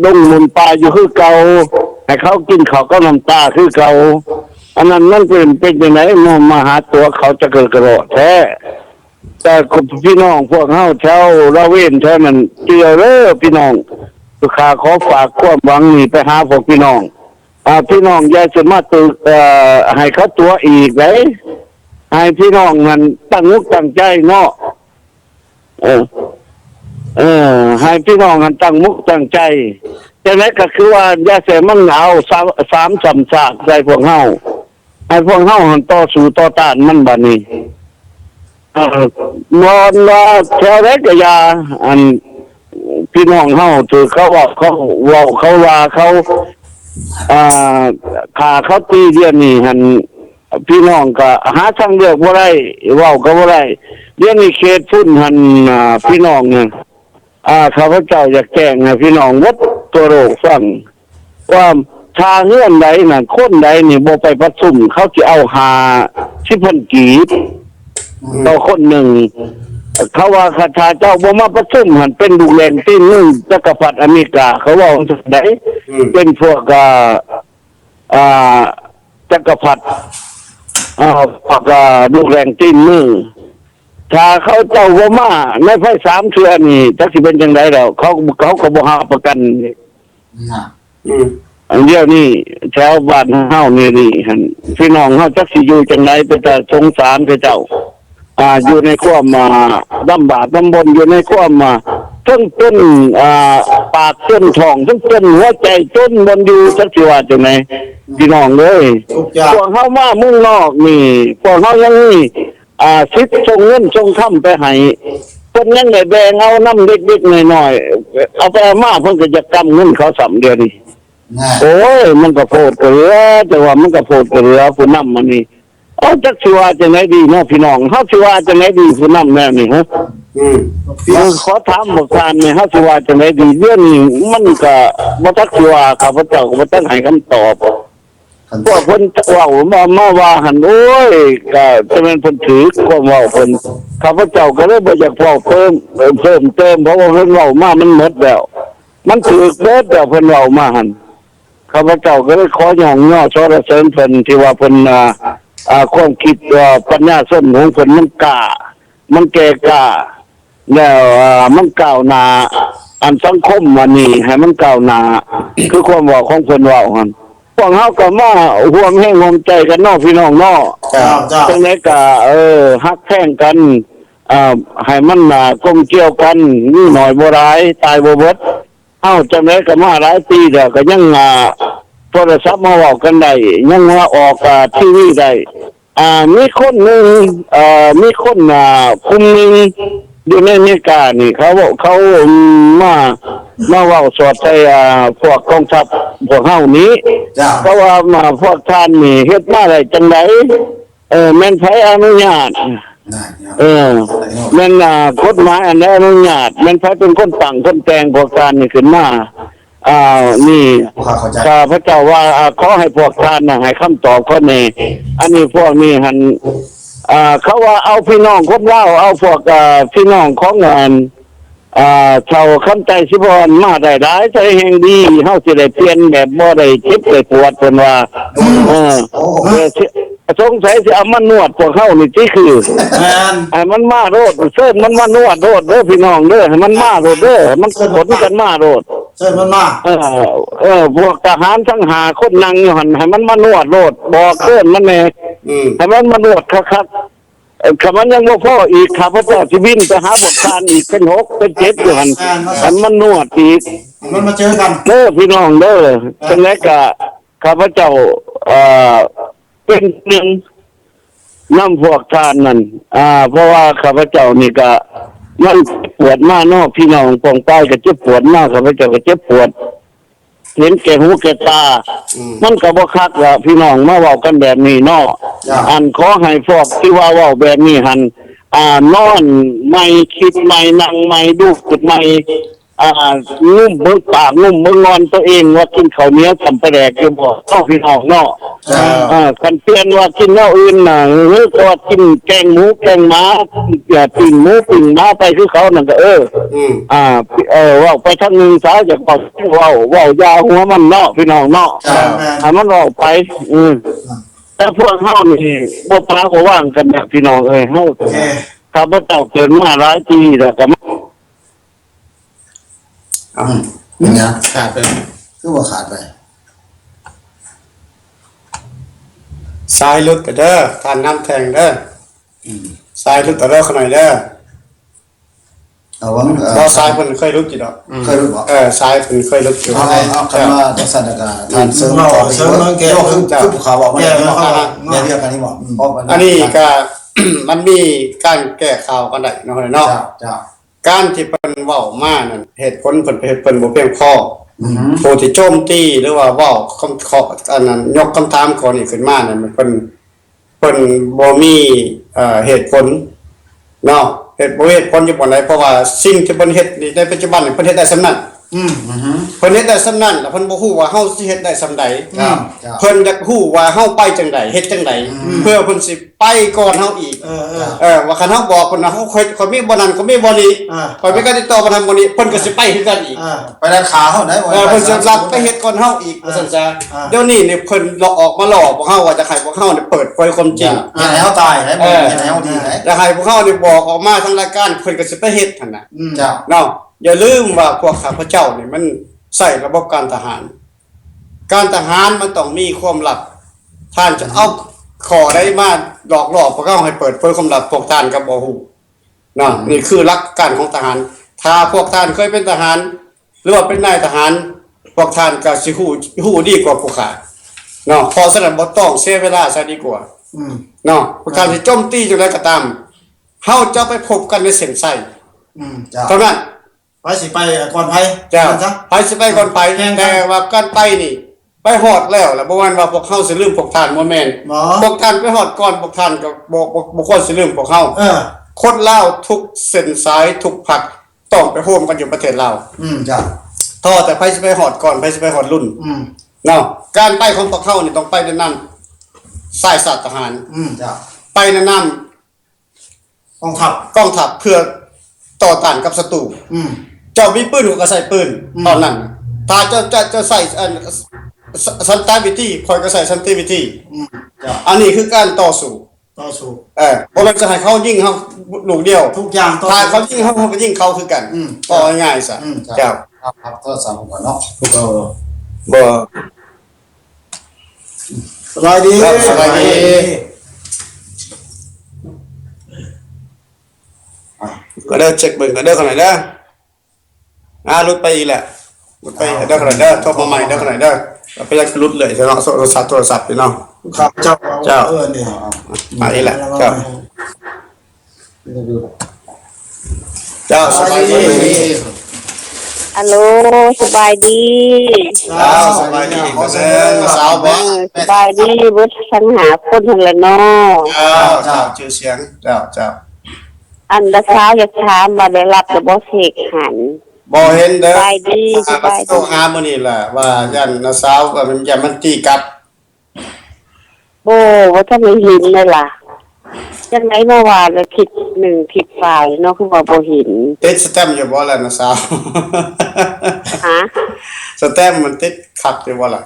ດົງໝຸ່ນປ່າຢູ່ຄືເກົ່າ ໃຫ້ເຂົາກິນເຂົ້າກັບນ້ຳຕາຄືເກົ່າ. ອັນນັ້ນມັນເປັນ ເປັນຈັ່ງໃດ ມາ ມາຫາຕົວະເຂົາຈະເກີດກະເລາະແທ້. ແຕ່ພີ່ນ້ອງພວກເຮົາແຖວລາເວນແຖວນັ້ນ ເຈື່ອວເດີພີ່ນ້ອງ. ຂ້າຂໍຝາກຄວາມຫວັງນີ້ໄປຫາພວກພີ່ນ້ອງ. ອ່າ ພີ່ນ້ອງຢ່າຊິມາຕຶກ ເອີ່ ໃຫ້ເຂົາຕົວະອີກເດ້. ໃຫ້ພີ່ນ້ອງຫັ້ນຕັ້ງອົກຕັ້ງໃຈເນາະ ເອີ ເອີ ໃຫ້ພີ່ນ້ອງຫັ້ນຕັ້ງອົກຕັ້ງໃຈ ຈັ່ງໃດກໍຄືວ່າຢ່າໃຫ້ມັນເອົາສາມ ສາມຊ້ຳຊາກໃສ່ພວກເຮົາ ໃຫ້ພວກເຮົາຫັ້ນຕໍ່ສູ້ຕໍ່ຕ້ານມັນບາດນີ້ ເອີ ບໍ່ວ່າແຖວໃດກໍຢ່າ ອັນ ພີ່ນ້ອງເຮົາຖືກເຂົາເວົ້າ ເຂົາເວົ້າ ເຂົາວ່າ ເຂົາ ອ່າ ຂ້າເຂົາຕີດຽວນີ້ຫັ້ນ ພີ່ນ້ອງກໍຫາທາງເລືອກບໍ່ໄດ້ ເວົ້າກໍບໍ່ໄດ້ ດຽວນີ້ເຂດພຸ້ນຫັ້ນ ອ່າ ພີ່ນ້ອງ ອ່າ ຂ້າພະເຈົ້າຢາກແຈ້ງໃຫ້ພີ່ນ້ອງໝົດທົ່ວໂລກຟັງ ວ່າຖ້າເຮືອນໃດນະ ຄົນໃດນີ້ບໍ່ໄປປະຊຸມ ເຂົາຊິເອົາຫ້າສິບພັນກີບ ອືມ ຕໍ່ຄົນໜຶ່ງ ເຂົາວ່າ ຖ້າເຈົ້າບໍ່ມາປະຊຸມຫັ້ນ ເປັນລູກແລ້ງຕີນມືຈັກກະພັດອາເມລິກາ ເຂົາເວົ້າຈັ່ງໃດ ອືມ ເປັນພວກ ອ່າ ອ່າ ຈັກກະພັດ ອ່າ ພວກ ອ່າ ລູກແລ້ງຕີນມື ຖ້າເຂົາເຈົ້າບໍ່ມາໃນພາຍສາມເທື່ອນີ້ ຈັກຊິເປັນຈັ່ງໃດແລ້ວ ເຂົາ ເຂົາກໍບໍ່ຮັບປະກັນ ນະ ອືມ ອັນດຽວນີ້ແຖວບ້ານເຮົານີ້ນີ້ຫັ້ນ ພີ່ນ້ອງເຮົາຈັກຊິຢູ່ຈັ່ງໃດ ເປັນຕາສົງສານເຂົາເຈົ້າ ອ່າ ຢູ່ໃນຄວາມ ອ່າ ລຳບາກລຳບົນ ຢູ່ໃນຄວາມ ອ່າ ເທິງຈົນ ອ່າ ປາກຈົນທ້ອງ ເທິງຈົນຫົວໃຈ ຈົນບ່ອນຢູ່ ຈັກຊິວ່າຈັ່ງໃດ ພີ່ນ້ອງເອີຍ ທຸກຢ່າງ ພວກເຮົາມາເມືອງນອກນີ້ ພວກເຮົາຍັງມີ ອ່າ ສິດສົ່ງເງິນສົ່ງຄຳໄປໃຫ້ ເພິ່ນຍັງໄດ້ແບ່ງເອົານຳເລັກໆນ້ອຍໆ ເອົາໄປເອົາມາເພິ່ນກໍຢາກກຳເງິນເຂົາຊ້ຳດຽວນີ້ ນະ ໂອ້ຍ ມັນກໍໂພດກໍເຫຼືອ ແຕ່ວ່າມັນກໍໂພດກໍເຫຼືອ ຜູ້ນຳອັນນີ້ ເອົາ ຈັກຊິວ່າຈັ່ງໃດດີເນາະ ພີ່ນ້ອງ ເຮົາຊິວ່າຈັ່ງໃດດີ ຜູ້ນຳແນວນີ້ ຮະ ອືມ ເອີ ຂໍຖາມພວກທ່ານແດ່ ເຮົາຊິວ່າຈັ່ງໃດດີ ດຽວນີ້ມັນກໍບໍ່ຈັກຊິວ່າ ຂ້າພະເຈົ້າກໍບໍ່ຈັກໃຫ້ຄຳຕອບ ຄັນ ພວກເພິ່ນເວົ້າມາ ມາວ່າຫັ້ນ ໂອ້ຍ ກະຈະແມ່ນເພິ່ນຖືກຄວາມເວົ້າເພິ່ນ ຂ້າພະເຈົ້າກໍເລີຍບໍ່ຢາກເວົ້າເພີ່ມ ເອີ ເພີ່ມເຕີມ ເພາະວ່າເພິ່ນເວົ້າມາມັນໝົດແລ້ວ ມັນຖືກເບິດແລ້ວ ເພິ່ນເວົ້າມາຫັ້ນ ຂ້າພະເຈົ້າກໍເລີຍຂໍຍ້ອງຍໍສັນລະເສີນເພິ່ນ ທີ່ວ່າເພິ່ນ ອ່າ ອ່າ ຄວາມຄິດ ອ່າ ປັນຍາຊົນຂອງເພິ່ນມັນກ້າ ມັນແກ່ກ້າ ແລ້ວ ອ່າ ມັນກ້າວໜ້າ ອັນສັງຄົມອັນນີ້ໃຫ້ມັນກ້າວໜ້າ ຄືຄວາມເວົ້າຂອງເພິ່ນເວົ້າຫັ້ນ ພວກເຮົາກໍມາຮ່ວມແຮງຮ່ວມໃຈກັນເນາະ ພີ່ນ້ອງເນາະ ເຈົ້າ ເຈົ້າ ຈັ່ງໃດກໍ ເອີ ຮັກແພງກັນ ອ່າ ໃຫ້ມັນ ອ່າ ກົມກຽວກັນ ມີໜ້ອຍບໍ່ຫຼາຍ ຕາຍບໍ່ເບິດ ເຮົາຈັ່ງໃດກໍມາຫຼາຍປີແລ້ວ ກໍຍັງ ອ່າ ໂທລະສັບມາເວົ້າກັນໄດ້ ຍັງມາອອກ ອ່າ ທີວີໄດ້ ອ່າ ມີຄົນໜຶ່ງ ເອີ ມີຄົນ ອ່າ ກຸ່ມໜຶ່ງຢູ່ໃນອາເມລິການີ້ ເຂົາ ເຂົາ ເຂົາມາ ມາເວົ້າສອດໃສ່ ອ່າ ພວກກອງທັບພວກເຮົານີ້ ເຈົ້າ ເຂົາວ່າ ມາ ພວກທ່ານນີ້ເຮັດມາໄດ້ຈັ່ງໃດ? ເອີ ແມ່ນໃຜອະນຸຍາດ? ນະ ເອີ ແມ່ນ ອ່າ ກົດໝາຍອັນໃດອະນຸຍາດ? ແມ່ນໃຜເປັນຄົນຕັ້ງຄົນແຕ່ງພວກທ່ານນີ້ຂຶ້ນມາ? ອ່າ ນີ້ ບໍ່ເຂົ້າໃຈ ຂ້າພະເຈົ້າວ່າ ອ່າ ຂໍໃຫ້ພວກທ່ານນະໃຫ້ຄຳຕອບເຂົາແດ່ ອັນນີ້ພວກນີ້ຫັ້ນ ອ່າ ເຂົາວ່າເອົາພີ່ນ້ອງຄົນລາວ ເອົາພວກ ອ່າ ພີ່ນ້ອງຂອງ ອັນ ອ່າ ເຖົ້າຄຳໄຕສີພອນມາໄດ້ຫຼາຍໃສແຮ່ງດີ ເຮົາຊິໄດ້ປ່ຽນແບບບໍ່ໄດ້ເຈັບໄດ້ປວດ ເພິ່ນວ່າ ເອີ ໂອ້ ເອີ ຊິ ສົງໄສຊິເອົາມານວດພວກເຮົານີ້ຕິ ຄື ແມ່ນ ໃຫ້ມັນມາໂລດ ເຊີນມັນມານວດໂລດເດີພີ່ນ້ອງເດີ ໃຫ້ມັນມາໂລດເດີ ໃຫ້ມັນຂົນກັນມາໂລດ ເຊີນມັນມາ ເອີ ເອີ ພວກທະຫານທັງຫ້າຄົນນັ່ງຢູ່ຫັ້ນ ໃຫ້ມັນມານວດໂລດ ບອກເຊີນມັນແດ່ ອືມ ໃຫ້ມັນມານວດຄັກໆ ເອີ ຄັນມັນຍັງບໍ່ພໍອີກ ຂ້າພະເຈົ້າຊິບິນໄປຫາພວກທ່ານອີກເປັນຫົກເປັນເຈັດຢູ່ຫັ້ນ ແມ່ນ ໃຫ້ມັນນວດອີກ ມັນມາເຈີກັນເດີພີ່ນ້ອງເດີ ເອີ ຈັ່ງໃດກະຂ້າພະເຈົ້າ ເອີ ເປັນໜຶ່ງນຳພວກທ່ານນັ້ນ ເພາະວ່າຂ້າພະເຈົ້ານີ້ກະ ມັນເຈັບປວດມາເນາະ ພີ່ນ້ອງປ້ອງປາຍກະເຈັບປວດມາ ຂ້າພະເຈົ້າກະເຈັບປວດ ເຫັນແກ່ຫູແກ່ຕາ ອືມ ມັນກໍບໍ່ຄັກລະພີ່ນ້ອງ ມາເວົ້າກັນແບບນີ້ເນາະ ຈ້າ ອັນ ຂໍໃຫ້ພວກທີ່ວ່າເວົ້າແບບນີ້ຫັ້ນ ອ່າ ນອນໃໝ່ ຄິດໃໝ່ ນັ່ງໃໝ່ ດູກໃໝ່ ອ່າ ງຸ້ມເບິ່ງປາກ ງຸ້ມເບິ່ງງ່ອນຕົວເອງວ່າກິນເຂົ້າໜຽວຈ້ຳປາແດກຢູ່ບໍ່ເນາະ ພີ່ນ້ອງເນາະ ຈ້າ ອ່າ ຄັນປ່ຽນວ່າກິນແນວອື່ນນະ ຫຼືກໍກິນແກງໝູແກງໝາ ອ່າ ປີ້ງໝູປີ້ງໝາໄປຄືເຂົານັ້ນກໍ ເອີ ອືມ ອ່າ ເອີ ເວົ້າໄປທາງໜຶ່ງຊະ ຢາກເວົ້າ ເວົ້າ ເວົ້າຢ່າຫົວມັນເນາະ ພີ່ນ້ອງເນາະ ຈ້າ ແມ່ນ ໃຫ້ມັນເວົ້າໄປ ອືມ ແຕ່ພວກເຮົານີ້ບໍ່ປະບໍ່ວາງກັນນະ ພີ່ນ້ອງເອີຍ ເຮົາ ໂອເຄ ຂ້າພະເຈົ້າເກີດມາຫຼາຍປີແລ້ວກໍ ເອົ້າ ອືມ ເປັນຫຍັງ? ຂາດໄປ ຄືວ່າຂາດໄປ? ສາຍຫຼຸດໄປເດີ ທ່ານນຳແທ່ງເດີ. ອືມ ສາຍຫຼຸດແລ້ວຂະໜ້ອຍເດີ. ລະວັງ ເອີ ບໍ່ ສາຍເພິ່ນເຄີຍຫຼຸດຢູ່ດອກ. ອືມ ເຄີຍຫຼຸດບໍ່? ເອີ ສາຍເພິ່ນເຄີຍຫຼຸດຢູ່. ເອົາ ເອົາ ເອົາ ຄັນວ່າຈັ່ງຊັ້ນລະກະ ທ່ານເຊີງຕໍ່ ເຊີງເບິ່ງແກ້ ຄື ຄືຜູ້ຂ່າວເວົ້າມາແລ້ວເນາະ ແກ້ເລື່ອງອັນນີ້ບໍ່? ອືມ ອັນນີ້ກະ ມັນມີການແກ້ຂ່າວກັນໄດ້ເນາະ ເນາະ. ເຈົ້າ ເຈົ້າ. ການທີ່ເພິ່ນເວົ້າມານັ້ນ ເຫດຜົນເພິ່ນ ເພິ່ນບໍ່ພຽງພໍ. ອືຮຶ ຜູ້ທີ່ໂຈມຕີ ຫຼືວ່າເວົ້າຄຳ ຂໍ້ ອັນນັ້ນ ຍົກຄຳຖາມຂໍ້ນີ້ຂຶ້ນມານັ້ນ ເພິ່ນ ເພິ່ນບໍ່ມີ ເອີ ເຫດຜົນເນາະ. ເຫດ ບໍ່ມີເຫດຜົນຢູ່ບ່ອນໃດ ເພາະວ່າສິ່ງທີ່ເພິ່ນເຮັດນີ້ ໃນປັດຈຸບັນນີ້ ເພິ່ນເຮັດໄດ້ສ່ຳນັ້ນ. ອືມ ອືຮຶ ເພິ່ນເຮັດໄດ້ສ່ຳນັ້ນ ແລ້ວເພິ່ນບໍ່ຮູ້ວ່າເຮົາຊິເຮັດໄດ້ສ່ຳໃດ. ອືມ ເຈົ້າ ເພິ່ນຢາກຮູ້ວ່າເຮົາໄປຈັ່ງໃດ ເຮັດຈັ່ງໃດ ອືມ ເພື່ອເພິ່ນຊິ ໄປກ່ອນເຮົາອີກ. ເອີ ເອີ ເອີ ວ່າຄັນເຮົາບອກເພິ່ນວ່າ ເຮົາ ຂ້ອຍ ຂ້ອຍມີບ່ອນນັ້ນ ຂ້ອຍມີບ່ອນນີ້ ອ່າ ຂ້ອຍມີການຕິດຕໍ່ບ່ອນນັ້ນບ່ອນນີ້ ເພິ່ນກໍຊິໄປຄືກັນອີກ. ອ່າ ໄປລັດຂາເຮົາໄດ໋. ເອີ ເພິ່ນຊິລັດໄປເຮັດກ່ອນເຮົາອີກ ອ່າ ວ່າຊັ້ນຊະ. ອ່າ ດຽວນີ້ນີ້ເພິ່ນລະອອກມາຫຼອກພວກເຮົາວ່າຢາກໃຫ້ພວກເຮົານີ້ເປີດເຜີຍຄວາມຈິງ. ຢາກໃຫ້ເຮົາຕາຍໄດ໋ ເອີ ຢາກໃຫ້ເຮົາດີໄດ໋ ຢາກໃຫ້ພວກເຮົານີ້ບອກອອກມາທາງລາຍການ ເພິ່ນກໍຊິໄປເຮັດຫັ້ນນະ. ອືມ ເຈົ້າ ເນາະ. ຢ່າລືມວ່າພວກຂ້າພະເຈົ້ານີ້ມັນໃຊ້ລະບົບການທະຫານ. ການທະຫານມັນຕ້ອງມີຄວາມລັບ. ທ່ານຈະເອົາຂໍ້ໃດມາຫຼອກຫຼອກພວກເຮົາໃຫ້ເປີດເຜີຍຄວາມລັບ ພວກທ່ານກໍບໍ່ຮູ້ເນາະ. ນີ້ຄືຫຼັກການຂອງທະຫານ. ຖ້າພວກທ່ານເຄີຍເປັນທະຫານ ຫຼືວ່າເປັນນາຍທະຫານ ພວກທ່ານກໍຊິຮູ້ ຮູ້ດີກວ່າຜູ້ຂ້າເນາະ. ເພາະສະນັ້ນບໍ່ຕ້ອງເສຍເວລາຊະດີກວ່າ. ອືມ ເນາະ. ພວກທ່ານຊິໂຈມຕີຈັ່ງໃດກໍຕາມ ເຮົາຈະໄປພົບກັນໃນເສັ້ນໄຊ. ອືມ ເຈົ້າ ເທົ່ານັ້ນ. ໃຜຊິໄປກ່ອນໃຜ? ເຈົ້າ ວ່າຊັ້ນຊະ. ໃຜຊິໄປກ່ອນໃຜ? ແຂ່ງກັນ. ແຕ່ວ່າການໄປນີ້ ໄປຮອດແລ້ວລະ ບໍ່ແມ່ນວ່າພວກເຮົາຊິລືມພວກທ່ານ ບໍ່ແມ່ນ. ບໍ່. ພວກທ່ານໄປຮອດກ່ອນ ພວກທ່ານກໍບໍ່ ບໍ່ ບໍ່ຄວນຊິລືມພວກເຮົາ. ເອີ ຄົນລາວທຸກເສັ້ນສາຍ ທຸກພັກ ຕ້ອງໄປໂຮມກັນຢູ່ປະເທດລາວ. ອືມ ເຈົ້າ. ທໍ່ແຕ່ໃຜຊິໄປຮອດກ່ອນ ໃຜຊິໄປຮອດລຸ້ນ. ອືມ ເນາະ. ການໄປຂອງພວກເຮົານີ້ຕ້ອງໄປໃນນາມສາຍຊາດທະຫານ. ອືມ ເຈົ້າ. ໄປໃນນາມ ກອງທັບ ກອງທັບເພື່ອຕໍ່ຕ້ານກັບສັດຕູ. ອືມ ເຈົ້າມີປືນ ຂ້ອຍກໍໃຊ້ປືນ. ອືມ ຕອນນັ້ນ ຖ້າເຈົ້າ ເຈົ້າ ເຈົ້າໃຊ້ ອັນ ສ- ສັນຕະວິທີ ຂ້ອຍກໍໃຊ້ສັນຕິວິທີ. ອືມ ເຈົ້າ. ອັນນີ້ຄືການຕໍ່ສູ້ ຕໍ່ສູ້. ເອີ ບໍ່ແມ່ນຈະໃຫ້ເຂົາຍິງເຮົາລູກດຽວ. ທຸກຢ່າງຕໍ່ ຖ້າເຂົາຍິງເຮົາ ເຮົາກໍຍິງເຂົາຄືກັນ. ອືມ ເວົ້າງ່າຍໆຊະ. ອືມ ເຈົ້າ. ເຈົ້າ ຮັບ ຮັບໂທລະສັບກ່ອນເນາະ. ບໍ່ ບໍ່ ບໍ່. ສະບາຍດີ. ເຈົ້າ ສະບາຍດີ. ກໍເດີ ເຊັກເບິ່ງກໍເດີ ຂ້າງໃນເດີ. ອ່າ ຫຼຸດໄປອີກແລ້ວ ຫຼຸດໄປອີກແລ້ວ. ເດີ ຂ້າງໃນເດີ ໂທມາໃໝ່ເດີ ຂ້າງໃນເດີ. ໄປຍັງຫຼຸດເລື້ອຍເນາະ ໂທລະສັບ ໂທລະສັບນີ້ເນາະ. ເຈົ້າ ເຈົ້າ ເອີ ນີ້ ມາອີກແລ້ວ. ເຈົ້າ ເຈົ້າ ສະບາຍດີ. ອາໂລ ສະບາຍດີ. ເຈົ້າ ສະບາຍດີອີກເທື່ອໜຶ່ງ ສາວບໍ? ເອີ ສະບາຍດີເບິດທັງຫ້າຄົນຫັ້ນລະເນາະ. ເຈົ້າ ເຈົ້າ ຊື່ສຽງ ເຈົ້າ ເຈົ້າ. ອັນ ນ້າສາວຢາກຖາມວ່າໄດ້ຮັບແລ້ວບໍ່ເຊັກຫັ້ນ? ບໍ່ເຫັນເດີ. ສະບາຍດີ ສະບາຍດີ. ໂທຫາມື້ນີ້ລະ ວ່າຢ້ານນ້າສາວ ຢ້ານມັນຕີກັບ. ບໍ່ ບໍ່ທັນໄດ້ເຫັນເລີຍລະ. ຈັ່ງໃດເນາະ ວ່າລະທິດໜຶ່ງທິດປາຍເນາະ ຄືວ່າບໍ່ເຫັນ. ຕິດສະແຕັມຢູ່ບໍ່ລະນ້າສາວ? ຮະ? ສະແຕັມມັນຕິດຄັກຢູ່ບໍ່ລະ?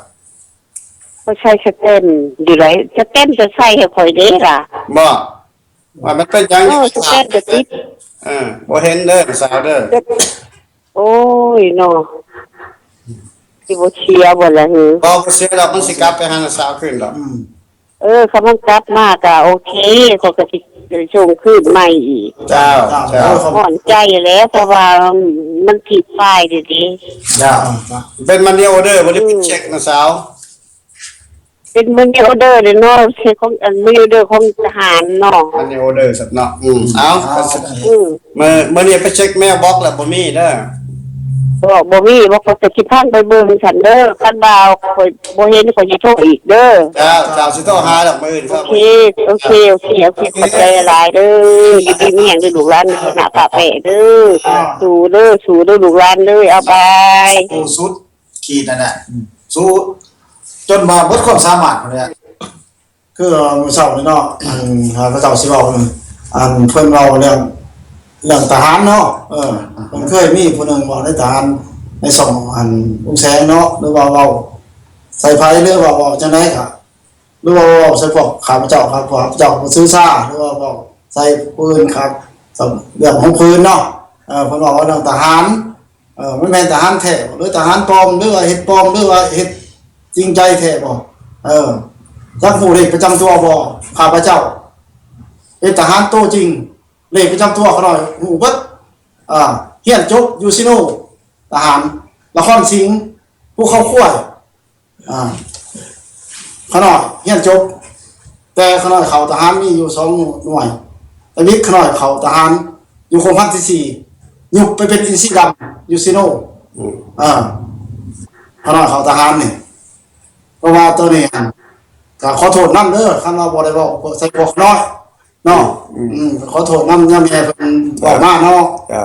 ຂ້ອຍໃຊ້ສະແຕັມຢູ່ໃດ໋. ສະແຕັມຈະໃສ່ໃຫ້ຂ້ອຍເດ້ລະ. ບໍ່? ວ່າມັນເປັນຫຍັງ? ເອີ ສະແຕັມກໍຕິດ. ເອີ ບໍ່ເຫັນເດີສາວເດີ. ໂອ້ຍເນາະ ຊິບໍ່ເສຍບໍ່ລະຫື? ບໍ່ ບໍ່ເສຍດອກ ມັນຊິກັບໄປຫານ້າສາວຄືນດອກ. ອືມ ເອີ ຄັນມັນກັບມາກໍໂອເຄ ຂ້ອຍກໍຊິສົ່ງຄືນໃໝ່ອີກ. ເຈົ້າ ເຈົ້າ ເຈົ້າ. ຮ້ອນໃຈແຫຼະ ເພາະວ່າມັນຜິດປ້າຍເດ້. ເຈົ້າ ເປັນມັນນີອໍເດີບໍ່ໄດ້ໄປເຊັກນ້າສາວ? ເປັນມັນນີອໍເດີເດ້ເນາະ ເຊັກຂອງ ອັນ ມັນນີອໍເດີຂອງທະຫານເນາະ. ມັນນີອໍເດີສັດເນາະ. ອືມ ເອົາ ອືມ ມື້ ມື້ນີ້ໄປເຊັກເມລບັອກແລ້ວບໍ່ມີເດີ. ບໍ່ ບໍ່ມີ ບໍ່ ຂ້ອຍກໍຊິພັງໄປເບິ່ງຊັ້ນເດີ. ຄັນວ່າຂ້ອຍບໍ່ເຫັນ ຂ້ອຍຊິໂທອີກເດີ. ເຈົ້າ ເຈົ້າ ຊິໂທຫາດອກມື້ອື່ນ. ໂອເຄ ໂອເຄ ໂອເຄ ໂອເຄ. ຂອບໃຈຫຼາຍເດີ. ຢູ່ດີມີແຮງເດີລູກຫຼານ ມີຄະນະປະແປະເດີ. ສູ້ເດີ ສູ້ເດີລູກຫຼານເດີ. ເອົາ ບາຍ. ສູ້ສຸດ ຂີດນັ້ນແຫຼະ ສູ້ຈົນວ່າເບິດຄວາມສາມາດພຸ້ນແຫຼະ. ຄືມື້ເຊົ້ານີ້ເນາະ ອັນ ຂ້າພະເຈົ້າຊິເວົ້າ ອັນ ເພິ່ນເວົ້າເລື່ອງ ເລື່ອງທະຫານເນາະ. ເອີ ເພິ່ນເຄີຍມີຜູ້ໜຶ່ງເວົ້າໃນທະຫານ ໃນຊ່ອງ ອັນ ລຸງແສງເນາະ ຫຼືວ່າເວົ້າໃສ່ໃຜ ຫຼືວ່າເວົ້າຈັ່ງໃດກໍ ຫຼືວ່າເວົ້າໃສ່ພວກຂ້າພະເຈົ້າ ຂ້າພະເຈົ້າບໍ່ຊື່ຊາ ຫຼືວ່າເວົ້າໃສ່ຜູ້ອື່ນ ເລື່ອງຂອງຜູ້ອື່ນເນາະ. ເອີ ເພິ່ນເວົ້າເລື່ອງທະຫານ ເອີ ມັນແມ່ນທະຫານແທ້ບໍ່ ຫຼືທະຫານປອມ ຫຼືວ່າເຮັດປອມ ຫຼືວ່າເຮັດຈິງໃຈແທ້ບໍ່? ເອີ ຈັກຮູ້ເລກປະຈຳຕົວບໍ່ ຂ້າພະເຈົ້າ? ເປັນທະຫານໂຕຈິງ ເລກປະຈຳຕົວຂ້ານ້ອຍຮູ້ເບິດ. ອ່າ ຮຽນຈົບຢູ່ຊີໂນ ທະຫານນະຄອນສິງ ພູເຂົາຄວາຍ. ອ່າ ຂ້ານ້ອຍຮຽນຈົບ ແຕ່ຂ້ານ້ອຍເຂົ້າທະຫານມີຢູ່ສອງໜ່ວຍ. ຕາວິດ ຂ້ານ້ອຍເຂົ້າທະຫານຢູ່ກົງພັນທີສີ່ ຍຸບໄປເປັນອິນຊີດຳຢູ່ຊີໂນ. ອືມ ອ່າ ຂ້ານ້ອຍເຂົ້າທະຫານນີ້ ເພາະວ່າໂຕນີ້ຫັ້ນ ກໍຂໍໂທດນຳເດີ ຄັນວ່າບໍ່ໄດ້ເວົ້າໃສ່ພວກຂ້ານ້ອຍເນາະ. ອືມ ອືມ ຂໍໂທດນຳຍາແມ່ເພິ່ນເວົ້າມາເນາະ. ເອີ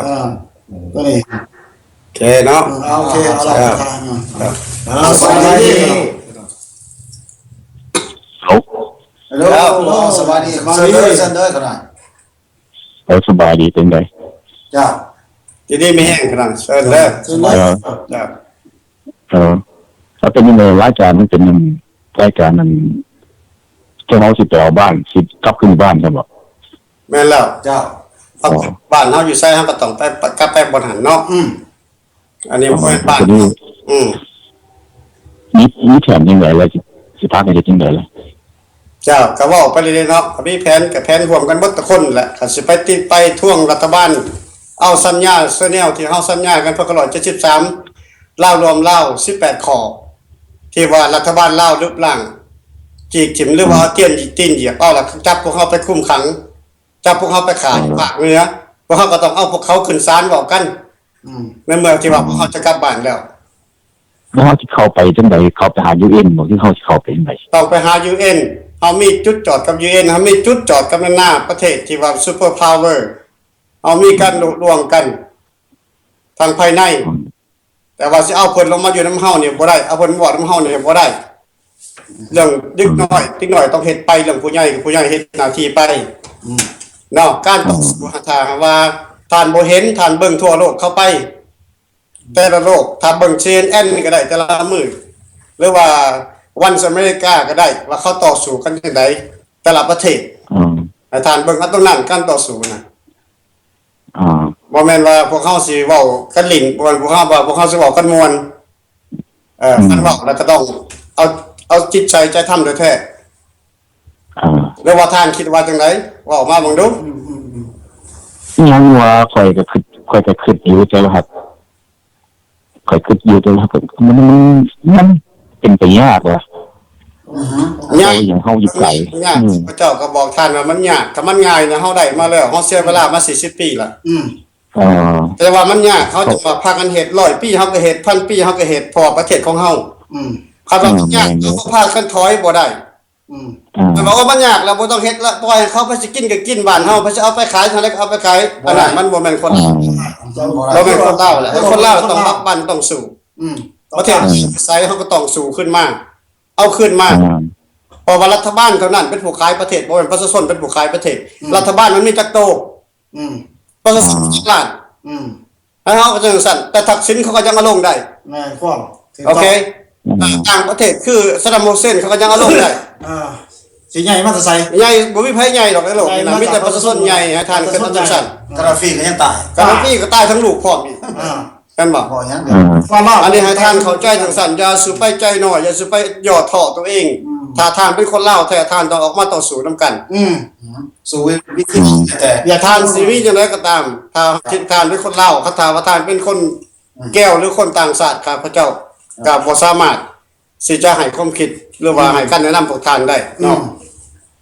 ໂຕນີ້ ໂອເຄເນາະ. ເອີ ໂອເຄ ເອົາລະ. ເອີ ເອົາ ສະບາຍດີ. ເອົາ ເອີ ສະບາຍດີ ເຊີນເດີ ເຊີນເດີ. ເອີ ສະບາຍດີ ເປັນໃດ? ເຈົ້າ ຢູ່ດີມີແຮງຂະໜາດ ເຊີນເດີ ເຊີນເດີ. ເອີ ເອີ ແລ້ວເປັນຈັ່ງໃດ ລາຍການມັນເປັນ ລາຍການນັ້ນ ທີ່ເຮົາຊິໄປເອົາບ້ານ ຊິກັບຄືນບ້ານຊັ້ນບໍ? ແມ່ນແລ້ວ ເຈົ້າ. ເອົາ ອໍ ບ້ານເຮົາຢູ່ໃສ ເຮົາກໍຕ້ອງໄປ ກັບໄປບ່ອນຫັ້ນເນາະ. ອືມ ອັນນີ້ ອໍ ບໍ່ແມ່ນບ້ານ. ອືມ ມີ ມີແຜນຈັ່ງໃດລະ ຊິ ຊິພາກັນເຮັດຈັ່ງໃດລະ? ເຈົ້າ ກໍເວົ້າໄປເລື້ອຍໆເນາະ ກໍມີແຜນ ກໍແຜນຮ່ວມກັນເບິດທຸກຄົນແຫຼະ. ກໍຊິໄປຕິ ໄປທວງລັດຖະບານ ເອົາສັນຍາ Chanel ທີ່ເຮົາສັນຍາກັນ ພັນເກົ້າຮ້ອຍເຈັດສິບສາມ ລາວລວມລາວ ສິບແປດຂໍ້ ທີ່ວ່າລັດຖະບານລາວລຶບລ້າງ ຈີກຖິ້ມ ຫຼືວ່າເອົາຕີນ ຕີນຢຽບເອົາ ແລ້ວຈັບພວກເຮົາໄປຄຸມຂັງ ຈັບພວກເຮົາໄປຂາຍ ອືມ ພາກເໜືອ. ພວກເຮົາກໍຕ້ອງເອົາພວກເຂົາຂຶ້ນສານເວົ້າກັນ. ອືມ ໃນເມື່ອທີ່ວ່າ ອືມ ພວກເຮົາຈະກັບບ້ານແລ້ວ. ແລ້ວເຮົາຊິເຂົ້າໄປຈັ່ງໃດ? ເຂົ້າໄປຫາ ຢູເອັນ ບໍ ຫຼືເຮົາຊິເຂົ້າໄປຈັ່ງໃດ? ຕ້ອງໄປຫາ ຢູເອັນ. ເຮົາມີຈຸດຈອດກັບ ຢູເອັນ. ເຮົາມີຈຸດຈອດກັບນານາປະເທດທີ່ວ່າ Super Power. ເຮົາມີການລຸລວງກັນທາງພາຍໃນ. ອືມ ແຕ່ວ່າຊິເອົາເພິ່ນລົງມາຢູ່ນຳເຮົານີ້ບໍ່ໄດ້ ເອົາເພິ່ນມາເວົ້ານຳເຮົານີ້ບໍ່ໄດ້. ເລື່ອງເດັກນ້ອຍ ເດັກນ້ອຍຕ້ອງເຮັດໄປ ເລື່ອງຜູ້ໃຫຍ່ ຜູ້ໃຫຍ່ເຮັດໜ້າທີ່ໄປ. ອືມ ເນາະ ການຕໍ່ສູ້ ອືມ ຖ້າຫາກວ່າທ່ານບໍ່ເຫັນ ທ່ານເບິ່ງທົ່ວໂລກເຂົ້າໄປ ແຕ່ລະໂລກ ຖ້າເບິ່ງ ຊີເອັນເອັນ ນີ້ກໍໄດ້ ແຕ່ລະມື້ ຫຼືວ່າ Voice of America ກໍໄດ້ ວ່າເຂົາຕໍ່ສູ້ກັນຈັ່ງໃດ ແຕ່ລະປະເທດ. ອືມ ໃຫ້ທ່ານເບິ່ງເອົາຕົງນັ້ນ ການຕໍ່ສູ້ນະ. ອ່າ ບໍ່ແມ່ນວ່າພວກເຮົາຊິເວົ້າກັນຫຼິ້ນ ບໍ່ແມ່ນພວກເຮົາວ່າພວກເຮົາຊິເວົ້າກັນມ່ວນ. ເອີ ອືມ ຄັນເວົ້າແລ້ວກໍຕ້ອງເອົາ ເອົາຈິດໃສ່ໃຈທຳແທ້ໆ. ອ່າ ຫຼືວ່າທ່ານຄິດວ່າຈັ່ງໃດ? ເວົ້າມາເບິ່ງດູ. ອືມ ອືມ ອືມ ຍັງວ່າຂ້ອຍກໍຄິດ ຂ້ອຍກໍຄິດຢູ່ ແຕ່ວ່າ ຂ້ອຍຄິດຢູ່ ແຕ່ວ່າ ມັນ ມັນ ມັນເປັນໄປຍາກວ່າ. ອືຮຶ ຍາກ ເຮົາຢູ່ໄກ ຍາກ. ອືມ ພະເຈົ້າກໍບອກທ່ານວ່າມັນຍາກ ຖ້າມັນງ່າຍນະ ເຮົາໄດ້ມາແລ້ວ ເຮົາເສຍເວລາມາສີ່ສິບປີລະ. ອືມ ເອີ ແຕ່ວ່າມັນຍາກ ເຮົາຈະວ່າພາກັນເຮັດ ຮ້ອຍປີເຮົາກໍເຮັດ ພັນປີເຮົາກໍເຮັດ ເພາະວ່າປະເທດຂອງເຮົາ. ອືມ ຄັນວ່າມັນຍາກ ເອີ ເຮົາກໍພາກັນຖອຍບໍ່ໄດ້. ອືມ ອ່າ ແຕ່ວ່າ ໂອ້ ມັນຍາກແລ້ວ ບໍ່ຕ້ອງເຮັດລະ ປ່ອຍໃຫ້ເຂົາ ໃຜຊິກິນກໍກິນ ບ້ານເຮົາ ໃຜຊິເອົາໄປຂາຍ ທາງໃດກໍເອົາໄປຂາຍ. ອ່າ ອັນນັ້ນມັນບໍ່ແມ່ນຄົນລາວ ບໍ່ແມ່ນຄົນລາວແຫຼະ. ຄົນລາວຕ້ອງປັກປັນ ຕ້ອງສູ້. ອືມ ປະເທດ ອ່າ ໃສເຮົາກໍຕ້ອງສູ້ຂຶ້ນມາ ເອົາຄືນມາ. ອ່າ ເພາະວ່າລັດຖະບານເທົ່ານັ້ນເປັນຜູ້ຂາຍປະເທດ ບໍ່ແມ່ນປະຊາຊົນເປັນຜູ້ຂາຍປະເທດ. ອືມ ລັດຖະບານມັນມີຈັກໂຕ? ອືມ ປະຊາຊົນ ອ່າ ຈັກລ້ານ? ອືມ ແລ້ວເຮົາກໍຈັ່ງຊັ້ນ ແຕ່ທັກສິນເຂົາກໍຍັງເອົາລົງໄດ້. ແມ່ນຄວາມຖືກຕ້ອງ. ໂອເຄ ອືມ ຕ່າງປະເທດຄື ຊະດຳ ຮຸດເຊນ ເຂົາກໍຍັງເອົາລົງໄດ້. ອ່າ ຊິໃຫຍ່ມາແຕ່ໃສ? ໃຫຍ່ ບໍ່ມີໃຜໃຫຍ່ດອກໃນໂລກນີ້ນະ ມີແຕ່ປະຊາຊົນໃຫຍ່ ໃຫ້ທ່ານຄິດເອົາຈັ່ງຊັ້ນ. ກາດາຟີກໍຍັງຕາຍ ກາດາຟີກໍຕາຍທັງລູກພ້ອມອີກ. ອ່າ ແມ່ນບໍ່? ບໍ່ຫຍັງ ອ່າ ອັນນີ້ໃຫ້ທ່ານເຂົ້າໃຈຈັ່ງຊັ້ນ ຢ່າສູ່ໄປໃຈນ້ອຍ ຢ່າສູ່ໄປຫຍໍ້ທໍ້ຕົວເອງ. ອືມ ຖ້າທ່ານເປັນຄົນລາວແທ້ ທ່ານຕ້ອງອອກມາຕໍ່ສູ້ນຳກັນ. ອືມ ສູ້ວິທີ ອືມ ແທ້ ຢ່າ ທ່ານຊິມີຈັ່ງໃດກໍຕາມ ຖ້າທ່ານເປັນຄົນລາວ ຄັນຖ້າວ່າທ່ານເປັນຄົນ ອືມ ແກວ ຫຼື ຄົນຕ່າງຊາດ ຂ້າພະເຈົ້າ ອ່າ ກໍບໍ່ສາມາດທີ່ຈະໃຫ້ຄວາມຄິດ ຫຼືວ່າ ອືມ ໃຫ້ຄຳແນະນຳພວກທ່ານໄດ້ເນາະ. ອືມ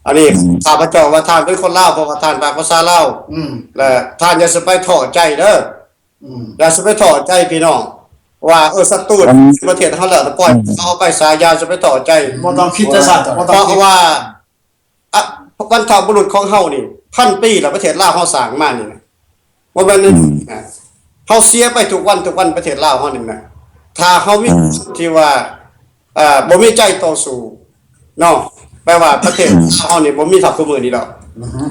ອັນນີ້ ອືມ ຂ້າພະເຈົ້າວ່າທ່ານເປັນຄົນລາວ ເພາະວ່າທ່ານປາກພາສາລາວ. ອືມ ແລະ ທ່ານຢ່າຊິໄປທໍ້ໃຈເດີ. ອືມ ຢ່າຊິໄປທໍ້ໃຈພີ່ນ້ອງ ວ່າ ເອີ ສັດຕູ ອືມ ປະເທດເຮົາແລ້ວ ປ່ອຍ ອືມ ເຂົາເອົາໄປຊະ ຢ່າຊິໄປທໍ້ໃຈ. ບໍ່ຕ້ອງຄິດແຕ່ຊັ້ນ ບໍ່ຕ້ອງຄິດ ເພາະວ່າ ອະ ບັນພະບຸລຸດຂອງເຮົານີ້ ພັນປີແລ້ວ ປະເທດລາວເຮົາສ້າງມານີ້ນະ ບໍ່ແມ່ນ ອືມ ເຮົາເສຍໄປທຸກວັນ ທຸກວັນ ປະເທດລາວເຮົານີ້ນະ. ຖ້າເຮົາມີ ອືມ ທີ່ວ່າ ເອີ ບໍ່ມີໃຈຕໍ່ສູ້ເນາະ ແປວ່າປະເທດ ອືມ ລາວເຮົານີ້ບໍ່ມີເທົ່າທຸກມື້ນີ້ດອກ. ອືຮຶ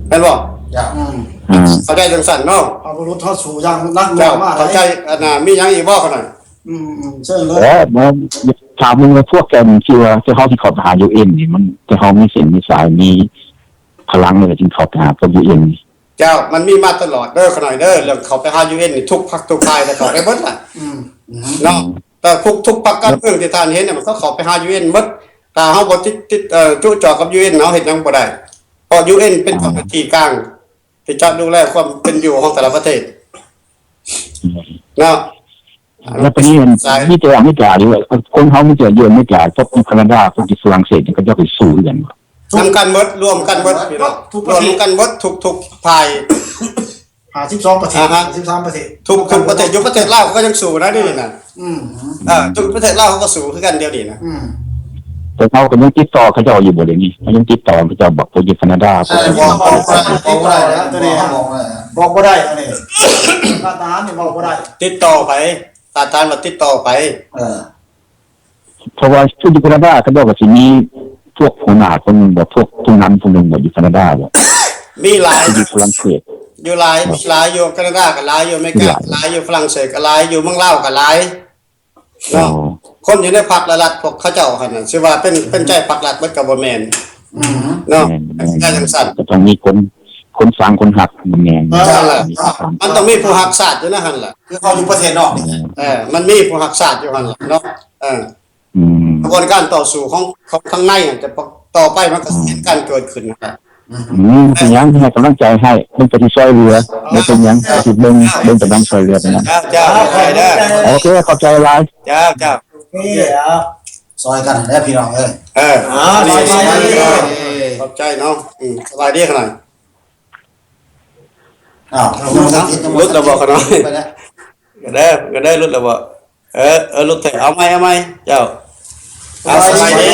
ແມ່ນບໍ່? ຈ້າ ອືມ ອືມ ເຂົ້າໃຈຈັ່ງຊັ້ນເນາະ. ພະບຸລຸດເຮົາສູ້ຢ່າງໜັກໜ່ວງມາ ເຈົ້າເຂົ້າໃຈ. ອັນນ່າ ມີຫຍັງອີກບໍ່ຂະໜາດ? ອືມໆ ເຊີນເລີຍ. ເອີ ຖາມເບິ່ງວ່າພວກເຈົ້ານີ້ ທີ່ວ່າ ທີ່ເຮົາຊິເຂົ້າໄປຫາ ຢູເອັນ ນີ້ ມັນ ທີ່ເຮົາມີເສັ້ນມີສາຍ ມີພະລັງ ແລ້ວຈຶ່ງເຂົ້າໄປຫາພວກ ຢູເອັນ ນີ້. ເຈົ້າ ມັນມີມາຕະຫຼອດເດີ ຂະໜາດເດີ ເລື່ອງເຂົ້າໄປຫາ ຢູເອັນ ນີ້ ທຸກພັກທຸກຝ່າຍ ແລ້ວເຂົ້າໄປເບິດລະ. ອືມ ເນາະ ອືມ ແຕ່ທຸກ ທຸກພັກການເມືອງທີ່ທ່ານເຫັນນະ ມັນກໍເຂົ້າໄປຫາ ຢູເອັນ ໝົດ. ຖ້າເຮົາບໍ່ຕິດ ຕິດ ເອີ ຈຸເຈາະກັບ ຢູເອັນ ເຮົາເຮັດຫຍັງບໍ່ໄດ້. ເພາະຢູເອັນເປັນເຈົ້າໜ້າທີ່ກາງທີ່ຈະດູແລຄວາມເປັນຢູ່ຂອງແຕ່ລະປະເທດເນາະ. ແລ້ວປະເທດມີແຕ່ອາເມລິກາຢູ່ ຄົນເຮົາມີແຕ່ຢູ່ອາເມລິກາ ກັບຢູ່ຄານາດາ ກັບຢູ່ຝຣັ່ງເສດ ເຂົາເຈົ້າກໍສູ້ຄືກັນ. ນຳກັນເບິດ ລວມກັນເບິດ ລວມກັນເບິດທຸກໆຝ່າຍ ຫ້າສິບສອງປະເທດ ອາຮະ ຫ້າສິບສາມປະເທດ ທຸກ ທຸກປະເທດ ຢູ່ປະເທດລາວເຂົາກໍຍັງສູ້ນະ ດຽວນີ້ນະ. ອືມ ເອີ ຢູ່ປະເທດລາວເຂົາກໍສູ້ຄືກັນດຽວນີ້ນະ. ອືມ ແຕ່ເຮົາກໍຍັງຕິດຕໍ່ເຂົາເຈົ້າຢູ່ບໍ່ ດຽວນີ້ ເຮົາຍັງຕິດຕໍ່ເຂົາເຈົ້າບໍ່ ພວກຢູ່ຄານາດາ ພວກຢູ່ຝຣັ່ງເສດ ບອກບໍ່ໄດ້ແລ້ວ ຕົວນີ້ບອກບໍ່ໄດ້ ບອກບໍ່ໄດ້ ອັນນີ້ ທາງການທະຫານນີ້ເວົ້າບໍ່ໄດ້. ຕິດຕໍ່ໃຜ? ຖ້າທ່ານວ່າຕິດຕໍ່ໃຜ? ເອີ ເພາະວ່າຢູ່ແຄນາດາ ເຂົາເຈົ້າກໍຊິມີພວກຫົວໜ້າຄົນໜຶ່ງບໍ ພວກຜູ້ນຳຜູ້ໜຶ່ງບໍ ຢູ່ແຄນາດາບໍ? ມີຫຼາຍ ຢູ່ຝຣັ່ງເສດ ຢູ່ຫຼາຍ ມີຫຼາຍ ຢູ່ແຄນາດາກໍຫຼາຍ ຢູ່ອາເມລິກາກໍຫຼາຍ ຢູ່ຝຣັ່ງເສດກໍຫຼາຍ ຢູ່ເມືອງລາວກໍຫຼາຍເນາະ. ຄົນຢູ່ໃນພັກລັດໆ ພວກເຂົາເຈົ້າຫັ້ນນະ ຊິວ່າເປັນ ເປັນໃຈພັກລັດເບິດກໍບໍ່ແມ່ນ. ອືມ ເນາະ ແມ່ນໆ ກໍຈັ່ງຊັ້ນ ກໍຕ້ອງມີຄົນ ຄົນຟັງຄົນຮັກ ແມ່ນໆ ເອີ ນັ້ນແຫຼະ ມັນຕ້ອງມີຜູ້ຮັກຊາດຢູ່ໃນຫັ້ນແຫຼະ ຄືເຂົາຢູ່ປະເທດນອກນີ້. ເອີ ມັນມີຜູ້ຮັກຊາດຢູ່ຫັ້ນແຫຼະເນາະ. ເອີ ອືມ ຂະບວນການຕໍ່ສູ້ຂອງ ຂອງທາງໃນ ຈະ ຕໍ່ໄປມັນກໍຊິເຫັນການເກີດຂຶ້ນຫັ້ນແຫຼະ. ອືມ ບໍ່ເປັນຫຍັງ ໃຫ້ກຳລັງໃຈໃຫ້ ມັນກໍຊິຊ່ອຍເຫຼືອ ບໍ່ເປັນຫຍັງ ຊິເບິ່ງ ເບິ່ງກຳລັງຊ່ອຍເຫຼືອໄປນຳ. ເຈົ້າ ເຈົ້າ ຂອບໃຈເດີ ໂອເຄ ຂອບໃຈຫຼາຍ ເຈົ້າ ເຈົ້າ ໂອເຄ ຊ່ອຍກັນເດີພີ່ນ້ອງເອີຍ. ເອີ ອ່າ ຂອບໃຈເນາະ. ອືມ ສະບາຍດີຂະນ້ອຍ. ອ້າວ ຫຼຸດແລ້ວບໍ່ຂະນ້ອຍ? ໄປແລ້ວ ກໍໄດ້ ກໍໄດ້ຫຼຸດແລ້ວບໍ່? ເອີ ເອີ ຫຼຸດແທ້ ເອົາໃໝ່ ເອົາໃໝ່ ເຈົ້າ. ເອົາ ສະບາຍດີ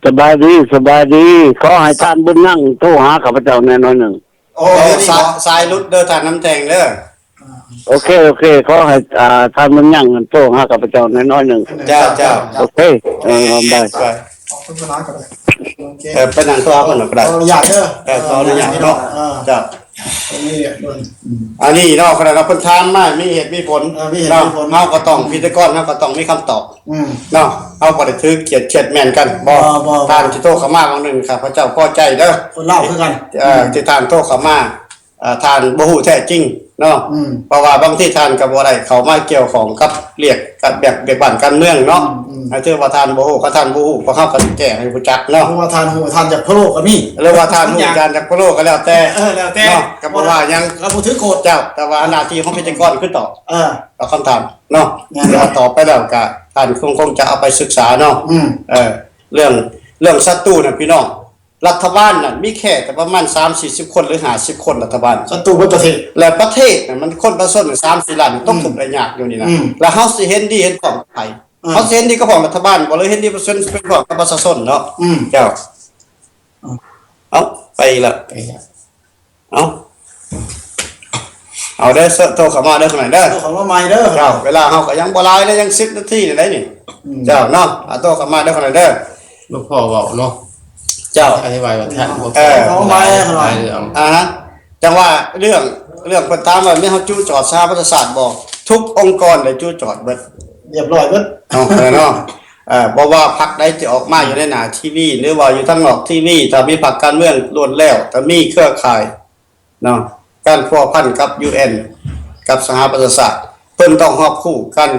ສະບາຍດີ ສະບາຍດີ ຂໍໃຫ້ທ່ານບຸນຍັງໂທຫາຂ້າພະເຈົ້າແດ່ໜ້ອຍໜຶ່ງ. ໂອ້ ສາຍ ສາຍຫຼຸດເດີທ່ານນ້ຳແທງເດີ. ໂອເຄ ໂອເຄ ຂໍໃຫ້ ອ່າ ທ່ານບຸນຍັງໂທຫາຂ້າພະເຈົ້າແດ່ໜ້ອຍໜຶ່ງ. ເຈົ້າ ເຈົ້າ ໂອເຄ ເອີ ບາຍ. ຂອບຄຸນຫຼາຍກໍໄດ້ ໂອເຄ ເອີ ໄປນັ່ງໂທຫາເພິ່ນກໍໄດ້ ຂໍອະນຸຍາດເດີ. ເອີ ຂໍອະນຸຍາດເນາະ ເອີ ເຈົ້າ. ອັນນີ້ເນາະ ຂະໜາດເຮົາເພິ່ນຖາມມາມີເຫດມີຜົນ ເອີ ມີເຫດມີຜົນ ເຮົາກໍຕ້ອງ ພິທີກອນເຮົາກໍຕ້ອງມີຄຳຕອບ ອືມ ເນາະ. ເຮົາບໍ່ໄດ້ຖືກຄຽດ ຄຽດແມ່ນກັນ ບໍ່ ບໍ່ ທ່ານທີ່ໂທເຂົ້າມາຫວ່າງໜຶ່ງ ຂ້າພະເຈົ້າພໍໃຈເດີ ຄົນລາວຄືກັນ ເອີ ທີ່ທ່ານໂທເຂົ້າມາ ເອີ ທ່ານບໍ່ຮູ້ແທ້ຈິງເນາະ ອືມ ເພາະວ່າບາງທີທ່ານກໍບໍ່ໄດ້ເຂົ້າມາກ່ຽວຂ້ອງກັບວຽກ ກັບວຽກ ວຽກບ້ານການເມືອງເນາະ ອືມ ອືມ ຖືວ່າທ່ານບໍ່ຮູ້ ຄັນທ່ານບໍ່ຮູ້ ພວກເຮົາກໍຊິແຈ້ງໃຫ້ຮູ້ຈັກເນາະ ເພາະວ່າທ່ານຮູ້ທ່ານຢາກພະໂລ້ກໍມີ ຫຼືວ່າທ່ານຮູ້ທ່ານຢາກພະໂລ້ກໍແລ້ວແຕ່ ເອີ ແລ້ວແຕ່ເນາະ ກໍບໍ່ວ່າຫຍັງ ເຮົາບໍ່ຖືກໂທດ ເຈົ້າ ແຕ່ວ່າໜ້າທີ່ຂອງພິທີກອນຄືຕອບ ເອີ ຕອບຄຳຖາມເນາະ ແມ່ນ ແຕ່ວ່າຕອບໄປແລ້ວກໍທ່ານຄົງ ຄົງຈະເອົາໄປສຶກສາເນາະ ອືມ ເອີ ເລື່ອງ ເລື່ອງສັດຕູນະພີ່ນ້ອງ ລັດຖະບານນັ້ນມີແຄ່ແຕ່ປະມານສາມສີ່ສິບຄົນ ຫຼື ຫ້າສິບຄົນ ລັດຖະບານ ສັດຕູເບິດປະເທດ ແລະ ປະເທດນັ້ນມັນຄົນປະຊາຊົນສາມສີ່ລ້ານ ຕົກທຸກໄດ້ຍາກຢູ່ນີ້ນະ ອືມ ແລ້ວເຮົາຊິເຫັນດີເຫັນພ້ອມກັບໃຜ? ເອີ ເຮົາຊິເຫັນດີກັບພວກລັດຖະບານບໍ່ ຫຼື ເຫັນດີປະຊາຊົນ ເປັນພວກກັບປະຊາຊົນເນາະ? ອືມ ເຈົ້າ ເອົ້າ ໄປອີກແລ້ວ ໄປອີກແລ້ວ ເອົ້າ ເອົາເດີ ໂທເຂົ້າມາເດີ ຂ້າງໃນເດີ ໂທເຂົ້າມາໃໝ່ເດີ ເຈົ້າ ເວລາເຮົາກໍຍັງບໍ່ຫຼາຍເດີ ຍັງສິບນາທີນີ້ໄດ໋ນີ້ ອືມ ເຈົ້າເນາະ ອາ ໂທເຂົ້າມາເດີ ຂ້າງໃນເດີ ຫຼວງພໍ່ເວົ້າເນາະ ເຈົ້າ ອະທິບາຍວ່າທ່ານບໍ່ ເອີ ເຂົ້າມາຫຼາຍເລື່ອງ ອາຮະ ຈັ່ງວ່າເລື່ອງ ເລື່ອງເພິ່ນຖາມວ່າແມ່ນເຮົາຈູ້ຈອດສະຫະປະຊາຊາດບໍ່ ທຸກອົງກອນໄດ້ຈູ້ຈອດເບິດ ລຽບຮ້ອຍເບິດ ເນາະ ເນາະ ເອີ ບໍ່ວ່າພັກໃດທີ່ອອກມາຢູ່ໃນໜ້າທີວີ ຫຼືວ່າຢູ່ທາງນອກທີວີ ຖ້າມີພັກການເມືອງລ້ວນແລ້ວ ຖ້າມີເຄືອຂ່າຍເນາະ ການພົວພັນກັບຢູເອັນ ກັບສະຫະປະຊາຊາດ ເພິ່ນຕ້ອງຮອບຮູ້ການ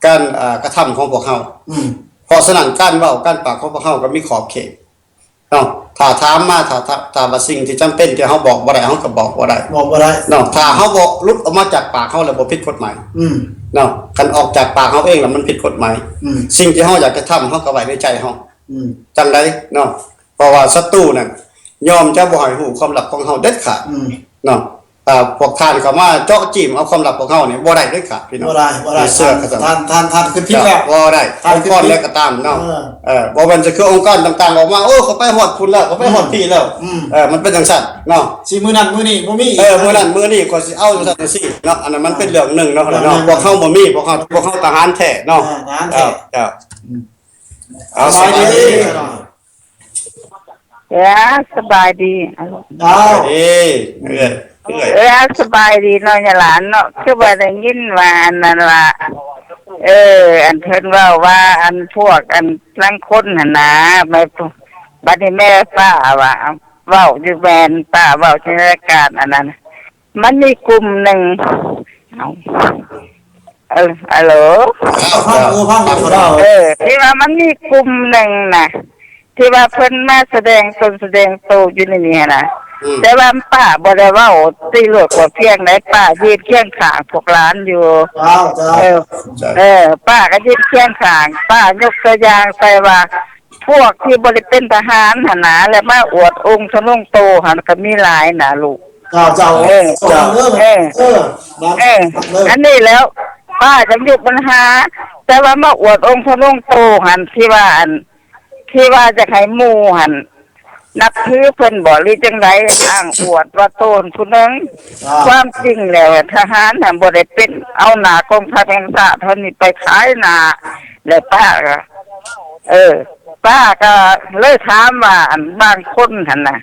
ການ ເອີ່ ກະທຳຂອງພວກເຮົາ ອືມ ເພາະສະນັ້ນການເວົ້າການປາກຂອງພວກເຮົາກໍມີຂອບເຂດ ເນາະ ຖ້າຖາມມາ ຖ້າ ຖ້າ ຖ້າວ່າສິ່ງທີ່ຈຳເປັນທີ່ເຮົາບອກບໍ່ໄດ້ ເຮົາກໍບອກບໍ່ໄດ້ ບອກບໍ່ໄດ້ເນາະ ຖ້າເຮົາເວົ້າຫຼຸດອອກມາຈາກປາກເຮົາແລ້ວບໍ່ຜິດກົດໝາຍ ອືມ ເນາະ ຄັນອອກຈາກປາກເຮົາເອງແລ້ວມັນຜິດກົດໝາຍ ອືມ ສິ່ງທີ່ເຮົາຢາກຈະທຳເຮົາກໍໄວ້ໃນໃຈເຮົາ ອືມ ຈັ່ງໃດເນາະ ເພາະວ່າສັດຕູນັ້ນຍອມຈະບໍ່ໃຫ້ຮູ້ຄວາມລັບຂອງເຮົາເດັດຂາດ ອືມ ເນາະ ຖ້າພວກທ່ານເຂົ້າມາເຈາະຈີ້ມເອົາຄວາມລັບພວກເຮົານີ້ບໍ່ໄດ້ເດັດຂາດພີ່ນ້ອງ ບໍ່ໄດ້ ບໍ່ໄດ້ ເຊື່ອເຂົາເຈົ້າ ທ່ານ ທ່ານ ທ່ານຄືຜິດແລ້ວ ບໍ່ໄດ້ ທ່ານຄືຜິດ ອົງກອນໃດກໍຕາມເນາະ ເອີ ເອີ ບໍ່ແມ່ນຈະຄືອົງກອນຕ່າງໆອອກມາ ໂອ້ ເຂົາໄປຮອດພຸ້ນແລ້ວ ເຂົາໄປຮອດ ອືມ ພີ້ແລ້ວ ອືມ ເອີ ມັນເປັນຈັ່ງຊັ້ນເນາະ ຊິມື້ນັ້ນມື້ນີ້ບໍ່ມີ ເອີ ມື້ນັ້ນມື້ນີ້ຂ້ອຍຊິເອົາຈັ່ງຊັ້ນຈັ່ງຊີ້ເນາະ ອັນນັ້ນມັນເປັນເລື່ອງໜຶ່ງເນາະ ເອີ ເນາະ ເລື່ອງໜຶ່ງ ພວກເຮົາບໍ່ມີ ພວກເຮົາ ພວກເຮົາທະຫານແທ້ເນາະ ເອີ ທະຫານແທ້ ເຈົ້າ ເຈົ້າ ເອົາ ສະບາຍດີ ສະບາຍດີ ເອີ ສະບາຍດີ ເອີ ເອື້ອຍ ເອື້ອຍ ເອີ ສະບາຍດີເນາະ ຍາຫຼານເນາະ ຄືວ່າໄດ້ຍິນວ່າອັນນັ້ນວ່າ ເອີ ອັນເພິ່ນເວົ້າວ່າ ອັນພວກ ອັນລາງຄົນຫັ້ນນາ ແມ່ ບັດນີ້ແມ່ປ້າວ່າ ເວົ້າຢູ່ ແມ່ນປ້າເວົ້າຢູ່ໃນລາຍການອັນນັ້ນ ມັນມີກຸ່ມໜຶ່ງ ເອົ້າ ເອີ ອາໂຫຼ ເອີ ທີ່ວ່າມັນມີກຸ່ມໜຶ່ງນະ ທີ່ວ່າເພິ່ນມາສະແດງຕົນສະແດງໂຕຢູ່ໃນນີ້ຫັ້ນນະ. ອືມ ແຕ່ວ່າປ້າບໍ່ໄດ້ເວົ້າຕິໂລດພໍພຽງໃດ, ປ້າຢືນຄຽງຂ້າງພວກຫຼານຢູ່. ເຈົ້າ ເຈົ້າ ເອີ ເຈົ້າ ເອີ ປ້າກໍຢືນຄຽງຂ້າງ, ປ້າຍົກຕົວຢ່າງໃສ່ວ່າ ພວກທີ່ບໍ່ໄດ້ເປັນທະຫານຫັ້ນນະ ແລະມາອວດອົງທະນົງໂຕຫັ້ນກໍມີຫຼາຍນະລູກ. ເຈົ້າ ເຈົ້າ ເອີ ເຈົ້າ ເອີ ເອີ ເອີ ອັນນີ້ແລ້ວ ປ້າຈະຍຸບບັນຫາ, ແຕ່ວ່າມາອວດອົງທະນົງໂຕຫັ້ນ ທີ່ວ່າອັນ ທີ່ວ່າຈະໃຫ້ໝູ່ຫັ້ນນັບຖືເພິ່ນບໍ ຫຼືຈັ່ງໃດ, ອ້າງອວດວ່າໂຕນຜູ້ໜຶ່ງ. ຄວາມຈິງແລ້ວທະຫານຫັ້ນບໍ່ໄດ້ເປັນເອົາໜ້າກອງທັບແຫ່ງຊາດເຮົານີ້ໄປຂາຍໜ້າ. ແລ້ວປ້າກໍ ເອີ ປ້າກໍເລີຍຖາມວ່າ ອັນບາງຄົນຫັ້ນນະ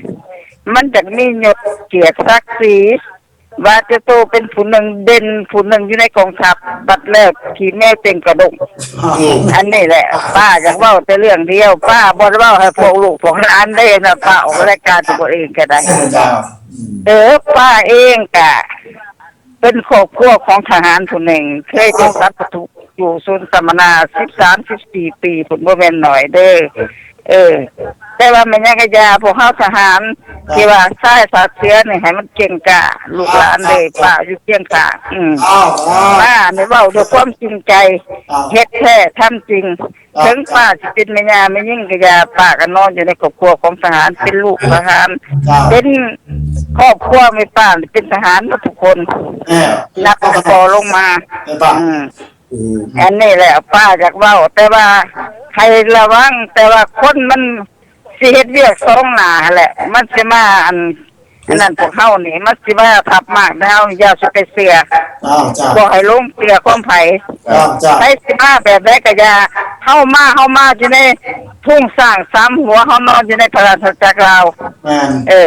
ມັນຈະມີຍົດກຽດສັກສີ ວ່າຈະໂຕເປັນຜູ້ໜຶ່ງເດັ່ນ ຜູ້ໜຶ່ງຢູ່ໃນກອງທັບ, ບັດແລ້ວຂີ້ແມວເຕັມກະດົງ. ອືມ ອັນນີ້ແຫຼະ ປ້າຢາກເວົ້າແຕ່ເລື່ອງດຽວ, ປ້າບໍ່ໄດ້ເວົ້າໃຫ້ພວກລູກພວກຫຼານເດ້ນະ, ປ້າອອກລາຍການຕົວເອງກໍໄດ້. ເຈົ້າ ເອີ ປ້າເອງກະເປັນຄອບຄົວຂອງທະຫານຜູ້ໜຶ່ງ ເຄີຍໄປສັບປະທຸກ ຢູ່ສູນສຳມະນາສິບສາມ ສິບສີ່ປີພຸ້ນ ບໍ່ແມ່ນໜ້ອຍເດີ້. ເອີ ແຕ່ວ່າແມ່ນຫຍັງກະຢ່າ, ພວກເຮົາທະຫານທີ່ວ່າຊາຍສາດເສືອນີ້ໃຫ້ມັນເກັ່ງກ້າ ລູກຫຼານເດ້, ປ້າຢູ່ຄຽງຂ້າງ. ອືມ ປ້ານີ້ເວົ້າດ້ວຍຄວາມຈິງໃຈ, ເຮັດແທ້ທຳຈິງ. ເຖິງປ້າຊິເປັນແມ່ຍ່າແມ່ຍິງກະຢ່າ, ປ້າກະນອນຢູ່ໃນຄອບຄົວຂອງທະຫານ, ເປັນລູກທະຫານ, ເປັນຄອບຄົວແມ່ປ້າເປັນທະຫານໝົດທຸກຄົນ ນັບແຕ່ພໍ່ລົງມາ. ອືມ ອືມ ອັນນີ້ແຫຼະປ້າຢາກເວົ້າ, ແຕ່ວ່າໃຫ້ລະວັງ, ແຕ່ວ່າຄົນມັນຊິເຮັດວຽກສອງໜ້າຫັ້ນແຫຼະ, ມັນຊິມາ ອັນ ອັນນັ້ນ ພວກເຮົານີ້ມັນຊິມາທັບມາກໃນເຮົາ, ຢ່າຊິໄປເຊື່ອ. ເຈົ້າ ເຈົ້າ ບໍ່ໃຫ້ຫຼົງເຊື່ອຂອງໃຜ. ເຈົ້າ ເຈົ້າ ໃຜຊິມາແບບໃດກໍຢ່າ, ເຮົາມາ ເຮົາມາຢູ່ໃນທຸງຊ້າງສາມຫົວ, ເຮົານອນຢູ່ໃນພະລາຊະຈັກລາວ. ແມ່ນ ເອີ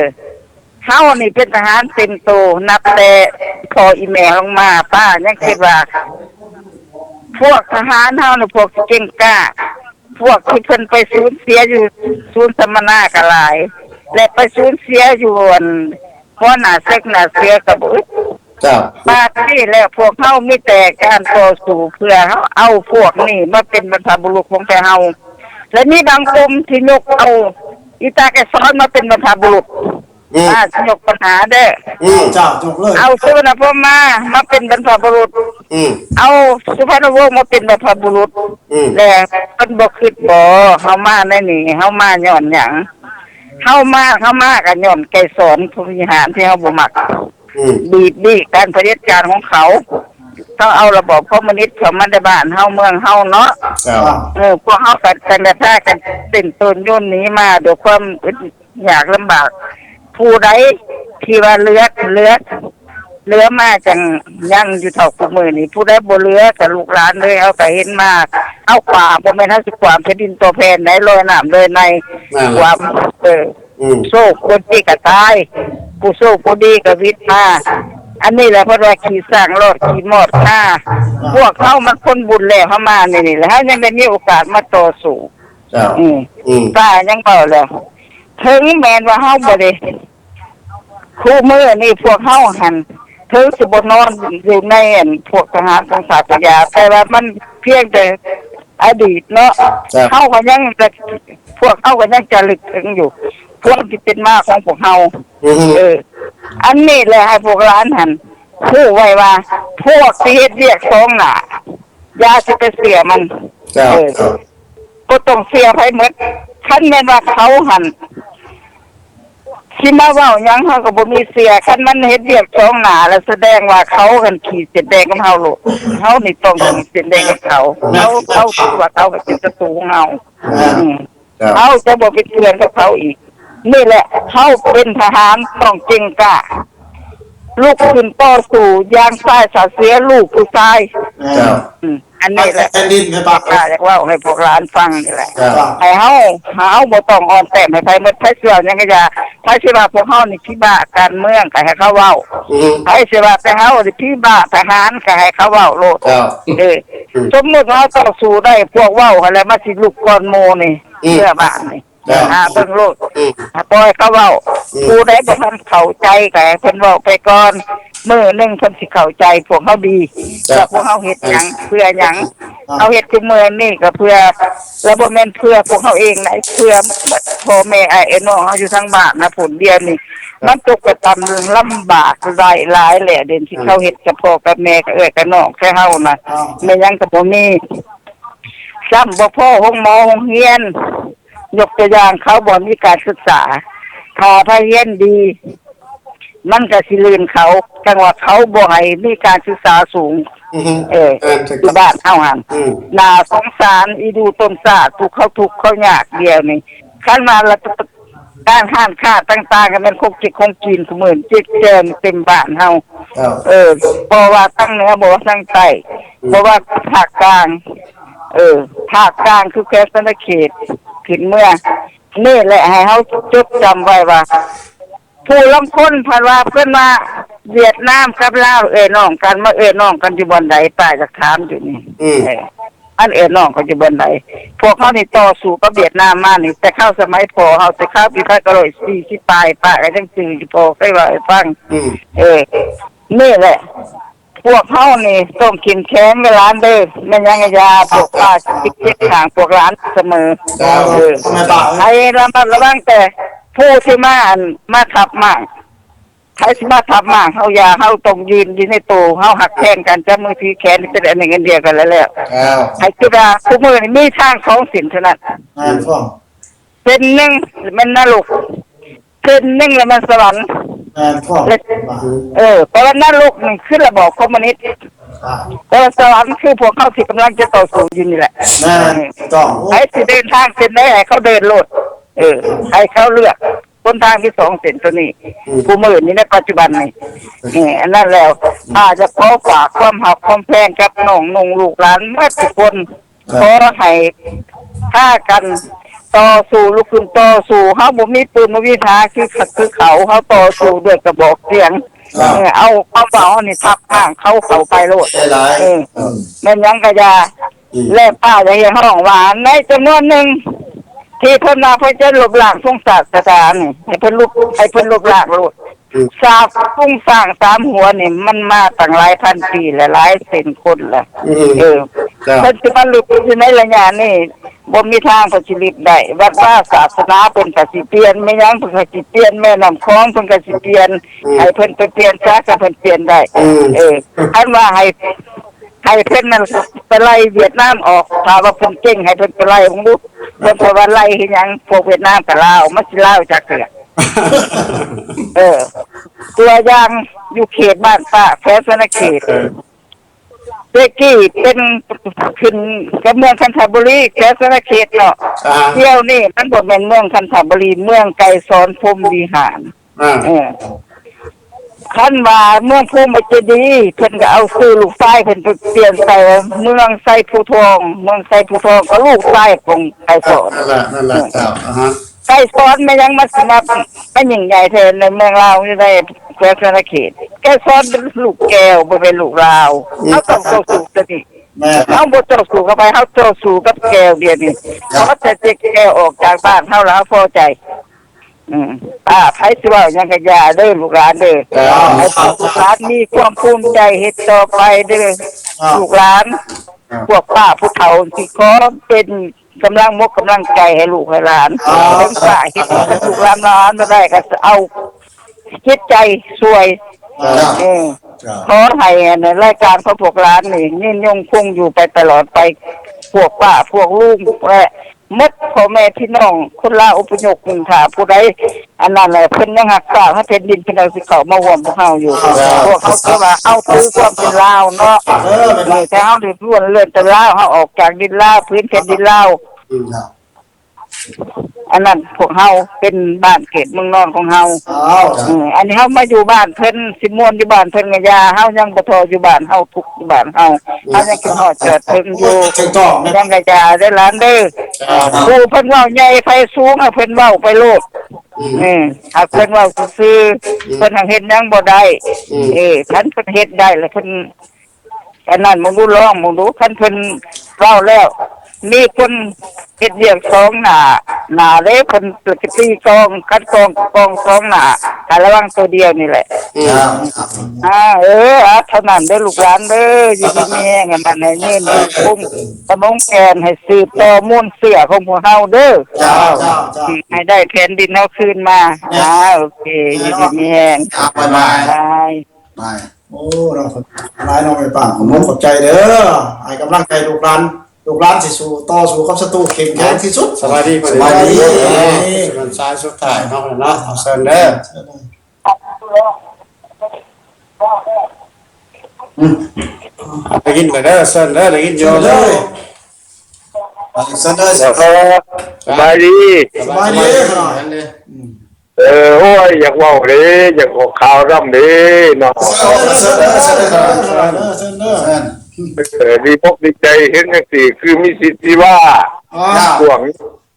ເຮົານີ້ເປັນທະຫານເຕັມໂຕ ນັບແຕ່ພໍ່ອີ່ແມ່ລົງມາ. ປ້າຍັງຄິດວ່າ ພວກທະຫານເຮົານີ້ ພວກທີ່ເກັ່ງກ້າ, ພວກທີ່ເພິ່ນໄປສູນເສຍຢູ່ສູນສຳມະນາກໍຫຼາຍ ແລະ ໄປສູນເສຍຢູ່ ອັນ ຫົວໜ້າເສິກໜ້າເສືອກໍບໍ່ອຶດ. ເຈົ້າ ບາດນີ້ແລ້ວ ພວກເຮົາມີແຕ່ການຕໍ່ສູ້ເພື່ອເຮົາເອົາພວກນີ້ມາເປັນບັນພະບຸລຸດຂອງພວກເຮົາ, ແລະ ມີບາງກຸ່ມທີ່ຍົກເອົາອີຕາໄກສອນມາເປັນບັນພະບຸລຸດ. ອືມ ອາ ຊິຍົກບັນຫາເດີ້. ອືມ ເຈົ້າ ຍົກເລີຍ. ເອົາສຸວັນນະພົມມາ ມາເປັນບັນພະບຸລຸດ. ອືມ ເອົາສຸພັນນະວົງມາເປັນບັນພະບຸລຸດ. ອືມ ແລະ ເພິ່ນບໍ່ຄິດບໍ ເຮົາມາໃນນີ້ ເຮົາມາຍ້ອນຫຍັງ? ເຮົາມາ ເຮົາມາກໍຍ້ອນໄກສອນ ຜູ້ບໍລິຫານທີ່ເຮົາບໍ່ມັກ. ອືມ ບີບດີການຜະເດັດການຂອງເຂົາ, ເຂົາເອົາລະບອບຄອມມູນິດເຂົ້າມາໃນບ້ານເຮົາເມືອງເຮົາເນາະ. ເຈົ້າ ເອີ ພວກເຮົາກໍຈັ່ງໄດ້ພາກັນເຕັ້ນໂຕນໂຍນໜີມາດ້ວຍຄວາມອຶດ ຍາກລຳບາກ. ຜູ້ໃດທີ່ວ່າເຫຼືອ ເຫຼືອ ເຫຼືອມາຈັ່ງຍັງຢູ່ເທົ່າທຸກມື້ນີ້, ຜູ້ໃດບໍ່ເຫຼືອກໍລູກຫຼານເລີຍ. ເຮົາກໍເຫັນມາ ເຮົາກວ້າງ ບໍ່ແມ່ນເຮົາຊິກວ້າງແຜ່ນດິນຕໍ່ແຜ່ນໃດ, ລອຍນ້ຳລອຍໃນ. ແມ່ນ ກວ້າງ ເອີ ອືມ ໂຊກຄົນດີກໍຕາຍ, ຜູ້ໂຊກບໍ່ດີກໍວິດມາ. ອັນນີ້ແຫຼະເພິ່ນວ່າຂີ້ຊ້າງລອດ ຂີ້ມອດຄາ. ພວກເຮົາມັນຄົນບຸນແລ້ວ, ເຮົາມາໃນນີ້ແຫຼະ ເຮົາຍັງໄດ້ມີໂອກາດມາຕໍ່ສູ້. ເຈົ້າ ອືມ ອືມ ປ້າຍັງເວົ້າແລ້ວ ເຖິງແມ່ນວ່າເຮົາບໍ່ໄດ້ ຄູ່ມື້ນີ້ພວກເຮົາຫັ້ນ ເຖິງຊິບໍ່ນອນຢູ່ໃນ ອັນ ພວກທະຫານຂອງສາດຕະຢາ, ແຕ່ວ່າມັນພຽງແຕ່ອະດີດເນາະ. ເຈົ້າ ເຮົາກໍຍັງຈະ ພວກເຮົາກໍຍັງຈະລຶກເຖິງຢູ່ ຄວາມທີ່ເປັນມາຂອງພວກເຮົາ. ອືຮຶ ເອີ ອັນນີ້ແຫຼະ ໃຫ້ພວກຫຼານຫັ້ນຮູ້ໄວ້ວ່າ ພວກທີ່ເຮັດວຽກສອງໜ້າ ຢ່າຊິໄປເຊື່ອມັນ. ເຈົ້າ ເອີ ເຈົ້າ ບໍ່ຕ້ອງເຊື່ອໃຜໝົດ. ຄັນແມ່ນວ່າເຂົາຫັ້ນຊິມາເວົ້າຫຍັງ ເຮົາກໍບໍ່ມີເຊື່ອ. ຄັນມັນເຮັດວຽກສອງໜ້າ ແລ້ວສະແດງວ່າເຂົາຫັ້ນຂີດເສັ້ນແດງກັບເຮົາໂລດ. ເຮົານີ້ຕ້ອງຂີດເສັ້ນແດງກັບເຂົາ. ເຮົາ ເຮົາຖືວ່າເຂົາເປັນສັດຕູຂອງເຮົາ. ແມ່ນ ອືມ ເຈົ້າ ເຮົາຈະບໍ່ເປັນເພື່ອນກັບເຂົາອີກ. ນີ້ແຫຼະ ເຮົາເປັນທະຫານຕ້ອງເກັ່ງກ້າ ລຸກຂຶ້ນຕໍ່ສູ້ຢ່າງຊາຍຊາເຊຍ ລູກຜູ້ຊາຍ. ເຈົ້າ ອືມ ອັນນີ້ແຫຼະ ແຜ່ນດິນແມ່ນບໍ່? ຂ້າຢາກເວົ້າໃຫ້ພວກຫຼານຟັງນີ້ແຫຼະ. ເຈົ້າ ໃຫ້ເຮົາ ເຮົາບໍ່ຕ້ອງອ່ອນແຕ້ມໃຫ້ໃຜໝົດ. ໃຜຊິເວົ້າຫຍັງກໍຢ່າ, ໃຜຊິວ່າພວກເຮົານີ້ຜີບ້າການເມືອງກໍໃຫ້ເຂົາເວົ້າ. ອືມ ໃຜຊິວ່າແຕ່ເຮົານີ້ຜີບ້າທະຫານກໍໃຫ້ເຂົາເວົ້າໂລດ. ເຈົ້າ ເອີ ອືມ ສົມມຸດວ່າເຮົາຕໍ່ສູ້ໄດ້ ພວກເວົ້າຫັ້ນແຫຼະ ມັນຊິລຸກກ່ອນໝູ່ນີ້. ອືມ ເມືອບ້ານນີ້ ເຈົ້າ ຫາເບິ່ງໂລດ. ອືມ ໃຫ້ປ່ອຍເຂົາເວົ້າ. ອືມ ຜູ້ໃດບໍ່ທັນເຂົ້າໃຈກໍໃຫ້ເພິ່ນເວົ້າໄປກ່ອນ. ມື້ໜຶ່ງເພິ່ນຊິເຂົ້າໃຈພວກເຮົາດີ ເຈົ້າ ວ່າພວກເຮົາເຮັດຫຍັງ ເພື່ອຫຍັງ. ເຮົາເຮັດທຸກມື້ນີ້ກໍເພື່ອ ແລະບໍ່ແມ່ນເພື່ອພວກເຮົາເອງໃດ ເພື່ອພໍ່ແມ່ອ້າຍເອື້ອຍນ້ອງເຮົາຢູ່ທາງບ້ານນະພຸ້ນ. ດຽວນີ້ມັນຕົກໄປຕ່ຳລຳບາກຫຼາຍໆແຫຼະ ເດນທີ່ເຂົາເຮັດກັບພໍ່ກັບແມ່ ກັບເອື້ອຍກັບນ້ອງ ແຕ່ເຮົານະ ແມ່ນຫຍັງກໍບໍ່ມີ. ຊ້ຳບໍ່ພໍໂຮງໝໍໂຮງຮຽນ ຍົກຕົວຢ່າງ ເຂົາບໍ່ມີການສຶກສາ ຖ້າໃຜຮຽນດີ ມັນກໍຊິລື່ນເຂົາ ຈັ່ງວ່າເຂົາບໍ່ໃຫ້ມີການສຶກສາສູງ. ອືຮຶ ເອີ ແມ່ນ ຢູ່ບ້ານເຮົາຫັ້ນ ອືມ ໜ້າສົງສານອີ່ດູຕົ້ນຊາດ ຜູ້ເຂົາທຸກເຂົາຍາກດຽວນີ້. ຄັນວ່າລະ ການຮ້ານຄ້າຕ່າງໆ ກໍແມ່ນຂອງເຈັກຂອງກິນ ຂະເໝືອນເຈັກແຈງເຕັມບ້ານເຮົາ. ເອີ ບໍ່ວ່າທາງເໜືອ ບໍ່ວ່າທາງໃຕ້ ອືມ ບໍ່ວ່າພາກກາງ ເອີ ພາກກາງຄືແຂວງສະຫວັນນະເຂດ ຂຶ້ນເມືອ ນີ້ແຫຼະ ໃຫ້ເຮົາຈົດຈຳໄວ້ວ່າ ຜູ້ລາງຄົນພັດວ່າເພິ່ນວ່າຫວຽດນາມກັບລາວເອື້ອຍນ້ອງກັນ ມາເອື້ອຍນ້ອງກັນຢູ່ບ່ອນໃດ? ປ້າຢາກຖາມຢູ່ນີ້. ອືມ ເອີ ອັນເອື້ອຍນ້ອງກັນຢູ່ບ່ອນໃດ? ພວກເຮົານີ້ຕໍ່ສູ້ກັບຫວຽດນາມມານີ້ ແຕ່ຄາວສະໄໝພໍ່ເຮົາ ແຕ່ຄາວປີພັນເກົ້າຮ້ອຍສີ່ສິບປາຍ ປ້າກໍຍັງຈື່ຢູ່ ພໍ່ເຄີຍເວົ້າໃຫ້ຟັງ. ອືມ ເອີ ນີ້ແຫຼະ ພວກເຮົານີ້ຕ້ອງເຂັ້ມແຂງເດີຫຼານເດີ ແມ່ນຫຍັງກໍຢ່າ ພວກປ້າຊິເຄັງຂ້າງພວກຫຼານສະເໝີ. ເຈົ້າ ເອີ ໃຫ້ລະມັດລະວັງແຕ່ຜູ້ທີ່ມາ ອັນ ມາທັບມ້າງ ໃຜຊິມາທັບມ້າງເຮົາຢ່າ ເຮົາຕ້ອງຢືນຢູ່ໃນໂຕ ເຮົາຮັກແພງກັນ ຈັບມືຖືແຂນເປັນອັນໜຶ່ງອັນດຽວກັນແລ້ວ. ເຈົ້າ ໃຫ້ຄິດວ່າຄູ່ມື້ນີ້ມີທາງສອງເສັ້ນເທົ່ານັ້ນ. ແມ່ນ ເສັ້ນໜຶ່ງແມ່ນນະລົກ ເສັ້ນໜຶ່ງລະແມ່ນສະຫວັນ. ແມ່ນ ເອີ ແຕ່ວ່ານະລົກນີ້ຄືລະບອບຄອມມູນິດ ອ່າ ແຕ່ວ່າສະຫວັນຄືພວກເຮົາທີ່ກຳລັງຈະຕໍ່ສູ້ຢູ່ນີ້ແຫຼະ. ແມ່ນ ເອີ ຕ້ອງ ໃຜຊິເດີນທາງເສັ້ນໃດໃຫ້ເຂົາເດີນໂລດ. ເອີ ໃຫ້ເຂົາເລືອກຫົນທາງມີສອງເສັ້ນໂຕນີ້. ອືມ ຄູ່ມື້ນີ້ໃນປັດຈຸບັນນີ້ ເອີ ອັນນັ້ນແລ້ວ ອືມ ຂ້າຈະຂໍຝາກຄວາມຮັກຄວາມແພງກັບນ້ອງນຸ່ງລູກຫຼານໝົດທຸກຄົນ. ຂໍໃຫ້ພາກັນຕໍ່ສູ້ ລຸກຂຶ້ນຕໍ່ສູ້. ເຮົາບໍ່ມີປືນບໍ່ມີຜາຄື ຄືເຂົາ ເຮົາຕໍ່ສູ້ດ້ວຍກະບອກສຽງ. ເອີ ເອົາຄວາມເວົ້າເຮົານີ້ທັບທາງເຂົາເຂົ້າໄປໂລດ. ເອີ ແມ່ນຫຍັງກະຢ່າ. ແລະປ້າຢາກຮຽກຮ້ອງວ່າ ໃນຈຳນວນໜຶ່ງທີ່ເພິ່ນວ່າເພິ່ນຈະລົບລ້າງສົງສາດສະດານີ້ ໃຫ້ເພິ່ນລົບ ໃຫ້ເພິ່ນລົບລ້າງໂລດ. ສາບປຸງສ້າງສາມຫົວນີ້ ມັນມາຕັ້ງຫຼາຍພັນປີແລະ ຫຼາຍເຊັ່ນຄົນລະ. ເອີ ເພິ່ນຊິມາລຶບຢູ່ໃນໄລຍະນີ້ ບໍ່ມີທາງເພິ່ນຊິລຶບໄດ້. ວັດວາສາສະໜາເພິ່ນກະຊິປ່ຽນ ແມ່ນຫຍັງເພິ່ນກະຊິປ່ຽນ ແມ່ນ້ຳຂອງເພິ່ນກະຊິປ່ຽນ. ໃຫ້ເພິ່ນໄປປ່ຽນຊະ ຄັນເພິ່ນປ່ຽນໄດ້. ເອີ ຄັນວ່າໃຫ້ ໃຫ້ເພິ່ນນັ້ນໄປໄລ່ຫວຽດນາມອອກ ຖ້າວ່າເພິ່ນເກັ່ງ ໃຫ້ເພິ່ນໄປໄລ່ເບິ່ງດູ. ເພິ່ນເພາະວ່າໄລ່ເຮັດຫຍັງ ພວກຫວຽດນາມກະລາວ ມັນຊິລາວຈັກເທື່ອ. ເອີ ຕົວຢ່າງຢູ່ເຂດບ້ານປ້າ ແຂວງສະຫວັນນະເຂດ ແຕ່ກີ້ເປັນ ຂຶ້ນກັບເມືອງຄັນທະບູລີ ແຂວງສະຫວັນນະເຂດເນາະ. ດຽວນີ້ມັນບໍ່ແມ່ນເມືອງຄັນທະບູລີ ເມືອງໄກສອນພົມວິຫານ. ເອີ ຄັນວ່າເມືອງພູມເຈດີ ເພິ່ນກະເອົາຊື່ລູກຊາຍເພິ່ນໄປປ່ຽນໃສ່ເມືອງໄຊພູທອງ ເມືອງໄຊພູທອງກະລູກຊາຍຂອງໄກສອນ. ນັ້ນແຫຼະ ນັ້ນແຫຼະ ເຈົ້າ. ໄກສອນແມ່ນຫຍັງມັນຊິມາ ມາຍິ່ງໃຫຍ່ແທ້ໃນເມືອງລາວ ຢູ່ໃນແຂວງສະຫວັນນະເຂດ? ໄກສອນເປັນລູກແກ້ວ ບໍ່ແມ່ນລູກລາວ. ເຮົາຕ້ອງຕໍ່ສູ້ຕົວນີ້. ເຮົາບໍ່ຕໍ່ສູ້ກັບໃຜ ເຮົາຕໍ່ສູ້ກັບແກ້ວດຽວນີ້. ຂໍແຕ່ເຈັກແກ້ວອອກຈາກບ້ານເຮົາລະເຮົາພໍໃຈ. ອືມ ປ້າ ໃຜຊິເວົ້າຫຍັງກະຢ່າເດີລູກຫຼານເດີ. ໃຫ້ພວກລູກຫຼານມີຄວາມພູມໃຈເຮັດຕໍ່ໄປເດີລູກຫຼານ. ພວກປ້າຜູ້ເຖົ້າຊິຂໍເປັນກຳລັງມົກກຳລັງໃຈໃຫ້ລູກໃຫ້ຫຼານ. ເຖິງປ້າເຮັດໃຫ້ລູກຫຼານມາບໍ່ໄດ້ກະເອົາຈິດໃຈຊ່ວຍ. ເອີ ຂໍໃຫ້ ອັນ ລາຍການຂອງພວກຫຼານນີ້ຍືນຍົງຄົງຢູ່ໄປຕະຫຼອດໄປ ພວກປ້າພວກລຸງ ແລະ ໝົດພໍ່ແມ່ພີ່ນ້ອງຄົນລາວອົບພະຍົບ. ຖ້າຜູ້ໃດອັນນັ້ນແຫຼະ ເພິ່ນຍັງຮັກຊາດຮັກແຜ່ນດິນ ເພິ່ນກໍຊິເຂົ້າມາຮ່ວມພວກເຮົາຢູ່. ພວກເຮົາຖືວ່າເຮົາຖືຄວາມເປັນລາວເນາະ. ເອີ ແຕ່ເຮົາໄດ້ລ້ວນເລື່ອນແຕ່ລາວ ເຮົາອອກຈາກດິນລາວ ພື້ນແຜ່ນດິນລາວ. ອັນນັ້ນພວກເຮົາເປັນບ້ານເກີດເມືອງນອນຂອງເຮົາ. ເອີ ອັນນີ້ເຮົາມາຢູ່ບ້ານເພິ່ນ ຊິມ່ວນຢູ່ບ້ານເພິ່ນກະຢ່າ. ເຮົາຍັງບໍ່ທໍ້ຢູ່ບ້ານເຮົາ ທຸກຢູ່ບ້ານເຮົາ. ເຮົາຍັງຄິດຮອດຈອດເພິ່ນຢູ່. ຍັງກະຢ່າເດີຫຼານເດີ. ຜູ້ເພິ່ນເວົ້າໃຫຍ່ໃຜສູງ ໃຫ້ເພິ່ນເວົ້າໄປໂລດ. ເອີ ຫາກເພິ່ນເວົ້າຊື່ໆ ເພິ່ນຫາກເຮັດຫຍັງບໍ່ໄດ້. ເອີ ຄັນເພິ່ນເຮັດໄດ້ລະເພິ່ນ ອັນນັ້ນເບິ່ງດູ ລອງເບິ່ງດູ. ຄັນເພິ່ນເວົ້າແລ້ວ ມີຄົນເຮັດວຽກສອງໜ້າ ໜ້າເດ້ ເພິ່ນຊິຕີກອງ ຄັດກອງ ກອງສອງໜ້າ ໃຫ້ລະວັງໂຕດຽວນີ້ແຫຼະ. ອືມ ເຈົ້າ ເຈົ້າ ອ່າ ເອີ ອ່າ ເທົ່ານັ້ນເດີລູກຫຼານເດີ ຢູ່ດີມີແຮງ ໃຫ້ໝັ້ນໃຫ້ຍືນ ໃຫ້ຄົງຂະໝົງແກ່ນ ໃຫ້ສືບຕໍ່ມູນເຊື້ອຂອງພວກເຮົາເດີ. ເຈົ້າ ເຈົ້າ ເຈົ້າ ອືມ ໃຫ້ໄດ້ແຜ່ນດິນເຮົາຄືນມາ. ແມ່ນ ອ່າ ໂອເຄ ຢູ່ດີມີແຮງ. ອ່າ ບາຍບາຍ ບາຍ. ໂອ້ ເນາະ ຫຼາຍເນາະ ແມ່ປ້າ ຂອບຄຸນຂອບໃຈເດີ ໃຫ້ກຳລັງໃຈລູກຫຼານ ລູກຫຼານຊິສູ້ຕໍ່ສູ້ກັບສັດຕູເຂັ້ມແຂງທີ່ສຸດ. ສະບາຍດີ ສະບາຍດີ ສາຍສຸດທ້າຍເຮົາແລ້ວເນາະ ເຊີນເດີ. ອືມ ໄດ້ຍິນແລ້ວເດີ ເຊີນເດີ ໄດ້ຍິນຢູ່ ເຊີນເດີ ເຊີນເດີ. ເອີ ສະບາຍດີ ສະບາຍດີ ສະບາຍດີ. ອືມ ເອີ ໂອ້ຍ ຢາກເວົ້າເດ້ ຢາກອອກຂ່າວນຳເດ້ເນາະ. ເຊີນເດີ ເຊີນເດີ ເຊີນເດີ ເຊີນເດີ. ເອີ ດີອົກດີໃຈເຫັນຈັ່ງຊີ້ ຄືມີຊີວິດຊີວາ ອ່າ ຊ່ວງ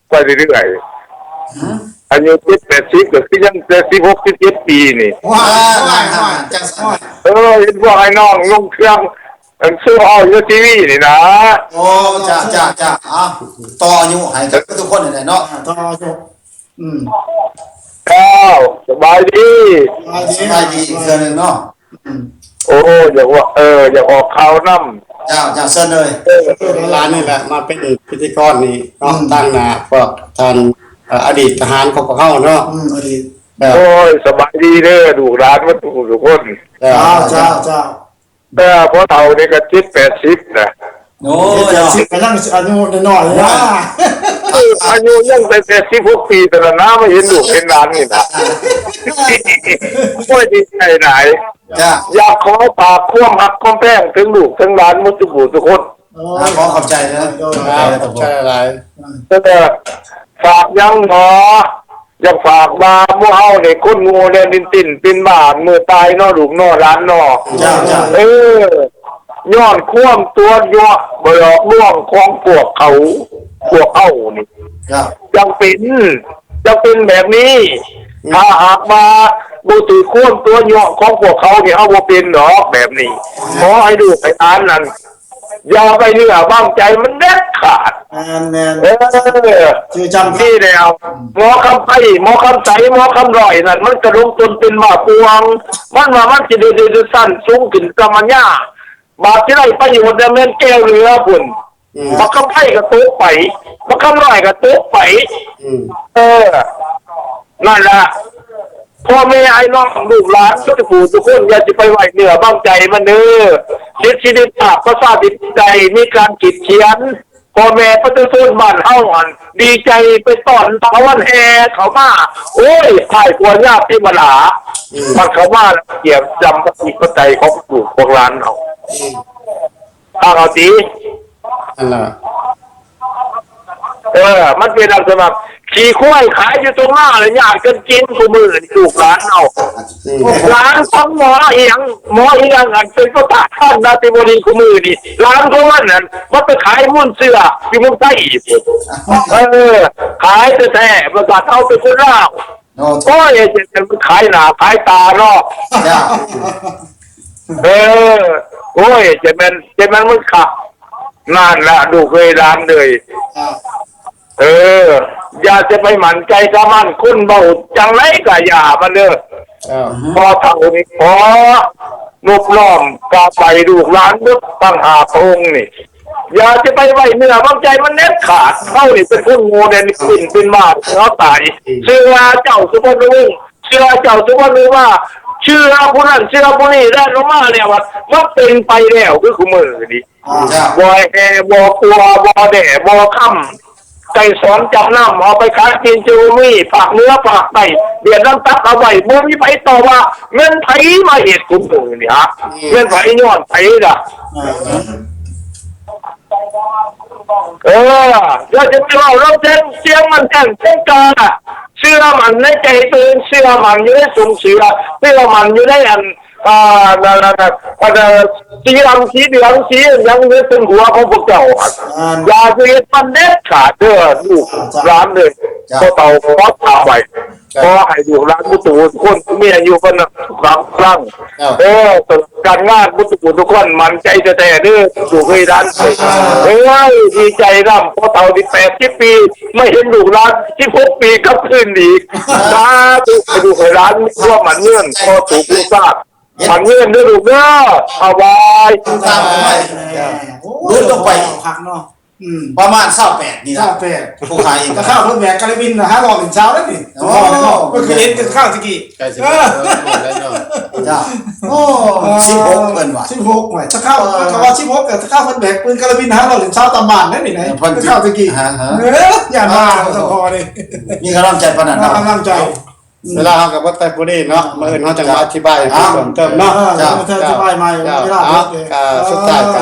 ໄປເລື້ອຍໆ. ອືມ ອາຍຸເຈັດແປດສິບ ກໍຄືຍັງແຕ່ສິບຫົກ ສິບເຈັດປີນີ້. ວ້າຍ ວ້າຍ ວ້າຍ ຈັ່ງຊັ້ນ. ເອີ ເຫັນພວກອ້າຍນ້ອງລົງເຄື່ອງ ອັນ ໂຊເອົາຢູ່ທີວີນີ້ນະ. ໂອ້ ຈ້າ ຈ້າ ຈ້າ. ເອົາ ຕໍ່ອາຍຸໃຫ້ກັບທຸກຄົນນີ້ແຫຼະເນາະ ອ່າ ຕໍ່ອາຍຸ. ອືມ ເຈົ້າ ສະບາຍດີ ສະບາຍດີ ສະບາຍດີອີກເທື່ອໜຶ່ງເນາະ. ອືມ ໂອ້ ຢາກວ່າ ເອີ ຢາກອອກຂ່າວນຳ. ເຈົ້າ ເຈົ້າ ເຊີນເລີຍ. ເອີ ຫຼານນີ້ແຫຼະ ມາເປັນພິທີກອນນີ້ເນາະ ອືມ ຕາງໜ້າພວກທ່ານ ເອີ ອະດີດທະຫານຂອງພວກເຮົາເນາະ. ອືມ ອະດີດ. ເຈົ້າ ໂອ້ຍ ສະບາຍດີເດີ ລູກຫຼານໝົດທຸກຄົນ. ເຈົ້າ ເຈົ້າ ເຈົ້າ. ແຕ່ພໍ່ເຖົ້ານີ້ກໍເຈັດແປດສິບນະ. ໂອ້ຍ ເຈັດແປດສິບກໍຍັງອາຍຸນ້ອຍໆຢູ່ນະ. ເອີ ອາຍຸຍັງແຕ່ສິບຫົກປີເທົ່ານັ້ນນະ ມາເຫັນລູກເຫັນຫຼານນີ້ນະ. ໂອ້ຍ ດີໃຈຫຼາຍ. ຈ້າ ຢາກຂໍຝາກຄວາມຮັກຄວາມແພງເຖິງລູກເຖິງຫຼານໝົດທຸກຜູ້ທຸກຄົນ. ໂອ້ຍ ຂໍຂອບໃຈເດີ. ຂອບໃຈຫຼາຍ. ເອີ ຝາກຫຍັງເນາະ? ຢາກຝາກວ່າໝູ່ເຮົານີ້ຄົນໂງ່ແດ່ ຫຼິ້ນເຕັ້ນເປັນບ້າມື້ຕາຍເນາະ ລູກເນາະ ຫຼານເນາະ. ເຈົ້າ ເຈົ້າ. ເອີ ຍ້ອນຄວາມຕົວະຍົວະຫຼອກລວງຂອງພວກເຂົາ ພວກເຮົານີ້ ເຈົ້າ ຈັ່ງເປັນ ຈັ່ງເປັນແບບນີ້. ອືມ ຖ້າຫາກວ່າບໍ່ຖືກຄວາມຕົວະຍົວະຂອງພວກເຂົານີ້ ເຮົາບໍ່ເປັນດອກແບບນີ້. ອືມ ຂໍໃຫ້ລູກໃຫ້ຫຼານນັ້ນ ຢ່າໄວ້ເນື້ອວາງໃຈມັນເດັດຂາດ. ແມ່ນໆ ເອີ ຊື່ຈຳ ນີ້ແລ້ວ ໝໍຄຳໄພ ໝໍຄຳໃສ ໝໍຄຳຮ້ອຍນັ້ນ ມັນກະລົງຕົນເປັນໝາກມ່ວງ ມັນວ່າມັນຊິໄດ້ ໄດ້ຊັ້ນສູງຂຶ້ນກຳມະຍາ ບາດຊິໄດ້ປະໂຫຍດນະແມ່ນແກ່ວເຫຼືອພຸ້ນ. ອືມ ບັກຄຳໄພກໍຕົກໄປ ບັກຄຳນ້ອຍກໍຕົກໄປ. ອືມ ເອີ ນັ້ນລະ ພໍ່ແມ່ອ້າຍນ້ອງລູກຫຼານທຸກຜູ້ທຸກຄົນ ຢ່າຊິໄປໄວ້ເນື້ອວາງໃຈມັນເດີ. ສິດທິເສລີພາບ ປະຊາທິປະໄຕ ມີການຂີດຂຽນ ພໍ່ແມ່ປະຊາຊົນບ້ານເຮົາຫັ້ນ ດີໃຈໄປຕ້ອນຮັບເອົາວັນແຫ່ເຂົ້າມາ. ໂອ້ຍ ອ້າຍ ຜົວຍາເທວະດາ ອືມ ມັນເຂົ້າມາລະກຽມຈຳປະຕິປະໄຕຂອງລູກຂອງຫຼານເຮົາ. ອືມ ຟັງເອົາຕິ ອັນລະ ເອີ ມັນເປັນລັກສະນະຂີ້ຄວາຍຂາຍຢູ່ທົ່ງນາ ແລ້ວຍາດກັນກິນຄູ່ມື້ນີ້ ລູກຫຼານເຮົາ. ອືມ ຫຼານຂອງໝໍອີ່ຫຍັງ ໝໍອີ່ຫຍັງ ອັນເປັນປະທານນາທິບໍດີຄູ່ມື້ນີ້ ຫຼານຂອງມັນນັ້ນ ມັນໄປຂາຍມູນເຊື້ອຢູ່ເມືອງໄທພຸ້ນ. ເອີ ຂາຍແທ້ໆ ປະຊາຊົນເອົາເປັນຄົນລາວ. ໂອ້ ໂອ້ຍ ເຈັດແມ່ນມັນຂາຍໜ້າຂາຍຕາເນາະ. ເອີ ໂອ້ຍ ເຈັດແມ່ນ ເຈັດແມ່ນມັນຂະ ນັ້ນລະ ລູກເອີຍ ຫຼານເອີຍ. ເອີ ຢ່າຈະໄປໝັ້ນໃຈກັບມັນ ຄົນເວົ້າຈັ່ງໃດກໍຢ່າມັນເດີ. ພໍ່ເຖົ້ານີ້ຂໍນົບນ້ອມກາບໄຫວ້ລູກຫຼານເບິດທັງຫ້າພະອົງນີ້ ຢ່າຈະໄປໄວ້ເນື້ອວາງໃຈມັນເດັດຂາດ. ເຮົານີ້ເປັນຄົນໂງ່ແດ່ ເປັນ ເປັນໝາເຮົາຕາຍ. ເຊື່ອເຈົ້າສຸວັນນະວົງ ເຊື່ອເຈົ້າສຸວັນນະວົງວ່າ ເຊື່ອຜູ້ນັ້ນເຊື່ອຜູ້ນີ້ ແລ່ນລົງມາແລ້ວ ມັນເປັນໄປແລ້ວຄືຄູ່ມື້ນີ້. ບໍ່ແຫ່ ບໍ່ປົວ ບໍ່ແດ່ ບໍ່ຄຳ ໄກສອນຈຳນຳ ເອົາໄປຂາຍຈີນເຈົ້າມີ ພາກເໜືອພາກໃຕ້ ຫວຽດນາມຕັດເອົາໄວ້ ບໍ່ມີໃຜຕອບວ່າແມ່ນໃຜມາເຮັດ ຄຸມື້ນີ້ຫາ ແມ່ນໃຜ ຍ້ອນໃຜລະ? ເອີ ຢ່າຈະໄປເວົ້ານຳແສງ ສຽງມັນແຈ້ງແສງກາ ເຊື່ອໝັ້ນໃນໃຈຕົວເອງ ເຊື່ອໝັ້ນຢູ່ໃນສົງເສືອ ເຊື່ອໝັ້ນຢູ່ໃນອັນ ອ່າ ນັ້ນ ນັ້ນ ນັ້ນ ອັນ ອ່າ ສີດຳ ສີເຫຼືອງ ສີຫຍັງຢູ່ເທິງຫົວຂອງພວກເຈົ້າ ອ່າ ຢ່າຊິເຮັດມັນເດັດຂາດເດີ ລູກຫຼານເດີ. ພໍ່ເຖົ້າຂໍຝາກໄວ້ ຂໍໃຫ້ລູກຫຼານທຸກຄົນມີອາຍຸວັນນະສຸຂະພາລັງ ເອີ ຕະຫຼອດໄປ ການງານໝົດທຸກຄົນ ໝັ້ນໃຈແທ້ໆເດີ ລູກເອີຍຫຼານເອີຍ. ໂອ້ຍ ດີໃຈນຳ ພໍ່ເຖົ້ານີ້ແປດສິບປີ ມາເຫັນລູກຫຼານສິບຫົກປີກັບຄືນອີກ. ສາທຸ ໃຫ້ລູກໃຫ້ຫຼານມີຄວາມໝັ້ນຍືນ ຕໍ່ສູ້ກູ້ຊາດ ໝັ້ນຍືນເດີລູກເດີ. ອາ ບາຍ. ໂອ້ ເດີນລົງໄປ ຄັກເນາະ. ອືມ ປະມານຊາວແປດນີ້ລະ ຊາວແປດ ຜູ້ຂາຍເອງ ແຕ່ຄາວເພິ່ນແບກກາລາບິນຫ້າລ້ອ ເປັນຊາວແລ້ວນີ້. ໂອ້ ເພິ່ນຄືເຫັນເປັນຄາວແຕ່ກີ້ ໃກ້ຊິເບິດແລ້ວເນາະ. ເຈົ້າ ໂອ້ ເອີ ສິບຫົກເພິ່ນວ່າ ສິບຫົກ ວ່າ ແຕ່ຄາວ ເອີ ເຂົາວ່າສິບຫົກ ແຕ່ຄາວເພິ່ນແບກປືນກາລາບິນຫ້າລ້ອ ເປັນຊາວຕາມບ້ານເດ້ນີ້ນະ. ເອີ ເພິ່ນ ແຕ່ຄາວແຕ່ກີ້ ຮະ ຮະ ເອີ ຢ້ານວ່າ ເອີ ເຈົ້າພໍ່ນີ້ ມີກຳລັງໃຈປານນັ້ນເນາະ ມີກຳລັງໃຈ. ເວລາເຮົາກໍເບິດໄປພໍດີເນາະ ມື້ອື່ນເຮົາຈັ່ງມາອະທິບາຍໃຫ້ເພິ່ນເພີ່ມເຕີມເນາະ. ເຈົ້າ ເຈົ້າ ອະທິບາຍໃໝ່ ເວລາເບິດ. ເຈົ້າ ກໍສຸດທ້າຍກໍ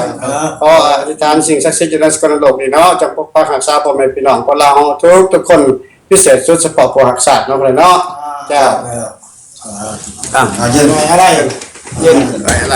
ຂໍອະທິຖານສິ່ງສັກສິດຢູ່ໃນສາກົນໂລກນີ້ເນາະ ຈົ່ງປົກປັກຮັກສາພໍ່ແມ່ພີ່ນ້ອງຄົນລາວເຮົາທຸກໆຄົນ ພິເສດສຸດສະເພາະຜູ້ຮັກຊາດເນາະ ເນາະ. ເຈົ້າ ເຈົ້າ ອ່າ ອ່າ ເຢັນໄວ້ອາໄລ ເຢັນໄວ້ອາໄລ.